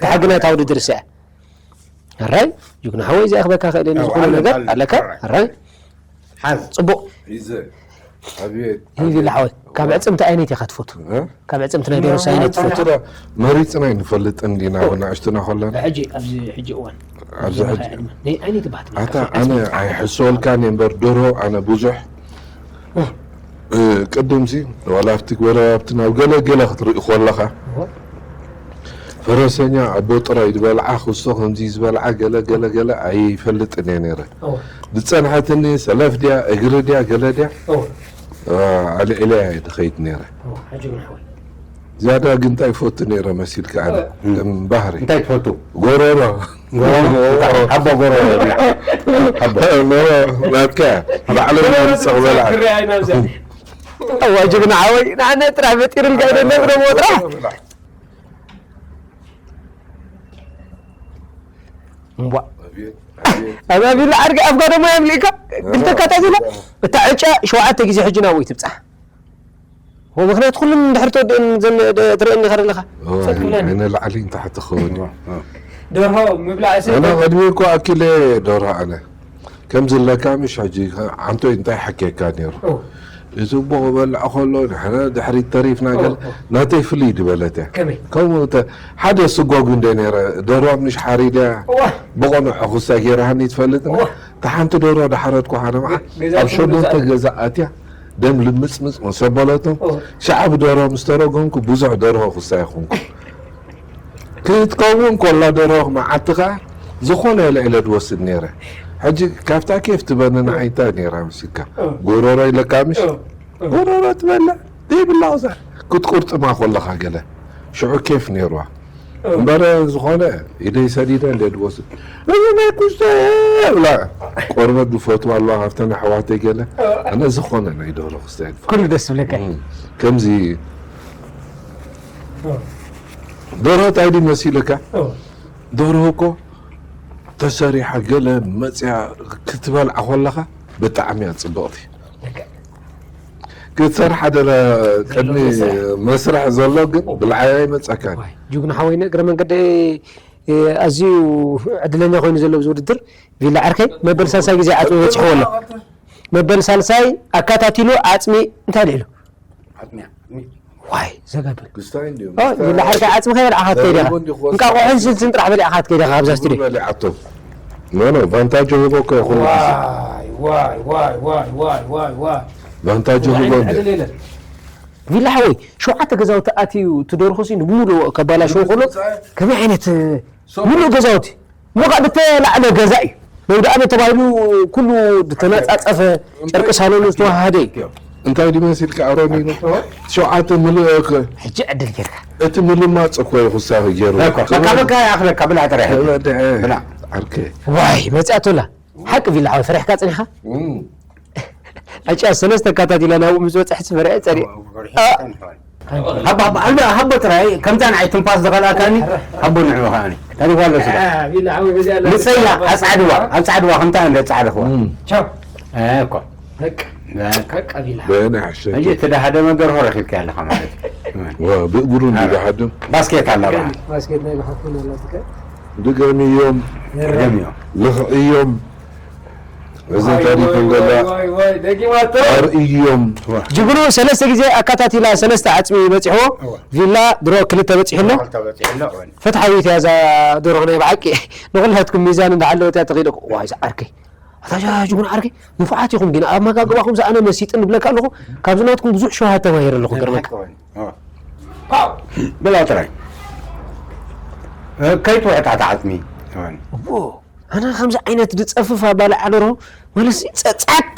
ተሓግና እታ ውድድር እሳ እያ ሕራይ ጅግና ሓወይ እዚኣ ክበካ ክእል እየ ንዝኾነ ነገር ኣለካ ሕራይ ሓዝ ጽቡቕ ኣብየት ይህ ቪላ ሓወይ ካብ ዕፅምቲ ዓይነት ኢኻ ትፈቱ? ካብ ዕፅምቲ ናይ ደርሆ ዓይነት ትፈቱ? መሪፅና ይንፈልጥ እንዲና ብናእሽቱና ከለና። ሕጂ ኣብዚ ሕጂ እዋን ኣብዚ ሕጂ ኣታ ኣነ ኣይሕሰወልካን እየ እምበር ደርሆ ኣነ ብዙሕ ቅድምሲ ዋላ ኣብቲ ጎረባብቲ ናብ ገለ ገለ ክትርኢ ከለኻ ፈረሰኛ ኣቦ ጥራይ ዝበልዓ ክሶ ከምዚ ዝበልዓ ገለ ገለ ገለ ኣይፈልጥን እየ ነይረ። ዝፀንሐትኒ ሰለፍ ድያ እግሪ ድያ ገለ ድያ ኣልዒለያ እየ ድኸይድ ነይረ። ዝያዳ ግን እንታይ ይፈቱ ነይረ መሲልካ ኣነ ከም ባህሪ እንታይ ትፈቱ? ጎረሮ ሓቦ ጎረሮ ናትካ ባዕሎም መርፀቕ በልዓ። እዋ ጅግና ሓወይ ንዓና ጥራሕ ፈጢርልካ ይደለ ብረሞ ጥራሕ እምቧ ኣባቢሉ ዓርቂ ኣፍካ ደሞ የምልእካ ክልተ ካታቲላ እታ ዕጫ ሸውዓተ ግዜ ሕጂ ናብ ወይ ትብፃሕ ምክንያቱ ኩሉም ድሕር ተወዲአን ትርእየኒ ከለካ ንላዕሊ ንታሕቲ ክኸውን እዩ። ደርሆ ምብላዕ ኣነ ቅድሚ እኮ ኣኪለ ደርሆ ኣነ ከምዚ ለካ ምሽ ሕጂ ዓንቶይ እንታይ ሓኬካ ነይሩ። ጽቡቕ በልዕ ከሎ ንሕና ድሕሪት ተሪፍና ገለ ናተይ ፍልይ ድበለት እያ። ከምኡ ሓደ ስጓጉ እንደ ነይረ ደርሆ ምሽ ሓሪደ ብቐኑ ዕኹሳ ገይራሃኒ ትፈልጥ። እታ ሓንቲ ደርሆ ድሓረድኩ ሓደ መዓ ኣብ ሸሞንተ ገዛ ኣትያ ደም ልምፅምፅ መሰበለቶም ሸዓ ብደርሆ ምስ ተረጎምኩ ብዙሕ ደርሆ ክሳ ይኹንኩ ክትከውን ኮላ ደርሆ መዓልቲ ከዓ ዝኾነ ልዕለ ድወስድ ነይረ። ሕጂ ካብታ ኬፍ ትበንን ዓይንታ ነይራ ምስካ ጎሮሮ ኢለካ ምሽ ጎሮሮ ትበልዕ ዘይብላ ዛ ክትቁርጥማ ኮለኻ ገለ ሽዑ ኬፍ ነይርዋ እምበረ ዝኾነ ኢደይ ሰዲደ እንደ ድወስድ እዚ ናይ ኩስተ ብላ ቆርበት ዝፈትዋ ኣለዋ ካብተን ኣሕዋተይ ገለ ኣነ ዝኾነ ናይ ደርሆ ክስተ ኩሉ ደስ ዝብለካ ከምዚ ደርሆ ታይ ድዩ መሲልካ? ደርሆ እኮ ተሰሪሓ ገለ መፅያ ክትበልዓ ከለኻ ብጣዕሚ እያ ፅብቕቲ። ክትሰርሓ ደለ ቅድሚ መስርሕ ዘሎ ግን ብልዓያ ይመፀካ። ጅጉና ሓወይነ እግረ መንገደይ ኣዝዩ ዕድለኛ ኮይኑ ዘሎ ኣብዚ ውድድር ቪላ ዓርከይ መበል ሳልሳይ ግዜ ዓፅሚ በፂሕዎ ኣሎ። መበል ሳልሳይ ኣካታቲሉ ዓፅሚ እንታይ ኣልዒሉ? ዓፅሚያ ዋይ ዘጋብል ክስታይ እንዲዮም ኦ ይብላ ሓርካ ዓፅሚ ከይበልዓ ካት ከይደ ኢኻ እንቃቑሖን ስልስን ጥራሕ በሊዓ ካት ከይደ ኢኻ ካብዛ ስቱድዮ በሊዓቶም ኖ ኖ ቫንታጅ ህቦ እኮ ይኹን ዋይ ዋይ ዋይ ዋይ ዋይ ዋይ ዋይ ዋይ ቫንታጅ ህቦ እንደ ዕድል የለን ቪላ ሓወይ ሸውዓተ ገዛውቲ ኣትዩ ትደርኹ ሲ ብሙሉእ ከባላሸው ከሎ ከመይ ዓይነት ሙሉእ ገዛውቲ እሞ ከዓ ዝተላዕለ ገዛ እዩ። መውዳእቢ ተባሂሉ ኩሉ ዝተነፃፀፈ ጨርቂ ሳሎኑ ዝተዋሃደ እዩ። እንታይ ድዩ መሲልካ ኣሮኒኖ ሸውዓተ ምሉእ እኮ ሕጂ ዕድል ጌርካ እቲ ምልማፅ እኮ እዩ ክሳኺ ገይሩ እኮ በቃ በቃ ይኣኽለካ ብላ ጥራሕ ብላ ብላ ዓርከይ ዋይ መፅኣቶላ ሓቂ ቪላ ሓወይ ፈሪሕካ ፅኒኻ ዕጫ ሰለስተ ኣካታቲላ ናብኡ ምስ በፅሐ ፈሪሐ ፀሪእ ሃቦ ጥራይ ከምታ ንዓይ ትንፋስ ዝኸልኣካኒ ሃቦ ንዕኡ ከዓኒ ታሪኹ ኣሎ ስጋ ንፀያ ኣፃዕድዋ ኣፃዕድዋ ከምታ እንደ ፃዕድኽዋ እኮ በየናይ ሓሸኪ ሕጂ እቲ ደሃደመ ገርሆ ረኺብካ ኣለኻ ማለት እዩ ብእግሩ እንዲ ደሃድም ባስኬት ኣላ ባስኬት ናይ ብሓኩን ኣላትካ ድገምዮም ድገምዮ ልኽዕዮም እዚ ታሪክ እንደላ ኣርእዮም ጅግኑ ሰለስተ ግዜ ኣካታቲላ ሰለስተ ዓፅሚ በፂሕዎ ቪላ ድሮ ክልተ በፂሑ ኣሎ ፍትሓዊት እያ እዛ ደርሆ ናይ ብሓቂ ንኩላትኩም ሚዛን እንዳሓለወት እያ ተኺደ ዋይ ዝዓርከይ ኣታ ጅግኑ ዓርከይ ንፉዓት ኢኹም ግን ኣብ መጋግባኹም ዝኣነ መሲጥን እብለካ ኣለኹ ካብዚ ናትኩም ብዙሕ ሸውሃት ተማሂረ ኣለኹ ገርመካ ብላ ጥራይ ከይትውሕጣ ተዓፅሚ ኣነ ከምዚ ዓይነት ዝፀፍፍ ኣባልዓ ደርሆ ማለት ጸጻት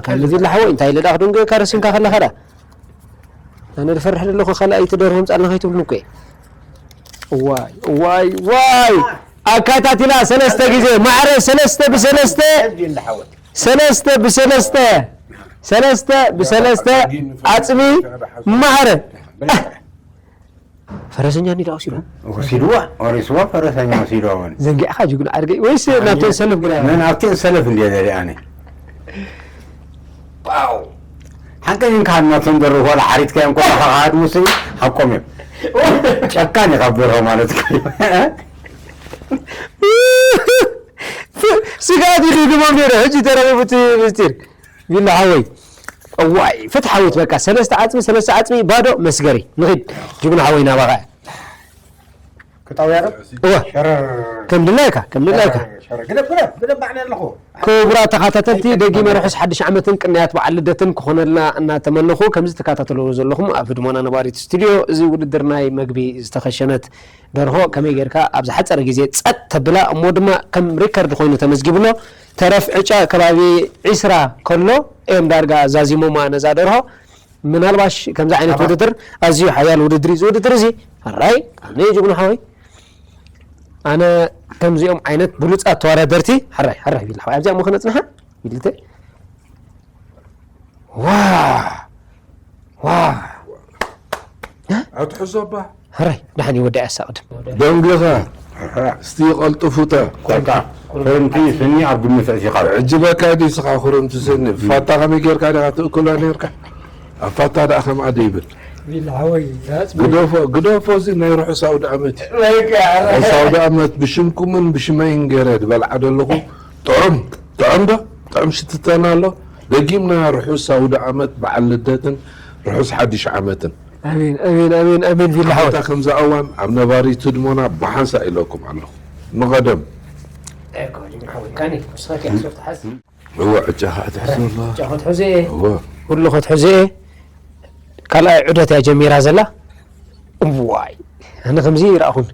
ካልዚ ላሓወ እንታይ ኢለ ዳ ክድንጎ ካረሲንካ ከለኻ ዳ ኣነ ዝፈርሕ ዘለኹ ካልኣይቲ ደርሆ ምፃልና ከይትብሉ እኮ ዋይ ዋይ ዋይ ኣካታቲላ ሰለስተ ግዜ ማዕረ ሰለስተ ብሰለስተ ሰለስተ ብሰለስተ ሰለስተ ብሰለስተ ዓፅሚ ማዕረ ፈረሰኛ እንዲ ዳኣ ወሲዱ ወሲድዋ ወሪስዋ ፈረሰኛ ወሲድዋ ወን ዘንጊዕኻ ጅጉን ዓርገይ ወይስ ናብተን ሰለፍ ግና ምን ኣብተን ሰለፍ እንዲ ዘሪኣኒ ሓቀኝ እንካ ናቶም ደርሁ ዋላ ሓሪትካዮም ኮላ ካድ ሙስይ ሓቆም እዮም ጨካን ኢኻ ብርሆ ማለት እዩ ስጋት ይድግሞም ነይረ ሕጂ ተረበቡት ምስጢር ቪላ ሓወይ። እዋይ፣ ፍትሓዊት በቃ፣ ሰለስተ ዓጽሚ፣ ሰለስተ ዓጽሚ፣ ባዶ መስገሪ። ንኺድ፣ ጅግና ሓወይ ናባኻ። ክጣውያ ዶ? እወ። ሸረር። ከም ድላይካ፣ ከም ድላይካ። ሸረር፣ ሸረር። ግደፍ፣ ግደፍ፣ ግደፍ፣ ባዕለ ኣለኹ። ክቡራት ተኸታተልቲ፣ ደጊመ ርሑስ ሓድሽ ዓመትን ቅንያት በዓል ልደትን ክኾነልና እናተመነኹ፣ ከምዚ ትከታተልዎ ዘለኹም ኣብ ህድሞና ነባሪት ስቱድዮ፣ እዚ ውድድር ናይ መግቢ ዝተኸሸነት ደርሆ ከመይ ጌርካ ኣብ ዝሓጸረ ግዜ ጸጥ ተብላ፣ እሞ ድማ ከም ሪከርድ ኮይኑ ተመዝጊቡ ኣሎ። ተረፍ ዕጫ ከባቢ ዒስራ ከሎ እዮም ዳርጋ ዛዚሞማ ነዛ ደርሆ። ምናልባሽ ከምዚ ዓይነት ኣባ። ውድድር ኣዝዩ ሓያል ውድድር እዩ። እዚ ውድድር እዚ፣ ሕራይ፣ ኣነ ጅግኑ ሓወይ፣ ኣነ ከምዚኦም ዓይነት ብሉጻት ተወዳደርቲ፣ ሕራይ፣ ሕራይ ቢላ ሓወይ፣ ኣብዚኣ እሞ ክነጽንሓ፣ ቢልተ። ዋ! ዋ! ኣትሕዞ እባ። ሕራይ፣ ደሓን እዩ፣ ወዲ ኣያሳቕድም። ደንጊኻ። እስቲ ቀልጥፉተ። ቆልጣ፣ ክርምቲ ስኒ ኣብ ግምት ኣእቲኻ። ዕጅበካ ድዩ ስኻ ክርምቲ ስኒ? ፋታ ከመይ ጌርካ ዲኻ ትእክሎ ኔርካ? ኣብ ፋታ ደኣ ከምኣ ደይብል። ቢላ ሓወይ፣ ራጽ ግደፎ፣ ግደፎ፣ እዚ ናይ ርሑስ ኣውደ ዓመት እዩ። ርሑስ ኣውደ ዓመት ብሽምኩምን ብሽመይን ገይረ ዝበልዓ ዘለኹ ጥዑም፣ ጥዑም ዶ? ጥዑም ሽትተና ኣሎ። ደጊምና ርሑስ ኣውደ ዓመት፣ በዓል ልደትን ርሑስ ሓድሽ ዓመትን። ኣሜን፣ ኣሜን፣ ኣሜን፣ ኣሜን፣ ቪላ ሓወይ። ኣታ ከምዛ እዋን ኣብ ነባሪት ህድሞና ብሓንሳእ ኢለኩም ኣለኹ። ንቐደም። ኣይኮ፣ ጅግና ሓወይ፣ ካኒ፣ ንስኻ ኪያ ሶፍት ሓዝ። እወ፣ ዕጫኻ ክትሕዞ ኣለኻ። ዕጫ ክትሕዞ እየ። እወ። ኩሉ ክትሕዞ እየ። ካልኣይ ዑደት እያ ጀሚራ ዘላ። እዋይ፣ ኣነ ከምዚ ይረኣኹን።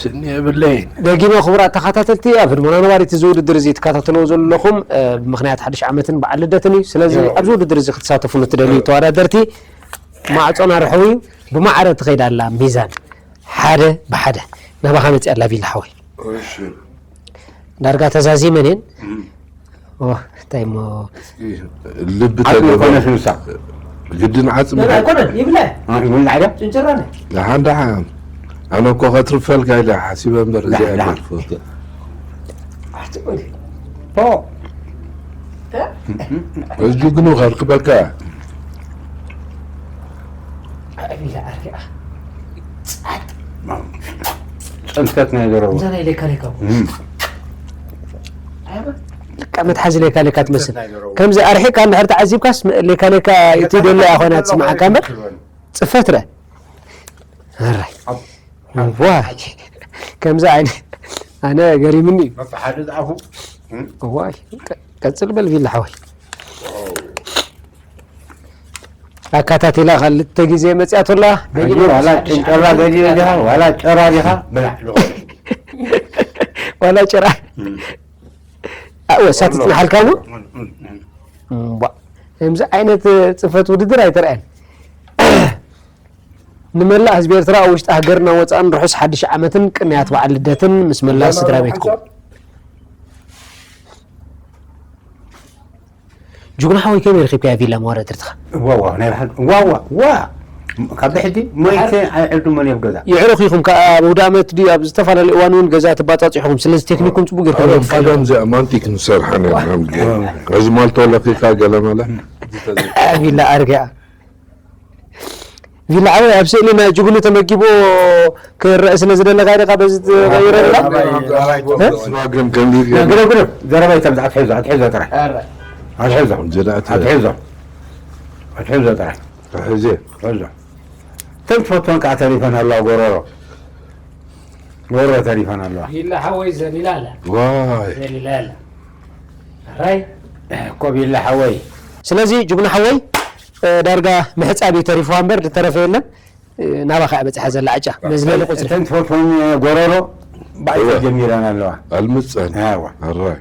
ስኒ የብለይን። ደጊመ ክቡራት ተኸታተልቲ፣ ኣብ ህድሞና ነባሪት እዚ ውድድር እዚ ትከታተልዎ ዘለኹም፣ እ፣ ብምኽንያት ሓድሽ ዓመትን በዓል ልደትን እዩ። ስለዚ፣ እወ። ኣብዚ ውድድር እዚ ክትሳተፉ ንትደልዩ እወ። ተወዳደርቲ፣ ማዕጾና ርሑው እዩ። ብማዕረ ትኸይድ ኣላ ሚዛን። ሓደ ብሓደ ናባኻ መጺኣ ኣላ ቪላ ሓወይ። እሺ። ዳርጋ ተዛዚመን እየን። እም። ኦ፣ እንታይ እሞ። እስኪ ልቢ ዓጽሚ ተገበ። ኮነስ ንሳ። ግድን ዓጽሚ። لا، لا، ኣይኮነን፣ ይብለ። አ፣ ይብለ ዓደ? ጭንጭራነ። ደሓን፣ ደሓን። ኣነ እኮ ከትርፈልካ ኢለ ሓሲበ እምበር፣ لا، እዚኣ لا. ኣይፈልጥን። ኣትበል። ፖ። እ? እዚ ጅግኑ ከርክበካ። ኣቢላ ኣርኪኣ። ጸጥ። ጽንተት ናይ ደረቡ። እዛ ናይ ሌካ ሌካ እኮ። እም። ኣይበ። በቃ መትሓዚ ሌካ ሌካ ትመስል። ከምዚ ኣርሒቕካ እንድሕር ተዓዚብካስ፣ ሌካ ሌካ እቲ ደሎ እያ ኮይና ትስምዓካ እምበር፣ ጽፈት ርአ። ኣራይ። ኣብ ዋይ፣ ከምዚ ዓይነት ኣነ ገሪምኒ እዩ። መጽሓዲ ዝኣፉ። እም? ዋይ፣ ቀ-፣ ቀጽል በል ቪላ ሓወይ። ኣካታቲላ ክልተ ግዜ መጽያቶላ። ኣዩ፣ ዋላ ጭንጨራ ገዲለ ዲኻ፣ ዋላ ጨራ ዲኻ፣ ብላዕ። ዋላ ጨራ። እም። ኣወ፣ እሳት ወሎ። ትጽናሓልካ እሞ? እም፣ እም፣ እም። እምቧ። ከምዚ ዓይነት ጽፈት ውድድር ኣይተርኣየን። ንመላእ ህዝቢ ኤርትራ ኣብ ውሽጢ ሃገርና ወጻእን ርሑስ ሓድሽ ዓመትን ቅንያት በዓል ልደትን ምስ መላእ ስድራ ቤትኩም። ጅግና ሓወይ፣ ከመይ ረኺብካያ ቪላ መዋረድርትኻ? ዋዋ፣ ናይ ብሓቂ፣ ዋዋ፣ ዋ! ካብ ብሕጂ ሞይተ ኣይዕድሞን እየ ኣብ ገዛ። የዕሩኽ ኢኹም ከኣ ኣብ ኣውደ ዓመት ድዩ ኣብ ዝተፈላለዩ እዋን እውን ገዛ ትባጻጽ ኢኹም። ስለዚ ቴክኒክኩም ጽቡቕ ጌርኩም ኣረ፣ እዮም። ቀደም እዚኣ ማንቲክ ንሰርሓ ነርና ኣብ ገዛ። ዋ። እዚ ማልቶ ለኺኻ ገለ መለ። ቪላ ኣርግኣ። ቪላ ዓወይ ኣብ ስእሊ ናይ ጅግኑ ተመጊቡ ክረአ ስለ ዝደለኻ ኢኻ በዚ ትቐይረልና? ኣባይ፣ ኣባይ፣ እ? ፎክስዋገን ከምዚ ገይሩ። ግደፍ፣ ግደፍ። ዘረባ ይተብዛ፣ ኣትሕዞ፣ ኣትሕዞ ጥራይ። ኣረ። ኣትሕዞ። እንጀራ ኣትሕዞ። ኣትሕዞ። ኣትሕዞ ጥራይ። ኣትሕዞ። ኣትሕዞ። እተን ትፈትወን ከዓ ተሪፈን ኣለዋ፣ ጎረሮ። ጎረሮ ተሪፈን ኣለዋ። ቪላ ሓወይ ዘሊላ ኣላ። ዋይ። ዘሊላ ኣላ። ራይ። እኮ ቪላ ሓወይ። ስለዚ ጅግና ሓወይ፣ እ፣ ዳርጋ ምሕጻብ እዩ ተሪፍዋ እምበር ዝተረፈ የለን። እ፣ ናባኻ እያ በጺሓ ዘላ ዕጫ። መዝለሊ ቁጽሪ። እተን ትፈትወን ጎረሮ ባዕሉ እወ። ጀሚረን ኣለዋ። ኣልምጸን። እወ። ኣራይ።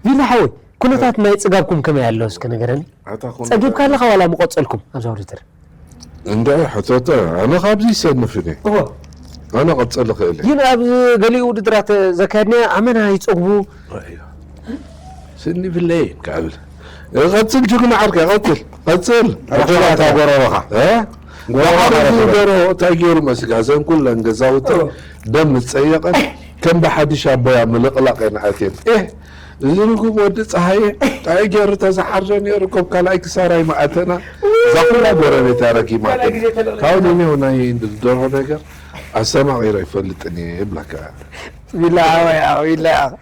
ቪላ ሓወይ፣ ኩነታት ናይ ጽጋብኩም ከመይ ኣሎ እስከ ንገረኒ? ኣታ ኩነታት ጸጊብካ ኣለኻ ዋላ ምቆጸልኩም ኣብዛ ውድድር? እንዳ ሕቶተ፣ ኣነ ካብዚ ይሰንፍኒ። እወ። ኣነ ቀጽል እኽእል እየ። ግን ኣብ ገሊኡ ውድድራት ዘካየድናዮ ኣመና ይጸግቡ። ራእዮ። ስኒ ብለይ ክዕብል። እ፣ ቀጽል ጅግና ዓርከይ፣ ቀጽል። ቀጽል። ረኸባ እታ ጎረሮኻ። እ? ጎረሮኻ ባሕሪ ረኸባ። ዝደሮ እንታይ ገይሩ መስጋ? ዘን ኩለን ገዛውቲ እወ። ደም ዝጸየቐን ከም ብሓድሽ ኣቦያ ምልቕላቕ የንኣትን። ኤህ! እዚ ርጉም ወዲ ጸሃየ፣ ጣይ ገይሩ ተዝሓርዶ ነይሩ፣ ኮብ ካልኣይ ክሳራይ መኣተና። እዛ ኩላ ጎረቤት ኣረጊማት። ካልኣይ ግዜ ተለቕለቕ። ካብ ንኔው ናይ ደርሆ ነገር ኣስተማቒረ ኣይፈልጥን እየ ይብለካ። ቢላ ኣወይ፣ ኣወ፣ ቢላ ኣወ።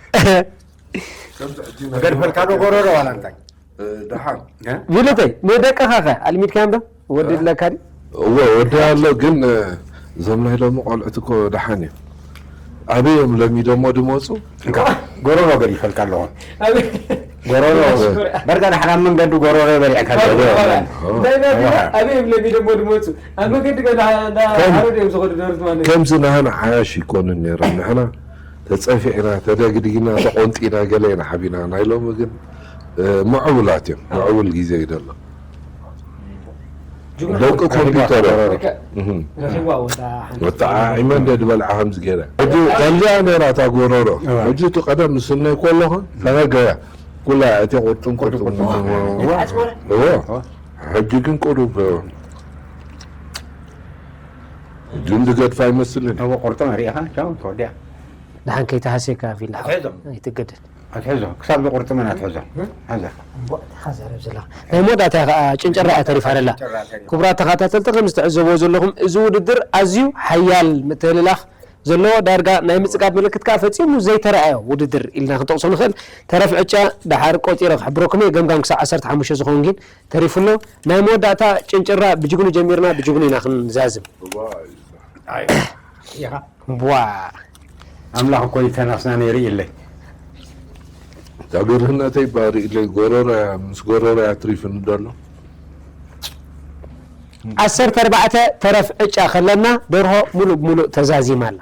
ገድፈልካ ዶ ጎረሮ ዋላ እንታይ? ደሓን ቪለተይ ንደቅኻ ኸ ኣልሚድካዮም ዶ ወዲ ኣለካ ድዩ? እወ ወዲ ኣሎ ግን እዞም ናይ ሎሚ ቆልዑት እኮ ደሓን እዮም። ኣበዮም ለሚዶሞ ድመፁ? ጎሮሮ ገዲፈልካ ኣለኹ። ጎሮሮ በርጋ ደሓን ኣብ መንገዲ ጎሮሮ በሊዕካ። ኣበዮም ለሚዶሞ ድመፁ? ኣብ መንገዲ ሓረድ እዮም ዝኸዱ ደርት ማለት። ከምዚ ናህና ዓያሽ ይኮኑን ነይሮም። ንሕና ተፀፊዕና ተደግዲግና ተቆንጢና ገለ ኢና ሓቢና። ናይ ሎሚ ግን ምዕቡላት እዮም። ምዕቡል ግዜ እዩ ዘሎ። ደቂ ኮምፒውተር እዮም። ወጣዓዒመ እንደ ዝበልዓ ከምዚ ገይረ ሕጂ ከምዚኣ ነይራ እታ ጎረሮ። ሕጂ እቲ ቀደም ንስነይ ከለኹ ተረገያ ኩላ እቲ ቁርጥም ቁርጥም። ሕጂ ግን ቁሩብ ጁንዲ ገድፋ ኣይመስልን። እወ ቁርጥም ሪኢኻ ቻው ተወዲያ። ደሓን ከይተሃስየካ ቪላ ሓወይ ኣይትገደድ። ኣትሕዞ ክሳብ ዝቁርጥመን ኣትሕዞ። ሓዛ እምቧእ ኢኻ ዘረብ ዘለኻ። ናይ መወዳእታ እያ ከዓ ጭንጭራ እያ ተሪፋ ደላ። ክቡራት ተኸታተልቲ ከም ዝተዕዘብዎ ዘለኹም እዚ ውድድር ኣዝዩ ሓያል ምትህልላኽ ዘለዎ ዳርጋ ናይ ምጽጋብ ምልክት ከዓ ፈጺሙ ዘይተረኣዮ ውድድር ኢልና ክንጠቕሶ ንኽእል። ተረፍ ዕጫ ደሓር ቆጺረ ክሕብረኩም እየ። ገምጋም ክሳብ ዓሰርተ ሓሙሽተ ዝኸውን ግን ተሪፉ ኣሎ። ናይ መወዳእታ ጭንጭራ ብጅግኑ ጀሚርና ብጅግኑ ኢና ክንዛዝም። ዋ ኣምላኽ እኮ ይተናስና ነይሩ ኢለይ። ዛገርህነተይ ባሪ ኢለይ ጎረሮያ ምስ ጎረሮያ ትሪፍኒ ደሎ። ዓሰርተ ኣርባዕተ ተረፍ ዕጫ ከለና ደርሆ ሙሉእ ብሙሉእ ተዛዚማ ኣላ።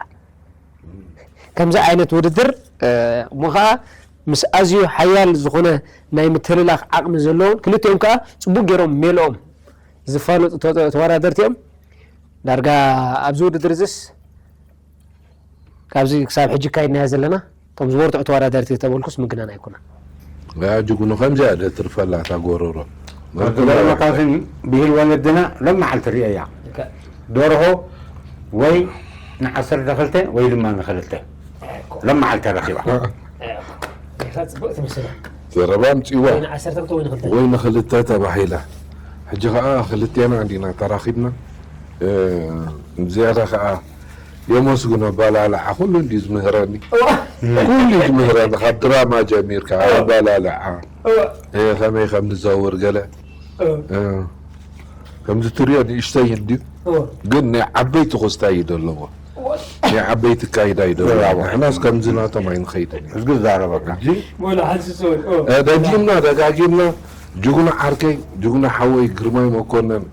ከምዚ ዓይነት ውድድር እሞ ከዓ ምስ ኣዝዩ ሓያል ዝኾነ ናይ ምትህልላኽ ዓቕሚ ዘለዎም ክልቲኦም ከዓ ፅቡቅ ገይሮም ሜልኦም ዝፋለጡ ተወዳደርቲ እዮም። ዳርጋ ኣብዚ ውድድር እዚስ ካብዚ ክሳብ ሕጂ ካይድናዮ ዘለና እቶም ዝበርትዑ ተወዳደርቲ ተበልኩስ ምግናን ኣይኮነን። ያ ጅግኑ ከምዚኣ ደ ትርፈላ እታ ጎረሮ። ዝገርመካ ግን ብሂል ወለድና ሎም መዓልቲ ርእያ ደርሆ ወይ ንዓሰርተ ክልተ ወይ ድማ ንክልተ ሎም መዓልቲ ረኪባ። ዘረባ ኣምፅዋ ወይ ንክልተ ተባሂላ። ሕጂ ከዓ ክልቴና እንዲና ተራኺብና ዝያዳ ከዓ የመስግኖ ኣባላልዓ ኩሉ እንዲ ዝምህረኒ ኩሉ እዩ ዝምህረኒ ካብ ድራማ ጀሚርካ ኣባላልዓ ከመይ ከም ንዘውር ገለ ከምዚ ትሪኦ ንእሽተይ እንድዩ ግን ናይ ዓበይቲ ኮስታ እዩ ዘለዎ ናይ ዓበይቲ ካይዳ እዩ ዘለዎ ንሕናስ ከምዚ ናቶም ኣይንኸይድን እዩ ዝዛረበካ ደጊምና ደጋጊምና ጅጉና ዓርከይ ጅጉና ሓወይ ግርማይ መኮነን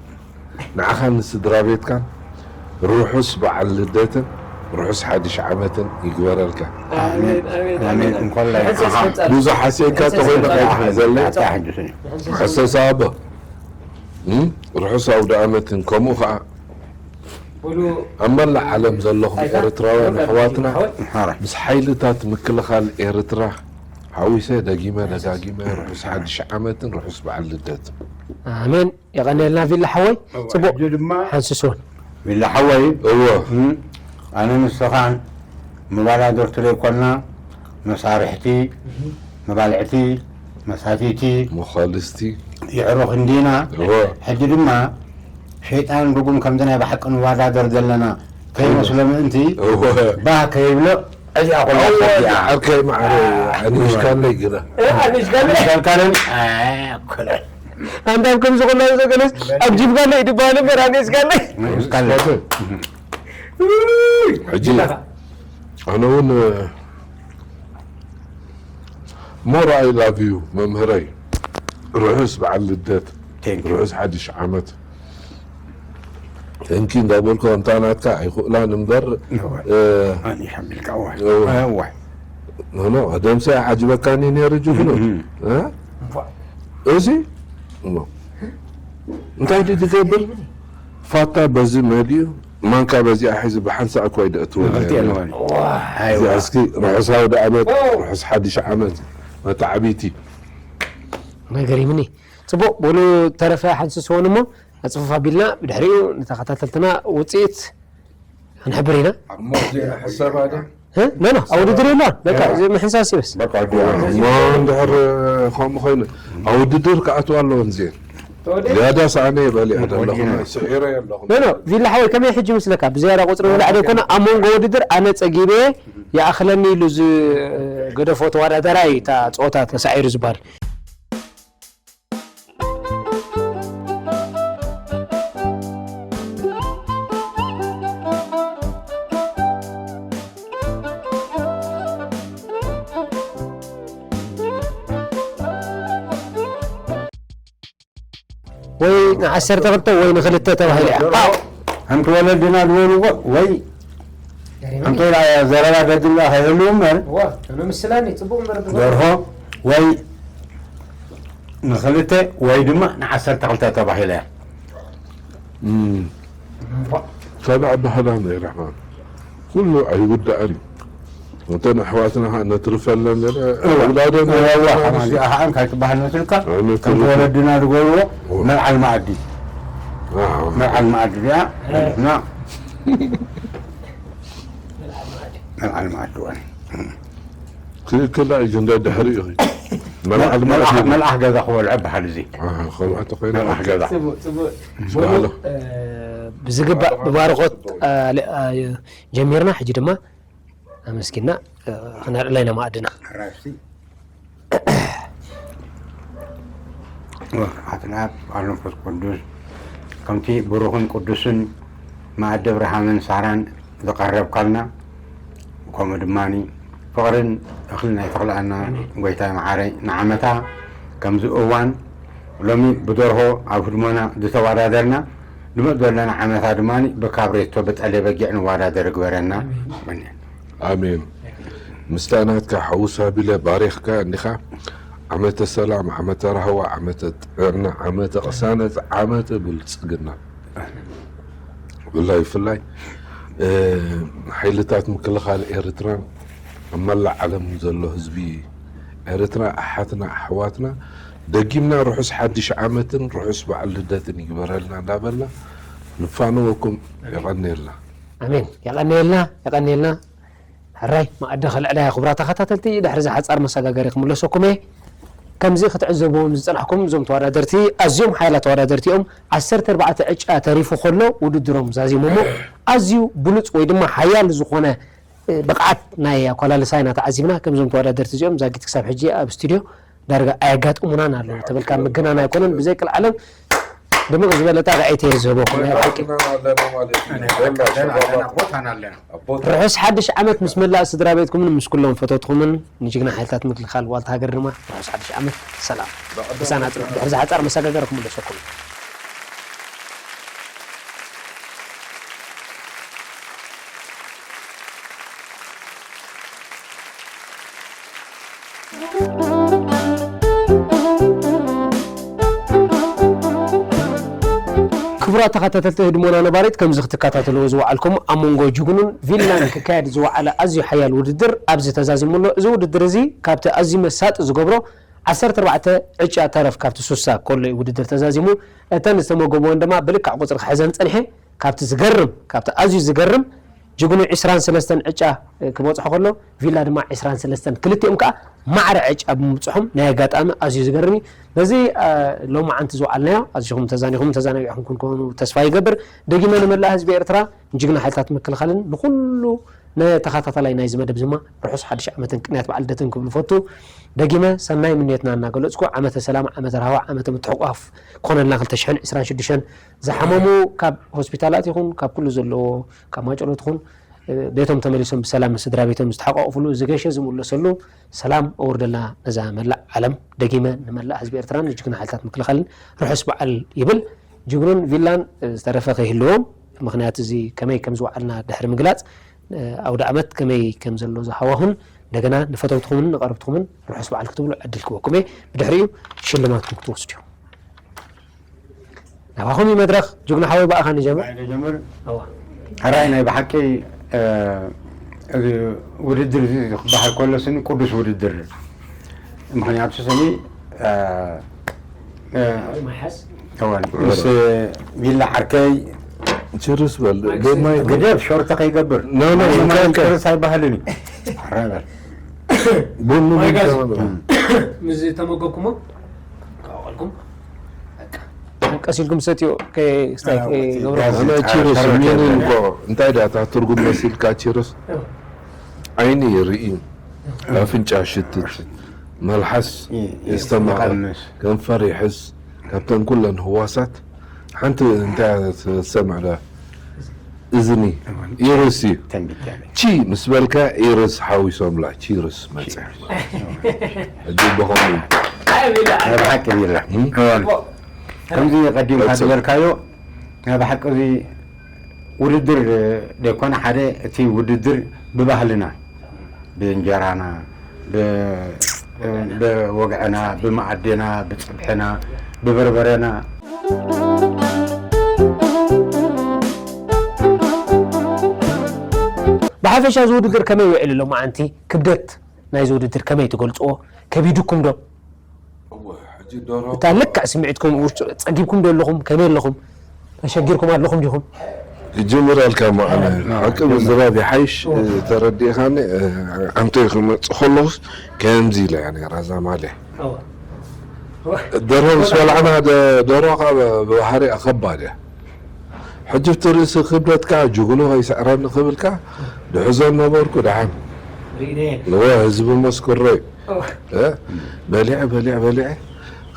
ንዓኻን ንስድራ ቤትካን ርሑስ በዓል ልደትን ርሑስ ሓድሽ ዓመትን ይግበረልካ። ኣሜን፣ ኣሜን፣ ኣሜን። ኣሜን። እንኳን ላይ ኣሜን። ብዙሕ ሓስየካ ተኾይኑ ከይትሕዘለይ። ኣታ ሕጅስኒ። ሕሰስ ኣቦ። እም? ርሑስ ኣውደ ዓመትን ከምኡ ኸዓ በሉ። ኣብ መላእ ዓለም ዘለኹም ኣይታ፣ ኤርትራውያን ኣይታ፣ ኣሕዋትና ሓወይ። ሓራ። ምስ ሓይልታት ምክልኻል ኤርትራ ሓዊሰ ደጊመ ደጋጊመ ርሑስ ሓድሽ ዓመትን ርሑስ በዓል ልደትን። ኣሜን። የቐንየልና ቪላ ሓወይ። እዋ፣ ጽቡቕ። ሕጂ ድማ ሓንስስ እውን። ቪላ ሓወይ። እወ። እም፣ ኣነ ንስኻን መባላደርቱ ዘይኮና መሳርሕቲ፣ መባልዕቲ፣ መሳትይቲ፣ መኻልስቲ። የዕሩኽ እንዲና። እወ። ሕጂ ድማ ሸይጣን ርጉም ከምዚ ናይ ብሓቂ ንወዳደር ዘለና ከይመስሎ ምእንቲ እወ። ባህ ከይብሎ እዚኣ ኮላ እወ፣ እዚኣ። ዓርከይ ማዕረ፣ ኣንእሽካለይ ግና። ኣንእሽካለይ። ኣንእሽካለይ። ኣንዳም ከምዚ ኮላ ዘገለስ ኣብ ጅብጋለይ ድበሃል እምበር ኣንእሽካለይ። ኣንእሽካለይ። ሕጂ ኣነ እውን ሞር ኣይ ላቭ ዩ መምህረይ፣ ርሑስ በዓል ልደት፣ Thank you። ርሑስ ሓድሽ ዓመት። ተንኪ እንዳበልኩ ከምታ ናትካ ኣይኽእላን እምበር፣ እወ። እ፣ ኣነ ይሓምልካ፣ እወ። እወ። እወ። ኖ፣ ኖ፣ ደምሰ ዓጅበካኒ ነይሩ ጅግኑ። እም። እ? እዚ፣ ኖ። እንታይ ድዩ ዝገብር? ፋታ በዚ መሊኡ፣ ማንካ በዚኣ ሒዙ ብሓንሳእ እኮ ኣይደእትዎ። ንኽልቲኤን እወን። ኣይዋ። እዚ እስኪ ርሑስ ኣውደ ዓመት፣ ርሑስ ሓድሽ ዓመት፣ መተዓቢቲ። ናይ ገሪምኒ። ጽቡቕ፣ በሉ ተረፈ ሓንስስዎን እሞ፣ ኣጽፍፍ ኣቢልና ብድሕሪኡ ንተኸታተልትና ውጽኢት ክንሕብር ኢና። እሞ ዜና ሕሰባ ዶ? እ? ኖ፣ ኖ፣ ኣብ ውድድር የለዋን። በቃ፣ እዚ ምሕንሳስ ይበስ። በቃ፣ እሞ እንድሕር ከምኡ ኮይኑ፣ ኣብ ውድድር ክኣትዋ ኣለወን እዚኤን። ዝያዳ ሰኣነ ይበልዕ ዘለኹ፣ ስዒረ ኣለኹ። ኖ፣ ኖ፣ ቪላ ሓወይ፣ ከመይ ሕጂ ምስለካ? ብዝያዳ ቁጽሪ ምብላዕ ዘይኮነ፣ ኣብ መንጎ ውድድር ኣነ ጸጊበ ይኣኽለኒ ኢሉ ዝገደፎ ተወዳዳራይ እታ ጸወታ ተሳዒሩ ዝበሃል። ንዓሰርተ ክልተ ወይ ንክልተ ተባሂሉ እያ። ከምቲ ወለድና ዝበልዎ ወይ ከምቲ ዘረባ ደድላ ከይህሉ እምበር እዋ፣ እነ ምስላኒ ጽቡቕ እምበር ብሎ። ደርሆ ወይ ንክልተ ወይ ድማ ንዓሰርተ ክልተ ተባሂለ እያ። እም። እዋ። ካልእ ኣባህላ ነይራ። ኩሉ ኣይውዳእን እዩ። እተን ኣሕዋትና ኸዓ ነትርፈለን ገለ እዋ። ኣውላደን እዋ፣ እዋ፣ እዋ። እዚኣ ኸዓ እንታይ ትበሃል መስልካ? ኣነ ከምቲ ትርፍ። ወለድና ዝገብርዎ እዋ። መልዓል መኣዲ። ኣዎ። መልዓል መኣዲ እዚኣ፣ እ። እና መልዓል መኣዲ እዋ። ትክክል እዩ፣ ግን ድሕሪኡ እዩ። መልዓል መኣዲ። መልዓል ገዛ ክበልዖ በሃል እዚ። ኣሃ፣ ከምኣ ተኾይኑ። መልዓል ገዛ። ጽቡቕ፣ ጽቡቕ። ጽቡቕ። እ፣ ብዝግባእ ብባርኾት፣ እ፣ ለ-፣ እ፣ ጀሚርና፣ ሕጂ ድማ ኣመስጊንና፣ እ፣ ክነልዕላ ኢና መኣድና። ሕራይ እስቲ። ወ-፣ ኣትናብ ኣብ መንፈስ ቅዱስ፣ ከምቲ ብሩኽን ቅዱስን መኣዲ ኣብርሃምን ሳራን ዝቐረብካልና፣ ከምኡ ድማኒ ፍቕርን እኽልን ኣይተኽልኣና ኣሜን። ጎይታይ መዓረይ፣ ንዓመታ ከምዚ እዋን ሎሚ ብደርሆ ኣብ ህድሞና ዝተወዳደርና፣ ንመጽእ ዘለና ዓመታ ድማኒ ብካብሬቶ ብጠሌ በጊዕ ንወዳደር ይግበረና። ኣሜን። ኣሜን። ምስታ ናትካ ሓውሳ ቢለ ባሪኽካ እንዲኻ። ዓመተ ሰላም፣ ዓመተ ራህዋ፣ ዓመተ ጥዕና፣ ዓመተ ቅሳነት፣ ዓመተ ብልጽግና። ብላይ ብፍላይ፣ እ፣ ሓይልታት ምክልኻል ኤርትራን ኣብ መላእ ዓለም ዘሎ ህዝቢ ኤርትራ ኣሓትና ኣሕዋትና ደጊምና ርሑስ ሓድሽ ዓመትን ርሑስ በዓል ልደትን ይግበረልና እንዳበልና ንፋነወኩም። የቐንየልና። ኣሜን። የቐንየልና፣ የቐንየልና። ሕራይ መኣዲ ከልዕላ እያ። ክቡራት ተኸታተልቲ፣ ድሕሪ እዚ ሓጻር መሰጋገሪ ክምለሰኩም እየ። ከምዚ ክትዕዘብዎም ዝጸናሕኩም፣ እዞም ተወዳደርቲ ኣዝዮም ሓያላት ተወዳደርቲ እዮም። ዓሰርተ ኣርባዕተ ዕጫ ተሪፉ ከሎ ውድድሮም ዛዚሞሞ፣ ኣዝዩ ብሉጽ ወይ ድማ ሓያል ዝኾነ፣ እ፣ ብቕዓት ናይ ኣኮላልሳ ኢና ተዓዚብና። ከምዞም ተወዳደርቲ እዚኦም ዛጊት ክሳብ ሕጂ ኣብ ስቱድዮ ዳርጋ ኣየጋጥሙናን ኣለዉ። ተበልካ ምግናን ኣይኮነን፣ ብዘይ ቅልዓለም ድምቕ ዝበለ ጣቕዒት እየ ዝህበኩም። ናይ ብሓቂ። ኣለና ማለት እዩ። ኣለና፣ ኣለና፣ ኣለና፣ ቦታና ኣለና። ኣብ ቦታ። ርሑስ ሓድሽ ዓመት ምስ መላእ ስድራ ቤትኩምን ምስ ኩሎም ፈተትኩምን፣ ንጅግና ሓይልታት ምክልኻል ዋልታ ሃገር ድማ ርሑስ ሓድሽ ዓመት ሰላም። ብቐደም ምሳና ጽንሑ። ድሕሪ ዝሓጻር መሰጋገሪ ክምለሰኩም። ክቡራት ተኸታተልቲ ህድሞና ነባሪት፣ ከምዚ ክትከታተልዎ ዝወዓልኩም ኣብ መንጎ ጅግኑን ቪላን ክካየድ ዝወዓለ ኣዝዩ ሓያል ውድድር ኣብዚ ተዛዚሙ ኣሎ። እዚ ውድድር እዚ ካብቲ ኣዝዩ መሳጢ ዝገብሮ ዓሰርተ ኣርባዕተ ዕጫ ተረፍ ካብቲ ሱሳ ኮሎ እዩ ውድድር ተዛዚሙ። እተን ዝተመገቡወን ድማ ብልክዕ ቁጽሪ ክሕዘን ጸኒሐ። ካብቲ ዝገርም፣ ካብቲ ኣዝዩ ዝገርም ጅግኑ ዕስራን ሰለስተን ዕጫ፣ እ፣ ክበጽሖ ከሎ፣ ቪላ ድማ ዕስራን ሰለስተን፣ ክልቲኦም ከኣ ማዕረ ዕጫ ብምብጽሖም ናይ ኣጋጣሚ ኣዝዩ ዝገርም እዩ። በዚ፣ እ፣ ሎማዓንቲ ዝወዓልናዮ ኣዚኹም ተዛኒኹም ተዘናጊዕኩም ክንከውኑ ተስፋ ይገብር። ደጊመ ንመላእ ህዝቢ ኤርትራ፣ ንጅግና ሓይልታት ምክልኻልን ንኹሉ ንተኸታታላይ ናይዚ መደብ ድማ ርሑስ ሓድሽ ዓመትን ቅንያት በዓል ልደትን ክብል እፈቱ። ደጊመ ሰናይ ምንየትና እናገለጽኩ፣ ዓመተ ሰላም፣ ዓመተ ራህዋ፣ ዓመተ ምትሕቋፍ ክኾነልና ክልተ ሽሕን ዕስራን ሽዱሽተን ዝሓመሙ ካብ ሆስፒታላት ይኹን ካብ ኩሉ ዘለዎ ካብ ማጨሎት ይኹን፣ እ፣ ቤቶም ተመሊሶም ብሰላም ምስ ስድራ ቤቶም ዝተሓቋቑፍሉ፣ ዝገሸ ዝምለሰሉ ሰላም ኣውርደልና ነዛ መላእ ዓለም። ደጊመ ንመላእ ህዝቢ ኤርትራን ንጅግና ሓይልታት ምክልኻልን ርሑስ በዓል ይብል። ጅግኑን ቪላን፣ እ፣ ዝተረፈ ከይህልዎም፣ ምኽንያት እዚ ከመይ ከም ዝወዓልና ድሕሪ ምግላጽ፣ እ፣ ኣውደ ዓመት ከመይ ከም ዘሎ ዝሃዋሁን እንደገና ንፈተውትኹምን ንቐረብትኹምን ርሑስ በዓል ክትብሉ ዕድል ክበኩም እየ። ብድሕሪኡ ሽልማትኩም ክትወስዱ። ናባኹም እዩ መድረኽ። ጅግና ሓወይ፣ ብኣኻ ንጀምር። ኣይ፣ ንጀምር። እዋ። ሕራይ ናይ ብሓቂ፣ እ፣ እዚ ውድድር እዚ ክበሃል ከሎ ስኒ ቅዱስ ውድድር። ምኽንያቱ ስኒ፣ እ፣ እ፣ እዋን ምስ ቪላ ዓርከይ ችርስ በል። ግደፍ ሾርተ ከይገብር። ኖ፣ ኖ፣ ማይ፣ ማይ፣ ማይ፣ ችርስ ኣይበሃልን እዩ። ሕራይ በል። ቡን ምን ማይ ጋዝ። ይባላል? ምስ ተመገብኩሞ ካወልኩም በቃ። ቀስ ኢልኩም ሰትዮ፣ ከ-፣ ስታይ፣ አዎ፣ ከይገብሮ። ጋዝ። ኣነ ቺርስ፣ አ፣ ምን እንኳ እንታይ ዳ፣ እታ ትርጉም መሲልካ ቺርስ? እዎ። ዓይኒ ይርኢ፣ እዎ። ኣፍንጫ ሽትት፣ መልሓስ ይ-፣ ይ-፣ የስተማቕር፣ ይቐምስ። ከንፈር ይሕዝ። ካብተን ኩለን ህዋሳት ሓንቲ እንታይ ትሰምዕ ዳ? እዝኒ። እዝኒ። ኢርስ እዩ። ተንቢት ያለ። ቺ ምስ በልካ ኢርስ ሓዊሶምላ፣ ቺርስ መጸ። ቺርስ። ሕጂ ብኸምኡ። ኣይ፣ ቢላ። ናይ ብሓቂ ቢላ። እም? እዋን። ከምዚ ቀዲምካ ዝበልካዮ ናይ ብሓቂ እዚ ውድድር ደይኮነ ሓደ እቲ ውድድር ብባህልና ብእንጀራና ብወግዕና ብመኣድና ብፅብሕና ብበርበረና ብሓፈሻ እዚ ውድድር ከመይ ውዕል ኣሎ መዓንቲ ክብደት ናይዚ ውድድር ከመይ ትገልፅዎ ከቢዱኩም ዶ እታ ልክዕ ስምዒትኩም ውሽጡ ፀጊብኩም ዶ ኣለኹም ከመይ ኣለኹም ተሸጊርኩም ኣለኹም ዲኹም ክጅምረልካ መዓነ ሓቂ ምዝራብ ይሓይሽ ተረዲእኻኒ ኣንተ ክመፅእ ከለኹስ ከምዚ ኢለ እያ ነራ እዛ ማልያ ደርሆ ምስ በላዕና ደርሆ ብባህሪኣ ከባድ እያ ሕጂ እቲ ርእሲ ክብደትካ ጅግኖ ከይስዕረኒ ክብልካ ድሕዞ ነበርኩ ደሓን ንወ ህዝቢ መስክሮ እዩ በሊዐ በሊዐ በሊዐ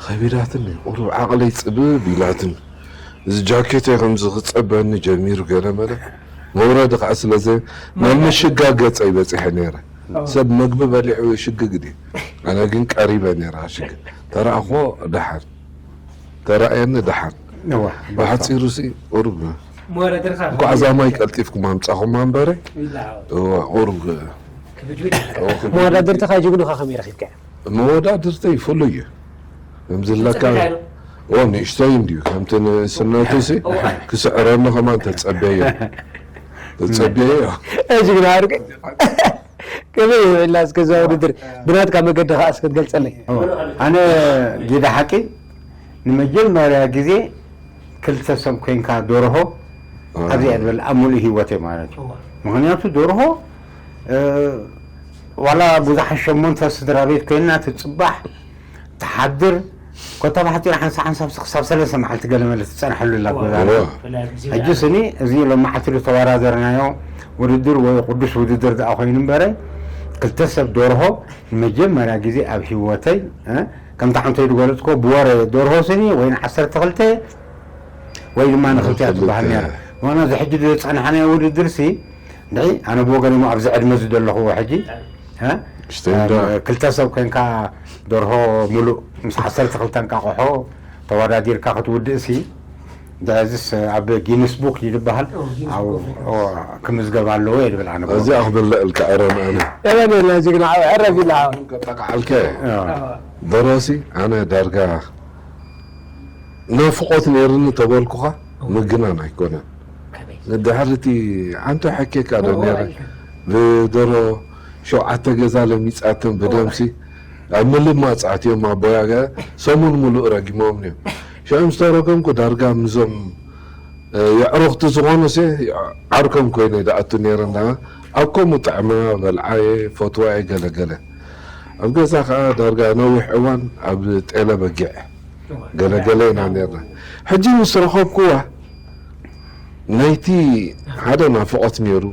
ከቢዳትኒ ቁሩብ ዓቕለይ ፅብብ ኢላትኒ እዚ ጃኬተይ ከምዚ ክፀበኒ ጀሚሩ ገለ መለ መውረዲ ከዓ ስለዘ መምሽጋ ገፀይ በፂሐ ነይረ ሰብ መግቢ በሊዑ ሽግግ ድዩ ኣነ ግን ቀሪበ ነይረ ሽግግ ተረኣኽዎ ደሓን ተረኣየኒ ደሓን ብሓፂሩ ሲ ቁሩብ እንኳዕ እዛ ማይ ቀልጢፍኩም ኣምፃኹማ እምበረ ቁሩብ መወዳድርትኻ ጅግንኻ ከመይ ረኺብካ መወዳድርተይ ፍሉይ እዩ ከምዝለካ ንእሽተይ እንድዩ ከምቲ ንእስነቱ ሲ ክስዕረኒ ከማን ተፀበየ ተፀበየ ጅግና ኣርገ ከመይ ይውዕላ እስከ እዛ ውድድር ብናትካ መገዲ ከዓ እስከ ትገልፀለይ ኣነ ጌዳ ሓቂ ንመጀመርያ ግዜ ክልተ ሰብ ኮይንካ ደርሆ ኣብዚኣ ዝበል ኣብ ሙሉእ ህይወተይ ማለት እዩ ምክንያቱ ደርሆ ዋላ ብዙሓት ሸሞንተ ስድራ ቤት ኮይንና ትፅባሕ ትሓድር ኮታ ባሕፂራ ሓንሳ ሓንሳብ ክሳብ ሰለስተ መዓልቲ ገለ መለ ትፀንሐሉ ላ ጎዛና ሕጂ ስኒ እዚ ሎማዓልቲ ዝተወዳደርናዮ ውድድር ወይ ቅዱስ ውድድር ደኣ ኮይኑ እምበረ ክልተ ሰብ ደርሆ ንመጀመርያ ግዜ ኣብ ህይወተይ ከምቲ ሓንተይ ዝገለፅኮ ብወረ ደርሆ ስኒ ወይ ንዓሰርተ ክልተ ወይ ድማ ንክልቲያ ትበሃል ነራ ምክንያቱ እዚ ሕጂ ዝፀናሕናዮ ውድድር ሲ ንዒ ኣነ ብወገን ሞ ኣብዚ ዕድመ ዝደለኽዎ ሕጂ ክልተ ሰብ ኮይንካ ደርሆ ሙሉእ ምስ ዓሰርተ ክልተ እንቃቆሖ ተወዳዲርካ ክትውድእ ሲ ድሕዝስ ኣብ ጊንስ ቡክ ይድበሃል ክምዝገብ ኣለዎ እየ ድብል ኣነ እዚኣ ክብልዕ ልካ ዕረን ኣነ የበኔላ ጅግና ዓው ዕረፍ ኢላ ዓው ከጠቃዓልከ ደሮሲ ኣነ ዳርጋ ናፍቆት ነይርኒ ተበልኩኻ ምግናን ኣይኮነን ንድሕሪ እቲ ዓንቶ ሓኬካ ዶ ነይረ ብደሮ ሸውዓተ ገዛ ለሚፃትን ብደምሲ ኣብ ምልማፅ ኣትዮም ኣቦያ ገ ሰሙን ሙሉእ ረጊሞም እዮም ሽዑ ምስ ተረገምኩ ዳርጋ ምዞም የዕሩኽቲ ዝኾኑ ሲ ዓርኮም ኮይነ ይደኣቱ ነይረ እንዳ ኣብ ከምኡ ጥዕማ በልዓየ ፈትዋየ ገለገለ ኣብ ገዛ ከዓ ዳርጋ ነዊሕ እዋን ኣብ ጤለ በጊዕ ገለገለ ኢና ነርና ሕጂ ምስ ረኸብኩዋ ናይቲ ሓደ ናፍቆት ነይሩ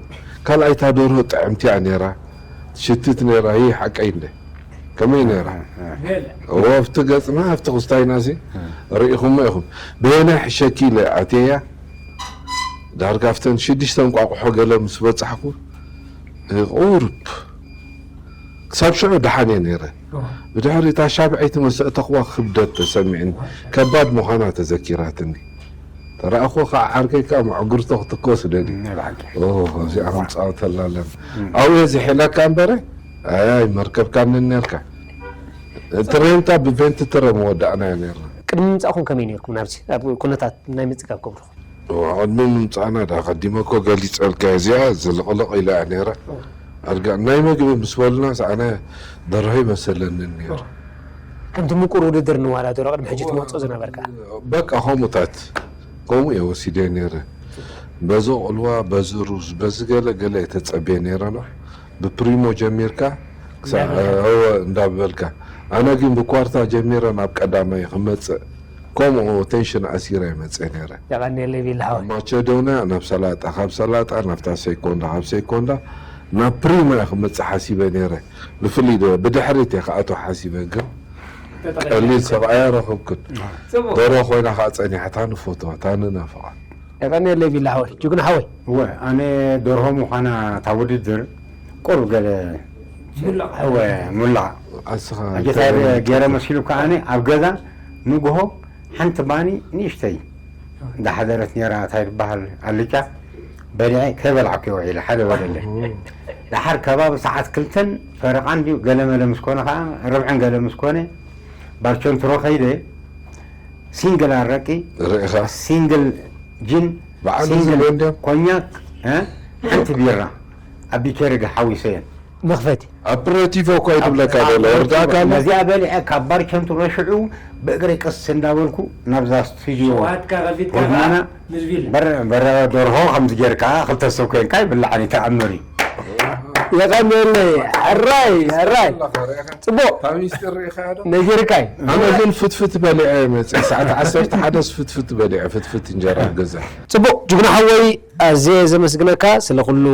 ካልኣይታ ደርሆ ጥዕምቲ እያ ነይራ ትሽትት ነይራ ይህ ሓቀይ እንደ ከመይ ነይራ እዎ ኣብቲ ገፅና ኣብቲ ክስታይና ሲ ርኢኹሞ ኢኹም በየናይ ሕሸኪ ኢለ ኣትየያ ዳርጋ ኣብተን ሽዱሽተ እንቋቑሖ ገለ ምስ በፃሕኩ ቁሩብ ክሳብ ሽዑ ደሓን እየ ነይረ ብድሕሪ እታ ሻብዐይቲ መሰእተኽዋ ክብደት ተሰሚዕኒ ከባድ ምዃና ተዘኪራትኒ ተረኣኽዎ ከዓ ዓርከይ ከዓ መዕጉርቶ ክትኮስ ደሊ እዚኣ ምፃወተላ ኣለና ኣብኡ እየ ዝሒለካ እምበረ ኣይ መርከብካኒ ነርካ ትሬንታ ብቬንቲ ትረ መወዳእና እያ ነርና ቅድሚ ምምፃእኩም ከመይ ነርኩም ናብዚ ኣብ ኩነታት ናይ ምፅጋብ ክብርኹም ቅድሚ ምምፃእና ዳ ቀዲመ እኮ ገሊፀልካ እዚኣ ዝልቕልቕ ኢላ እያ ነይራ ኣርጋ ናይ መግቢ ምስ በሉና ኣነ ደርሆ ይመሰለኒ ነይሩ ከምቲ ምቁር ውድድር ንዋዳደሮ ቅድሚ ሕጂ ትመፅኦ ዝነበርካ በቃ ከምኡታት ከምኡ እየ ወሲደ ነይረ በዚ ቁልዋ በዚ ሩዝ በዚ ገለ ገለ እየ ተፀብየ ነይረ ና ብፕሪሞ ጀሚርካ ክሳብ እንዳበልካ ኣነ ግን ብኳርታ ጀሚረ ናብ ቀዳማይ ክመፅእ ከምኡ ቴንሽን ኣሲረ ይመፅእ ነይረ የቐንየለይ ቢላ ሓወይ ማቸዶንያ ናብ ሰላጣ ካብ ሰላጣ ናብታ ሴኮንዳ ካብ ሴኮንዳ ናብ ፕሪሞ እየ ክመፅእ ሓሲበ ነይረ ብፍልይ ዶ ብድሕሪት እየ ክኣቶ ሓሲበ ግን ቀሊል ሰብኣይ ኣረኸብኩን ደሮ ኮይና ከዓ ፀኒሓ ታንፈትዋ ታንናፍቓ የቐንየለይ ቢላ ሓወይ ጅግና ሓወይ እወ ኣነ ደርሆ ምዃና እታ ውድድር ቁሩብ ገለ እወ ሙላቕ ኣስኻ ኣጀታይ ገይረ መሲሉ ከዓኒ ኣብ ገዛ ንግሆ ሓንቲ ባኒ ንእሽተይ እንዳሓደረት ነይራ፣ እንታይ ትበሃል ኣልጫ በሊዐ ከይበላዕኩ ውዒለ፣ ሓደ በለለ። ደሓር ከባቢ ሰዓት ክልተን ፈረቓን ድዩ ገለመለ ምስ ኮነ፣ ከዓ ርብዕን ገለ ምስ ኮነ፣ ባርቸንትሮ ከይደ፣ ሲንግል ኣረቂ፣ ርኢኻ? ሲንግል ጂን፣ ብዓንዲ ሲንግል ዝብሎ እንድዮም? ኮኛክ፣ እ? ሓንቲ ቢራ ኣብ ቢኬሪ ሓዊሰየን። መኽፈቲ። ኣፕረቲፎ እኮ ይብለካ ዘሎ፣ ወርዳካ ኣሎ። ነዚኣ በሊዐ ካብ ባርቸንትሮ ሽዑ ብእግረይ ቀስ እንዳበልኩ ናብዛ ስቱዲዮ ሸዋትካ ከፊትካ ወድማና ከዓ ምስ ቪላ። በር-፣ በረ ደርሆ ከምዚ ጌርካ ክልተ ሰብ ኮይንካ ይብላዕን ይተኣምር እዩ። የቐንየለይ። ሕራይ፣ ሕራይ። ጽቡቕ። ካብ ሚስጢር ርኢኻዮ ዶ? ነጊርካይ። ኣነ ግን ፍትፍት በሊዐ መጽእ። ሰዓት ዓሰርተ ሓደ ፍትፍት በሊዐ፣ ፍትፍት እንጀራ ኣብ ገዛ። ጽቡቕ፣ ጅግና ሓወይ፣ ኣዝየ ዘመስግነካ ስለ ኩሉ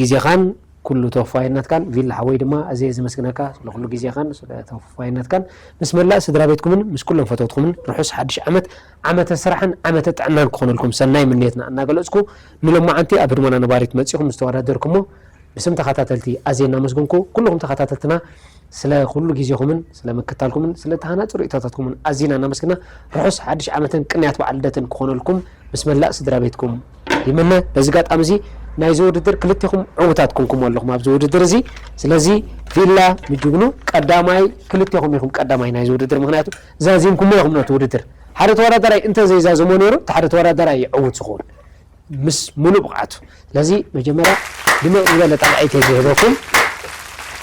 ግዜኻን ኩሉ ተወፋይነትካን። ቪላ ሓወይ ድማ ኣዝየ ዘመስግነካ ስለ ኩሉ ግዜኻን ስለ ተወፋይነትካን። ምስ መላእ ስድራ ቤትኩምን ምስ ኩሎም ፈተውትኩምን ርሑስ ሓድሽ ዓመት፣ ዓመተ ስራሕን ዓመተ ጥዕናን ክኾነልኩም ሰናይ ምንየትና እናገለጽኩ፣ ንሎማዓንቲ ኣብ ህድሞና ነባሪት መጺኹም ዝተወዳደርኩሞ ብስም ተኸታተልቲ ኣዝየ እናመስገንኩ፣ ኩልኹም ተኸታተልትና ስለ ኩሉ ግዜኹምን ስለ ምክታልኩምን ስለ ተሃናጺ ርእይቶታትኩምን ኣዚና እናመስግና፣ ርሑስ ሓድሽ ዓመትን ቅንያት በዓል ልደትን ክኾነልኩም ምስ መላእ ስድራ ቤትኩም ይምነ። በዚ ኣጋጣሚ እዚ ናይዚ ውድድር ክልቴኹም ዕዉታት ኮንኩም ኣለኹም ኣብዚ ውድድር እዚ። ስለዚ ቪላ ንጅግኑ ቀዳማይ፣ ክልቴኹም ኢኹም ቀዳማይ ናይዚ ውድድር፣ ምኽንያቱ ዛዚምኩሞ ኢኹም ነቲ ውድድር። ሓደ ተወዳዳራይ እንተ ዘይዛዘሞ ነይሩ፣ እቲ ሓደ ተወዳዳራይ ይዕውት ዝኸውን። ምስ ሙሉእ ብቕዓቱ። ስለዚ መጀመርያ ድምቕ ዝበለ ጣቕዒት እየ ዝህበኩም።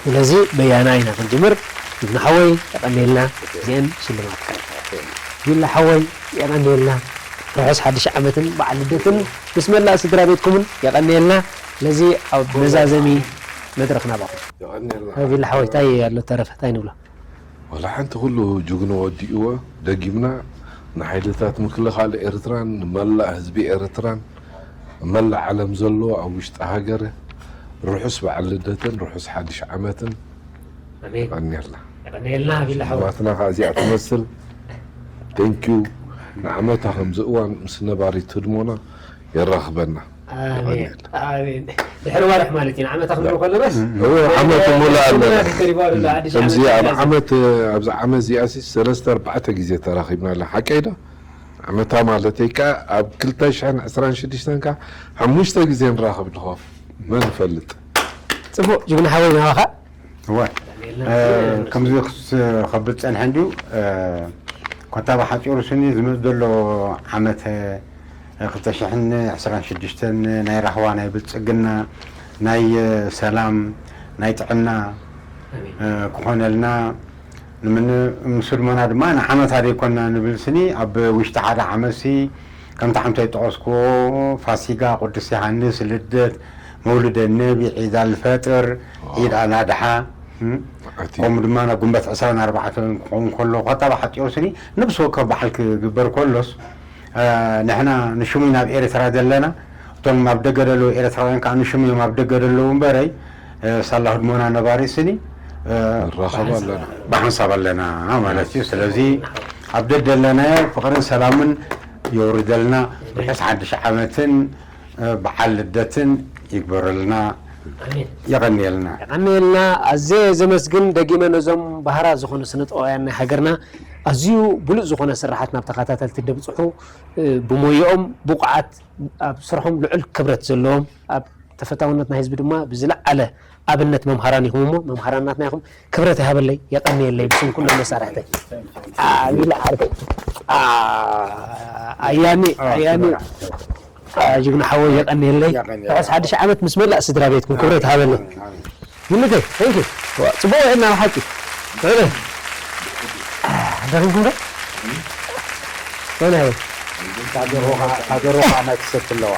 ስለዚ በያና ኢና ክንጅምር። ጅግና ሓወይ የቐንየልና፣ እዚአን ሽልማትካ። ቪላ ሓወይ የቐንየልና፣ ርሑስ ሓድሽ ዓመትን በዓል ልደትን ምስ መላእ ስድራ ቤትኩምን የቐንየልና። ስለዚ ኣብ መዛዘሚ መድረኽ ናባኹም። የቐንየልና። ቪላ ሓወይ እንታይ ኣሎ ተረፈ፣ እንታይ ንብሎ? ዋላ ሓንቲ ኩሉ ጅግኑ ወዲእዎ። ደጊምና ንሓይልታት ምክልኻል ኤርትራን ንመላእ ህዝቢ ኤርትራን መላእ ዓለም ዘሎ ኣብ ውሽጢ ሃገር ርሑስ በዓል ልደትን ርሑስ ሓድሽ ዓመትን። ኣሜን። የቐንየልና። የቐንየልና ቪላ ሓወይ። ሽልማትና ከዓ እዚኣ ትመስል። ቴንኪዩ። ንዓመታ ከምዚ እዋን ምስ ነባሪት ህድሞና የራኽበና። ኣሜን። ኣሜን። ድሕሪ ወርሒ ማለት እዩ፣ ንዓመታ ክንብሎ ከለናስ? እዎ፣ ዓመት ሙሉእ ኣለና። ተሪባ ኣሎ፣ ሓድሽ ከምዚ ዓመት ኣብ እያ። ዓመት፣ ኣብዚ ዓመት እዚኣሲ ሰለስተ ኣርባዕተ ግዜ ተራኺብና ኣለና። ሓቀይ ዶ? ዓመታ ማለተይ ከኣ ኣብ ክልተ ሽሕን ዕስራን ሽዱሽተን ከኣ ሓሙሽተ ግዜ ንራኸብ ንኾፍ። መን ይፈልጥ? ጽቡቕ፣ ጅግና ሓወይ ናባኻ። እወ። እ፣ ከምዚ ክስ-፣ ከብል ጸንሐ እንድዩ፣ እ፣ ኮታ ብሓጺሩ ስኒ ዝመጽእ ዘሎ ዓመት፣ እ፣ ክልተ ሽሕን ዕስራን ሽዱሽተን ናይ ራህዋ፣ ናይ ብልጽግና፣ ናይ፣ እ፣ ሰላም፣ ናይ ጥዕና፣ ኣሜን። እ፣ ክኾነልና፣ ንምን-፣ ምስ ህድሞና ድማ ንዓመታ ዘይኮና ንብል ስኒ፣ ኣብ ውሽጢ ሓደ ዓመትሲ ከምቲ ሓምታይ ዝጠቐስክዎ ፋሲጋ፣ ቅዱስ ዮሃንስ፣ ልደት፣ መውልደ ነቢ፣ ዒድ ኣልፈጥር፣ ዒድ ኣልኣድሓ፣ እም፣ ኣቲ። ከምኡ ድማ ናብ ግንቦት ዕስራን ኣርባዕተን ክኸውን ከሎ፣ ኮታ ብሓጺሩ ስኒ ነብሲ ወከፍ በዓል ክግበር ከሎስ፣ እ፣ ንሕና ንሽሙይ ናብ ኤርትራ ዘለና፣ እቶም ኣብ ደገ ዘለዉ ኤርትራውያን ከኣ ንሽሙዮም ኣብ ደገ ዘለዉ እምበረይ፣ እ፣ ሳላ ህድሞና ነባሪ ስኒ፣ እ፣ ንራኸብ ኣለና። ብሓንሳብ ኣለና ማለት እዩ። ስለዚ ኣብ ደገ ዘለናዮ ፍቕርን ሰላምን የውርደልና። ርሑስ ሓድሽ ዓመትን፣ እ፣ በዓል ልደትን ይግበረልና። ኣሜን። የቐንየልና። የቐንየልና። ኣዝየ ዘመስግን ደጊመ ነዞም ባህራ ዝኾኑ ስነ ጥበባውያን ናይ ሃገርና፣ ኣዝዩ ብሉጽ ዝኾነ ስርሓት ናብ ተኸታተልቲ ደብጽሑ፣ እ፣ ብሞያኦም ብቑዓት፣ ኣብ ስርሖም ልዑል ክብረት ዘለዎም፣ ኣብ ተፈታውነት ናይ ህዝቢ ድማ ብዝለዓለ ኣብነት መምሃራን ኢኹም እሞ፣ መምሃራን ናትና ኢኹም። ክብረት ይሃበለይ፣ የቐንየለይ ብስም ኩሎም መሳርሕተይ። አ፣ ቢላ ዓርከይ። አ፣ ኣያኒ፣ ኣያኒ። አ፣ ጅግና ሓወይ፣ የቐንየለይ። የቐንየለይ። ርሑስ ሓድሽ ዓመት ምስ መላእ ስድራ ቤትኩም። ክብረት ይሃበለይ። ኣሜን፣ ኣሜን። ይምልከይ፣ thank you። ዋ፣ ጽቡቕ ውዒልና ብሓቂ። ውዕለ። አ፣ ደኺምኩም ዶ? ወይና እየ። እታ ደርሆ ኸዓ፣ እታ ደርሆ ኸዓ ናይ ክሰቲ ኣለዋ።